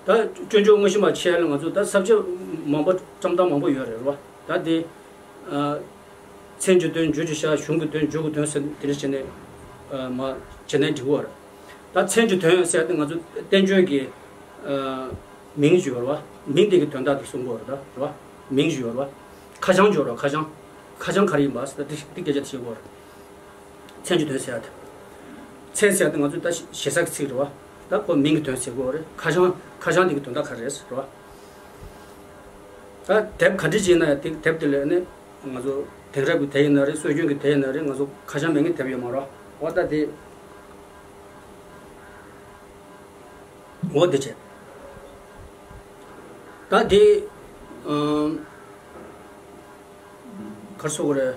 ད་སྤྱོད་འཇུག་དངོས་གཞི་མར་ཕྱེ་ཡ་ལ་ང་ཚོ་ད་ས་བཅད་མང་པོ་བཀྲམ་སྟངས་མང་པོ་ཡོད་རེད་བ། ད་དེ། མཚན་གྱི་དོན་རྒྱུད་ཀྱི་ཤ་གཞུང་གི་དོན་མཇུག་གི་དོན་ཟེར་དེ་འདྲ་བྱས་ནས་མ་བྱས་ན་འགྲིག་གོ་རེད། ད་མཚན་གྱི་དོན་ཟེར་ཏེ་ང་ཚོ་བསྟན་བཅོས་ཀྱི་མིང་ཞིག་ཡོད་རེད་བ། མིང་དེ་གི་དོན་དག་དེ་གསུང་གོ་རེད་ད་རེད་བ། མིང་ཞིག་ཡོད་རེད་བ། ཁ་བྱང་ཞིག་ཡོད་རེད་བ། ཁ་བྱང་ཁ་བྱང་ག་རེ་ཡིན་པ་ཟེར་ད་དེ་དེ་སྐད་ཆ་དེ་བཤད་གོ་རེད། མཚན་གྱི་དོན་ཟེར་ཡ་དེ། མཚན་ཟེར་ཡ་དེ་ང་ཚོས་ད་ཞེ་ས་གི་ཚིག་རེད་བ། ད་ཁོ་མིང་གི་དོན་ཟེར་གོ་རེད། ཁ་བྱང་ཁ་བྱང་དེ་གི་དོན་དག་ག་རེ་རེད་ཟེར་བ། ད་དེབ་ག་འདྲ་ཅིག་ཡིན་ན་ཡང་དེ་དེབ་དེ་ལ་ནི་ང་ཚོ་དེང་རབས་ཀྱི་དེབ་ཡིན་ན་རེད། སྲོལ་རྒྱུན་གྱི་དེབ་ཡིན་ན་རེད། ང་ཚོ་ཁ་བྱང་མེད་མཁན་དེབ་ཡོད་མ་རེད། འོ་ད་དེ་འོ་དེ་བྱས། ད་དེ་ཨམ། ག་རེ་ཟེར་དགོས་རེད།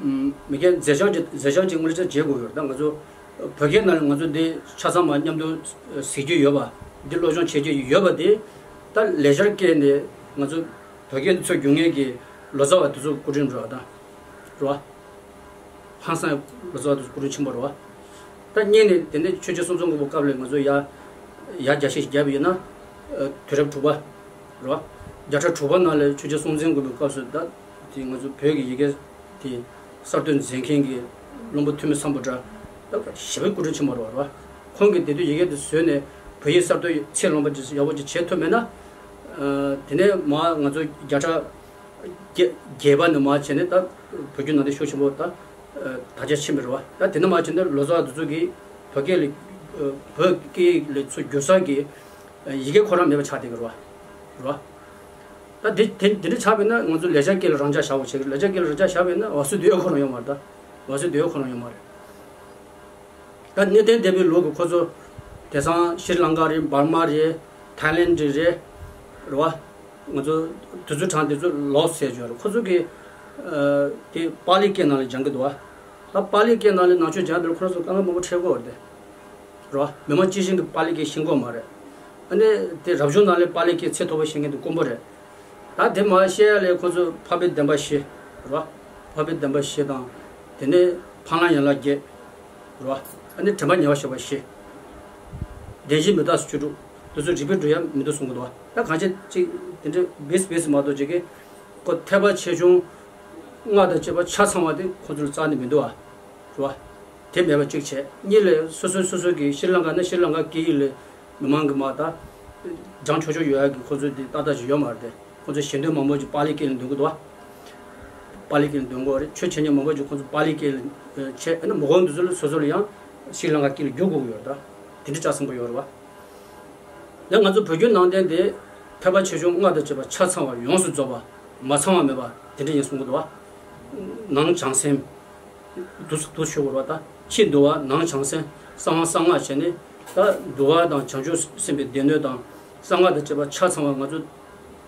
ཨམ། མི་སྐད་མཛད་བྱང་གི་མཛད་བྱང་གི་དངོས་ཆ་བརྗེ་དགོས་ཡོད་རེད། ད་ང་ཚོ་བོད་སྐད་ནང་ལ་ང་ཚོ་འདི་ཆ་ཚང་མ་མཉམ་དུ་གཟིགས་རྒྱུ་ཡོད་པ། འདི་སློབ་སྦྱོང་བྱེད་རྒྱུ་ཡོད་པ་དེ་ད་ལེགས་སྦྱར་སྐད་ནས་ང་ཚོ་བོད་སྐད་འདི་ཚུར་བསྒྱུར་མཁན་གྱི་ལོ་ཙཱ་བ་དེ་ཚོ་སྐུ་དྲིན་རེད་བ་ད། རེད་བ། ཧང་སང་ལོ་ཙཱ་བ་དེ་ཚོ་སྐུ་དྲིན་ཆེན་པོ་རེད་བ། ད་སྔོན་ནས་དེ་འདྲའི་ཆོས་རྗེ་སྲོང་བཙན་སྒམ་པོའི་སྐབས་ལ་ང་ཚོ་ཡར་ཡར་རྒྱ་ཆེ་ཞིག་བརྒྱབ་པ་ཡིན་ན། དུས་རབས་དྲུག་པ། རེད་བ། བརྒྱ་ཕྲག་དྲུག་པ་ནང་ལ་ཆོས་རྗེ་སྲོང་བཙན་སྒམ་པོའི་སྐབས་སུ་ད་དེ་ང་ཚོ་བོད་ཀྱི་ཡི་གེ་དེ་གསར་གཏོད་མཛད་མཁན་གྱི་བློན་པོ་ཐོན་མི་སམ་བྷོ་ཊ་ད་ཞེ་པོའི་སྐུ་དྲིན་ཆེན་པོ་རེད་བ། ཁོང་གིས་དེ་དུས་ཡི་གེ་དེ་བཟོས་ནས་བོད་ཡིག་གསར་གཏོད་ཚད་ལོན་པ་ཅིག་ཡག་པོ་ཅིག་བྱེད་ཐུབ་མེད་ན། དེ་ནས་མར་ང་ཚོ་བརྒྱ་ཕྲག་བརྒྱད་བརྒྱད་པ་ནས་མར་བྱས་ནས་ད་བོད་བརྒྱུད་ནང་བསྟན་ཤུགས་ཆེན་པོ་ད་དར་རྒྱས་ཕྱིན་པ་རེད་བ། ད་དེ་ནས་མར་བྱས་ནས་ལོ་ཙཱ་བ་དེ་ཚོ་གིས་བོད་སྐད་ལ་བོད་སྐད་ལ་ཚུར་བསྒྱུར་ས་གི་ཡི་གེ་ཁོ་རང་མེད་པ་ཆགས་བསྡད་ཀྱི་རེད་བ། རེད་བ། ད་དེ་དེ་དེ་འདྲ་ཆགས་པས་ན་ང་ཚོ་ལེགས་སྦྱར་སྐད་ལ་རང་འཇགས་བཞག་དགོས་བྱས། ལེགས་སྦྱར་སྐད་ལ་རང་འཇགས་བཞག་པས་ན་བ་སུ་དེ་ཡོད་ཁོ་རང་ཡོད་མ་རེད། ད་བ་སུ་དེ་ཡོད་ཁོ་རང་ཡོད་མ་རེད། ད་གནས་བརྟན་སྡེ་པའི་ལུགས་ཀྱི་ཁོ་ཚོ་དེང་སང་ཤྲི་ལང་ཀ་རེད། འབར་མ་རེད། ཐའི་ལེན་ཌི་རེད། རེད་བ། ང་ཚོ་དེ་ཚོ་གྲངས་དེ་ཚོ་ལོག་ཟེར་བརྗོད་རེད། ཁོ་ཚོ་གིས་དེ་པཱ་ལི་སྐད་ནང་ལ་སྦྱང་གི་འདུག་བ། ད་པཱ་ལི་སྐད་ནང་ལ་ནང་ཆོས་སྦྱང་དེར་ཁོ་རང་ཚོ་དཀའ་ངལ་མང་པོ་འཕྲད་ཀྱི་ཡོད་རེད། རེད་བ། མི་མང་སྤྱི་བྱིངས་ཀྱི་པཱ་ལི་སྐད་ཤེས་ཀྱི་ཡོད་མ་རེད། ཨ་ནི་དེ་རབ་བྱུང་ནང་ལ་པཱ་ལི་སྐད་ཚད་མཐོ་པོ་ཤེས་མཁན་དེ་དཀོན་པོ་རེད། ད་དེ་མར་བཤད་ཡ་ལས་ཁོ་ཚོས་འཕགས་པའི་བདེན་པ་བཞི། རེད་བ། འཕགས་པའི་བདེན་པ་བཞི་དང་། དེ་ནས་འཕགས་ལམ་ཡན་ལག་བརྒྱད། རེད་བ། ཨ་ནི་དྲན་པ་ཉེ་བར་བཞག་པ་བཞི། བདེན་བཞི་མི་རྟག་སོགས་བཅུ་དྲུག་དེ་ཚོ་རིགས་པས་སྒྲུབ་ཡ་མི་འདུག་གསུང་གི་འདུག་བ། ད་གང་བྱས་ཅིག་དེ་འདྲའི་བེས་བེས་མ་གཏོགས་ཅིག་གི་ཁོ་ཐེག་པ་ཆེ་ཆུང་སྔགས་དང་བཅས་པ་ཆ་ཚང་བ་དེ་ཁོ་ཚོར་རྩ་ནས་མི་འདུག་བ། རེད་བ། དེ་མེད་པ་གཅིག་བྱས། གཉིས་ལ་སོ་སོ་སོ་སོ་གི་ཤྲི་ལང་ཀ་ན་ཤྲི་ལང་ཀ་སྐད་ཡིག་ལ་མི་མང་གི་མ་ད་སྦྱང་ཆོག་ཆོག་ཡོད་ཡ་གི་ཁོ་ཚོ་དེ་ཏག་ཏག་ཅིག་ཡོད་མ་རེད་དེ། ཁོ་ཚོ་ཞལ་འདོན་མང་པོ་ཅིག་པཱ་ལི་སྐད་ལ་འདོན་གི་འདུག་བ། པཱ་ལི་སྐད་ལ་འདོན་གི་རེད། ཆོས་འཆད་མཁན་མང་པོ་ཅིག་ཁོ་ཚོ་པཱ་ལི་སྐད་ལ་བྱས། ཨ་ནི་མི་གོ་འདི་ཚོ་ལ་སོ་སོ་ལ་ཡང་ཤྲི་ལང་ཀ་སྐད་ལ་བསྒྱུར་དགོས་ཀྱི་ཡོད་རེད། ད་དེ་འདྲ་ཆ་ཚང་པོ་ཡོད་རེད་བ། ཡང་ང་ཚོ་བོད་བརྒྱུད་ནང་བསྟན་དེ་ ཁྱད་པར་ཆེ་ཆུང་ལྔ་དང་བཅས་པ་ཆ་ཚང་བ་ཡོངས་སུ་རྫོགས་པ་མ་ཚང་བ་མེད་པ་དེ་འདྲ་ཡིན་གསུང་གི་འདུག་བ། ནང་བྱང་སེམས། དུ་དུ་ཆོས་སྐུ་རེད་བ། ད་ཕྱི་འདུལ་བ་ནང་བྱང་སེམས། གསང་བ་གསང་སྔགས་བྱས་ནས་ད་འདུལ་བ་དང་བྱང་ཆུབ་སེམས་དཔའི་སྡེ་སྣོད་དང་གསང་སྔགས་དང་བཅས་པ་ཆ་ཚང་བ་ང་ཚོ་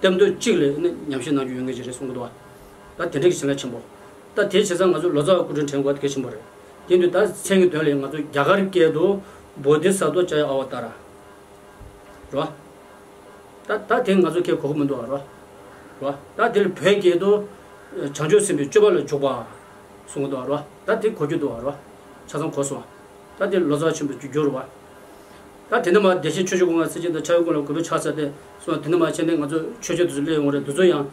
གཏན་དོན་གཅིག་ལ་ནི་ཉམས་བཞེས་གནང་རྒྱུ་ཡོད་ངེས་ཅིག་རེད་གསུང་གི་འདུག་བ། ད་དེ་འདྲ་གི་བྱིན་རླབས་ཆེན་པོ། ད་དེ་བྱས་ཙང་ང་ཚོ་ལོ་ཙཱ་བ་སྐུ་ཕྲེང་དྲན་དགོས་པ་གལ་ཆེན་པོ་རེད། དེ་དུས་ད་མཚན་གྱི་དོན་ལས་ང་ཚོ་རྒྱ་གར་སྐད་དུ་བོ་དྷི་ས་ཏྭ་ཙྱ་ཡ་ཨ་བ་ཏཱ་ར། རེད་བ། ད་ད་དེ་ང་ཚོ་སྐད་གོ་གི་མི་འདུག་བ། རེད་བ། ད་དེ་ལ་བོད་སྐད་དུ་བྱང་ཆུབ་སེམས་དཔའི་སྤྱོད་པ་ལ་འཇུག་པ་གསུང་གི་འདུག་བ། རེད་བ། ད་དེ་གོ་རྒྱུ་འདུག་བ། རེད་བ། ཆ་ཚང་གོ་སོང་བ། ད་དེ་ལོ་ཙཱ་བ་ཆེན་པོའི་རྒྱུ་རེད་བ། ད་དེ་ནས་མར་བདེ་ཆེན་ཆོས་སྐྱོང་གི་ཚིག་ཅན་དང་ཕྱག་གཡོག་ཀུན་ལ་གུས་པས་ཕྱག་འཚལ་ཏེ་སོང་། དེ་ནས་མར་བྱས་ནས་ང་ཚོ་ཆོས་སྤྱོད་དེ་ཚོ་སླེབས་ཡོང་རེད། དེ་ཚོ་ཡང་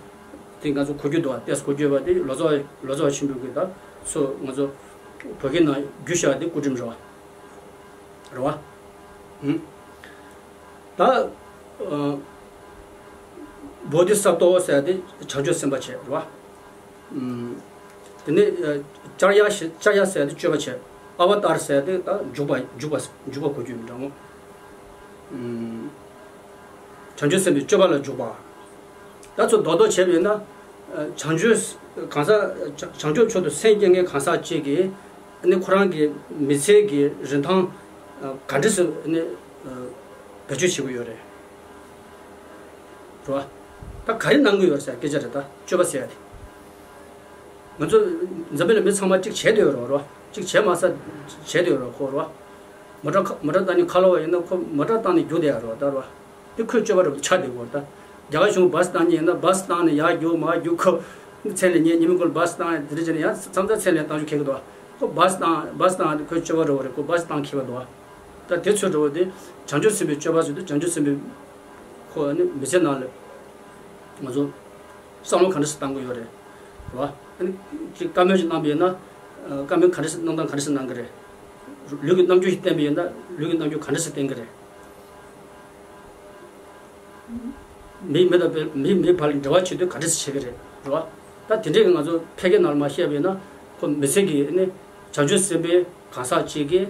དེ་ང་ཚོ་གོ་རྒྱུ་འདུག་བ། ཏོག་ཙམ་གོ་རྒྱུ་ཡོད་པ་དེ་ལོ་ཙཱ་བ་ལོ་ཙཱ་བ་ཆེན་པོའི་གི་ད་ཚོ་ང་ཚོ་བོད་སྐད་ནང་བསྒྱུར་བཞག་དེ་སྐུ་བགྲེས་རེད་བ། རེད་བ། ཨུམ། ད་ཨ་བོ་དྷི་ས་ཏྭ་ཟེར་དེ་བྱང་ཆུབ་སེམས་དཔའ་བྱས། རེད་བ། ཨུམ། དེ་ནས་ཨ་ཙརྱ་ཞེས་ཙརྱ་ཟེར་དེ་སྤྱོད་པ་བྱས། ཨ་བ་ཏཱ་ར་ཟེར་དེ་ད་འཇུག་པ་འཇུག་པ་འཇུག་པ་གོ་རྒྱུ་མི་འདྲ་མོ། ཨུམ། བྱང་ཆུབ་སེམས་དཔའི་སྤྱོད་པ་ལ་འཇུག་པ། ད་ཚོ་རྡོག་རྡོག་བྱས་པ་ཡིན་ན། ཨ་བྱང་ཆུབ་གང་ཟག་བྱང་ཆུབ་མཆོག་ཏུ་སེམས་བསྐྱེད་མཁན་གང་ཟག་ཅིག་གིས་ཨ་ནི་ཁོ་རང་གི་མི་ཚེ་གི་རིན་ཐང་ཨ་ག་འདྲ་སེ་ཨ་ནི་ཨ་བེད་སྤྱོད་བྱེད་ཀྱི་ཡོད་རེད། རེད་བ། ད་ག་རེ་གནང་གི་ཡོད་ཟེར་སྐད་ཆ་རེད། ད་སྤྱོད་པ་ཟེར་ཡ་དེ། ང་ཚོ་འཛམ་བུ་གླིང་མི་ཚང་མ་གཅིག་བྱས་བསྡད་ཡོད་རེད་བ། གཅིག་བྱས་མ་ས་བྱས་བསྡད་ཡོད་རེད་ཁོ་རེད་བ། མོ་ཊ་ཁ་མོ་ཊ་བཏང་ནས་ཁ་ལོ་བ་ཡིན་ན་ཁོ་མོ་ཊ་བཏང་ནས་རྒྱུག་བསྡད་ཡ་རེད་བ། ད་རེད་བ། དེ་ཁོའི་སྤྱོད་པ་རེད་བ། ཆགས་བསྡད་ཡོད་རེད། ད་རྒྱ་གར་གཞུང་བཱ་སི་བཏང་མཁན་ཡིན་ན་བཱ་སི་བཏང་ནས་ཡར་རྒྱུག་མར་རྒྱུག་ཁོ་མཚན་ལ་ཉན། ཉི་མ་ཀུན་ལ་བཱ་སི་བཏང་ཡ་དེ་འདྲ་བྱས་ནས་ཡང་མཚམས་མཚམས་མཚན་ལ་བཏང་རྒྱུ་ཁེལ་གི་འདུག་བ། ཁོ་བཱ་སི་བཏང་བཱ་སི་བཏང་ཡ་དེ་ཁོའི་སྤྱོད་པ་རེད་བ། རེད། ཁོ་བཱ་སི་བཏང་ཁེལ་བ་འདུག་བ། ད་དེ་ཚོ་འགྲོ་བ་དེ་བྱང་ཆུབ་སེམས་དཔའི་སྤྱོད་པ་ཟེར་དུས་བྱང་ཆུབ་སེམས་དཔའི་ཁོ་ནི་མི་ཚེ་ནང་ལ་ང་ཚོ་བསམ་བློ་ག་འདྲ་ཞིག་བཏང་གི་ཡོད་རེད། རེད་བ། ཨ་ནི་ཅིག་བཀའ་མོལ་ཞིག་གནང་བ་ཡིན་ན། ཨ་བཀའ་མོལ་ག་འདྲ་ཞིག་གནང་སྟངས་ག་འདྲ་ཞིག་གནང་གི་རེད། ལུས་ཀྱི་རྣམ་འགྱུར་ཞིག་བསྟན་པ་ཡིན་ན་ལུས་ཀྱི་རྣམ་འགྱུར་ག་འདྲ་ཞིག་བསྟན་གི་རེད། མི་མི་དང་མི་མི་བར་ལ་འབྲེལ་བ་བྱེད་དུས་ག་འདྲ་ཞིག་བྱེད་ཀྱི་རེད། རེད་བ། ད་དེ་འདྲས་ཀྱི་ང་ཚོ་ཕལ་སྐད་ནང་ལ་མར་བཤད་པ་ཡིན་ན་ཁོ་མི་ཚེ་གི་ནི་བྱང་ཆུབ་སེམས་དཔའི་གང་ཟག་ཅིག་གིས་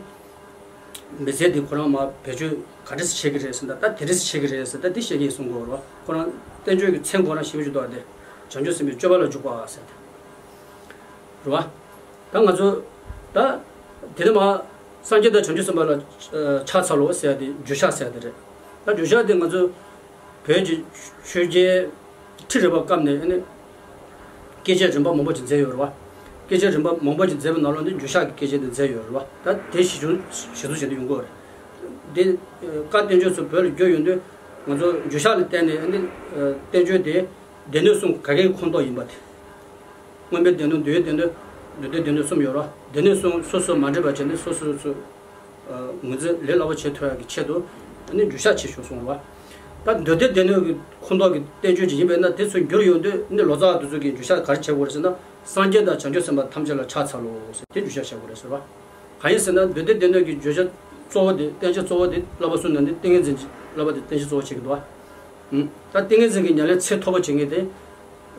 མི་ཚེ་འདི་ཁོ་རང་མར་བེད་སྤྱོད་ག་འདྲས་བྱེད་ཀྱི་རེད་ཟེར་ན། ད་དེ་འདྲས་བྱེད་ཀྱི་རེད་ཟེར། ད་འདི་བཤད་ཀྱི་གསུང་གི་རེད་བ། ཁོ་རང་བསྟན་བཅོས་ཀྱི་མཚན་ཁོ་རང་ཞེ་པོ་ཅིག་འདུག་བ། དེ་བྱང་ཆུབ་སེམས་དཔའི་སྤྱོད་པ་ལ་འཇུག་པ་ཟེར་ཏེ། རེད་བ། ད་ང་ཚོ་ད་དེ་ནས་མར་སངས་རྒྱས་དང་བྱང་ཆུབ་སེམས་དཔའ་ལ་ཨ་ཕྱག་འཚལ་ལོ་ཟེར་ཡ་དེ་འགྱུར་ཞགས་ཟེར་ཡ་དེ་རེད། ད་འགྱུར་ཞགས་དེ་ང་ཚོ་བོད་ཀྱི་ཆོས་རྒྱལ་ཁྲི་རལ་པ་སྐབས་ནས་ཨ་ནི་བཀས་བཅད་རིམ་པ་མང་པོ་ཅིག་མཛད་ཡོད་རེད་བ། བཀས་བཅད་རིམ་པ་མང་པོ་ཅིག་མཛད་པའི་ནང་ལོགས་ནས་འགྱུར་ཞགས་ཀྱི་བཀས་བཅད་དེ་མཛད་ཡོད་རེད་བ། ད་དེ་གཞི་བཟུང་གཞི་བཟུང་བྱས་ཏེ་ཡོང་གི་ཡོད་རེད། དེ་བཀའ་བསྟན་བཅོས་ཚོ་བོད་ལ་བསྒྱུར་ཡོང་དུས་ང་ཚོ་འགྱུར་ཞགས་ལ་བརྟེན་ནས་ཨ་ནི་བསྟན་བཅོས་དེ་སྡེ་སྣོད་གསུམ་ག་གེའི་ཁོངས་གཏོགས་ཡིན་པ་དེ། མངོན་པའི་སྡེ་སྣོད། འདུལ་བའི་སྡེ་སྣོད། མདོ་སྡེའི་སྡེ་སྣོད་གསུམ་ཡོད་རེད་བ། སྡེ་སྣོད་གསུམ་སོ་སོ་མ་འདྲེས་པ་བྱས་ནས་སོ་སོ་སོ་ཨ་ངོས་འཛིན་ལས་སླ་པོ་བྱེད་ཐུབ་ཡག་གི་ཆེད་དུ་ཨ་ནི་འགྱུར་ཞགས་ཆེ་ཤོས་གསུངས་རེད་བ། ད་མདོ་སྡེའི་སྡེ་སྣོད་ཀྱི་ཁོངས་གཏོགས་ཀྱི་བསྟན་བཅོས་ཅིག་ཡིན་པས་ན་དེ་ཚོ་འགྱུར་ཡོང་དུས་ཨ་ནི་ལོ་ཙཱ་བ་དེ་ཚོ་གིས་འགྱུར་ཞགས་ག་རེ་བྱེད་དགོས་རེད་ཟེར་ན། སངས་རྒྱས་དང་བྱང་ཆུབ་སེམས་དཔའ་ཐམས་ཅད་ལ་ཕྱག་འཚལ་ལོ་ཟེར་དེ་འགྱུར་ཞགས་བྱེད་དགོས་རེད་ཟེར་བ། གང་ཡིན་ཟེར་ན་མདོ་སྡེའི་སྡེ་སྣོད་ཀྱི་བརྗོད་བྱ་གཙོ་བོ་དེ་བསྟན་བྱ་གཙོ་བོ་དེ་བསླབ་པ་གསུམ་ནང་ནས་ཏིང་ངེ་འཛིན་གྱི་བསླབ་པ་དེ་བསྟན་བྱ་གཙོ་བོ་བྱེད་ཀྱི་འདུག་བ། ཨུམ། ད་ཏིང་ངེ་འཛིན་གྱི་ཉམས་ལེན་ཚད་མཐོ་པོ་བྱེད་མཁན་དེ་རེད་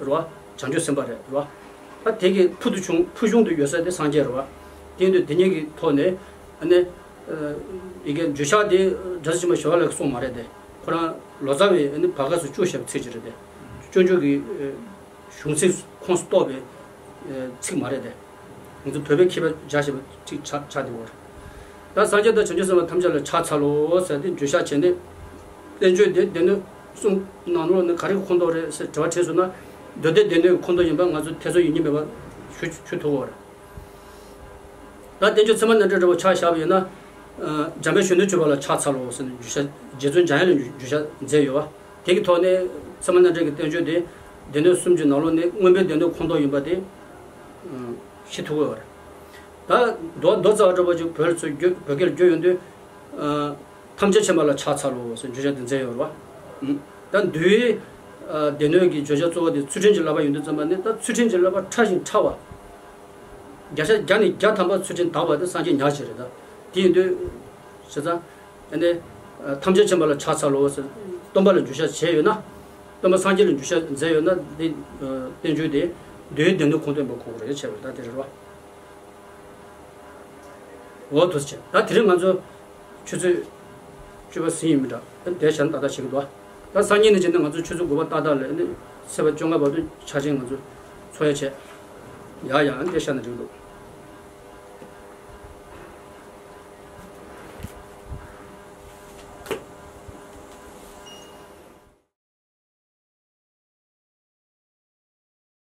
བ། བྱང་ཆུབ་སེམས་དཔའ་རེད། རེད་བ། ད་དེ་གི་ཕུལ་དུ་བྱུང་ཕུལ་བྱུང་དུ་ཡོད་ས་དེ་སངས་རྒྱས་རེད་བ། དེ་ཡིན་དུས་དེ་གཉིས་ཀྱི་ཐོག་ནས་ཨ་ནི་ཨ་ཡི་གེ་འགྱུར་ཞགས་དེ་རྒྱལ་སྲས་ཆེན་པོ་ཞི་བ་ལྷ་གིས་གསུངས་མ་རེད་དེ། ཁོ་རང་ལོ་ཙཱ་བས་ཨ་ནི་བར་སྐབས་སུ་བཅུག་བཞག་པའི་ཚིག་ཅིག་རེད་དེ། སྤྱོད་འཇུག་གི་ཨ་གཞུང་ཚིག་ཁོངས་སུ་གཏོགས་པའི་ཨ་ཚིག་མ་རེད་དེ། ང་ཚོ་བོད་པའི་མཁས་པས་སྦྱར་བཞག་པ་ཅིག་ཆགས་ཆགས་བསྡད་ཡོད་རེད། ད་སངས་རྒྱས་དང་བྱང་ཆུབ་སེམས་དཔའ་ཐམས་ཅད་ལ་ཕྱག་འཚལ་ལོ་ཟེར་ཏེ་འགྱུར་ཞགས་བྱས་ནས། བསྟན་བཅོས་དེ་སྡེ་སྣོད་གསུམ་ནང་ལོགས་ནས་ག་རེ་གི་ཁོངས་གཏོགས་རེད་ཟེར་དྲི་བ་དྲིས་སོང་ན། མདོ་སྡེ་སྡེ་སྣོད་ཀྱི་ཁོངས་གཏོགས་ཡིན་པ་ང་ཚོ་ཐེ་ཚོམ་ཡོད་མྱོང་མེད་པ་ཞུ་ཞུ་ཐུབ་ཡོད་རེད། ད་བསྟན་བཅོས་ཚད་མ་རྣམ་འགྲེལ་འདྲ་པོ་ཆ་བཞག་པ་ཡིན་ན། ཨ་འཇམ་དཔལ་གཞོན་ནུར་གྱུར་པ་ལ་ཕྱག་འཚལ་ལོ་ཟེར་ནས་འགྱུར་ཞགས། རྗེ་བཙུན་འཇམ་དབྱངས་ལ་འགྱུར་ཞགས་མཛད་ཡོད་པ། དེ་གི་ཐོག་ནས་ཚད་མ་རྣམ་འགྲེལ་གྱི་བསྟན་བཅོས་དེ་སྡེ་སྣོད་གསུམ་གྱི་ནང་ལོགས་ནས་མངོན་པའི་སྡེ་སྣོད་ཁོངས་གཏོགས་ཡིན་པ་དེ་ཤེས་ཐུབ་ཀྱི་ཡོད་རེད། ད་མདོ་མདོ་རྩ་བ་འདྲ་པོ་ཅིག་བོད་ལ་ཚུར་བསྒྱུར་བོད་སྐད་ལ་བསྒྱུར་ཡོང་དུས། ཨ་ཐམས་ཅད་མཁྱེན་པ་ལ་ཕྱག་འཚལ་ལོ་ཟེར་འགྱུར་ཞགས་དེ་མཛད་ཡོད་རེད་བ། ད་མདོའི་ཨ་སྡེ་སྣོད་ཀྱི་བརྗོད་བྱ་གཙོ་བོ་དེ་ཚུལ་ཁྲིམས་ཀྱི་བསླབ་པ་ཡིན་དུས་ཙམ་པ་ནི། ད་ཚུལ་ཁྲིམས་ཀྱི་བསླབ་པ་ཕྲ་ཞིང་ཕྲ་བ། བརྒྱ་ཆ་བརྒྱ་ནས་བརྒྱ་ཐམ་པ་ཚུལ་ཁྲིམས་དག་པ་དེ་སངས་རྒྱས་ཉག་གཅིག་རེད། ད་དེ་ཡིན་དུས་བྱས་ཙང་། ཨ་ནི་ཨ་ཐམས་ཅད་མཁྱེན་པ་ལ་ཕྱག་འཚལ་ལོ་ཟེར་སྟོན་པ་ལ་འགྱུར་ཞགས་བྱས་ཡོད་ན། སྟོན་པ་སངས་རྒྱས་ལ་འགྱུར་ཞགས་མཛད་ཡོད་ན། འདི་ཨ་བསྟན་བཅོས་དེ་མདོའི་སྡེ་སྣོད་ཁོངས་གཏོགས་ཡིན་པ་གོ་དགོས་རེད་བྱས་པ་ད་དེ་རེད་བ། འོ་དུ་བྱས། ད་དེ་རིང་ང་ཚོ་ཆུ་ཚོད་བཅུ་པ་ཟིན་ཡིན་མི་འདྲ། ད་དེ་བྱས་ན་ཏག་ཏག་བྱེད་ཀྱི་འདུག་བ། ད་སང་ཉིན་ནས་བྱས་ནས་ང་ཚོ་ཆུ་ཚོད་དགུ་པ་ཏག་ཏག་ལ་ནི་ཚེས་པ་བཅོ་ལྔ་བར་དུ་འཆར་ཅན་ང་ཚོ་འཚོགས་ཡ་བྱས། ཡ་ཡ་ཨ་ནི་དེ་བཞག་ན་འགྲིག་འདུག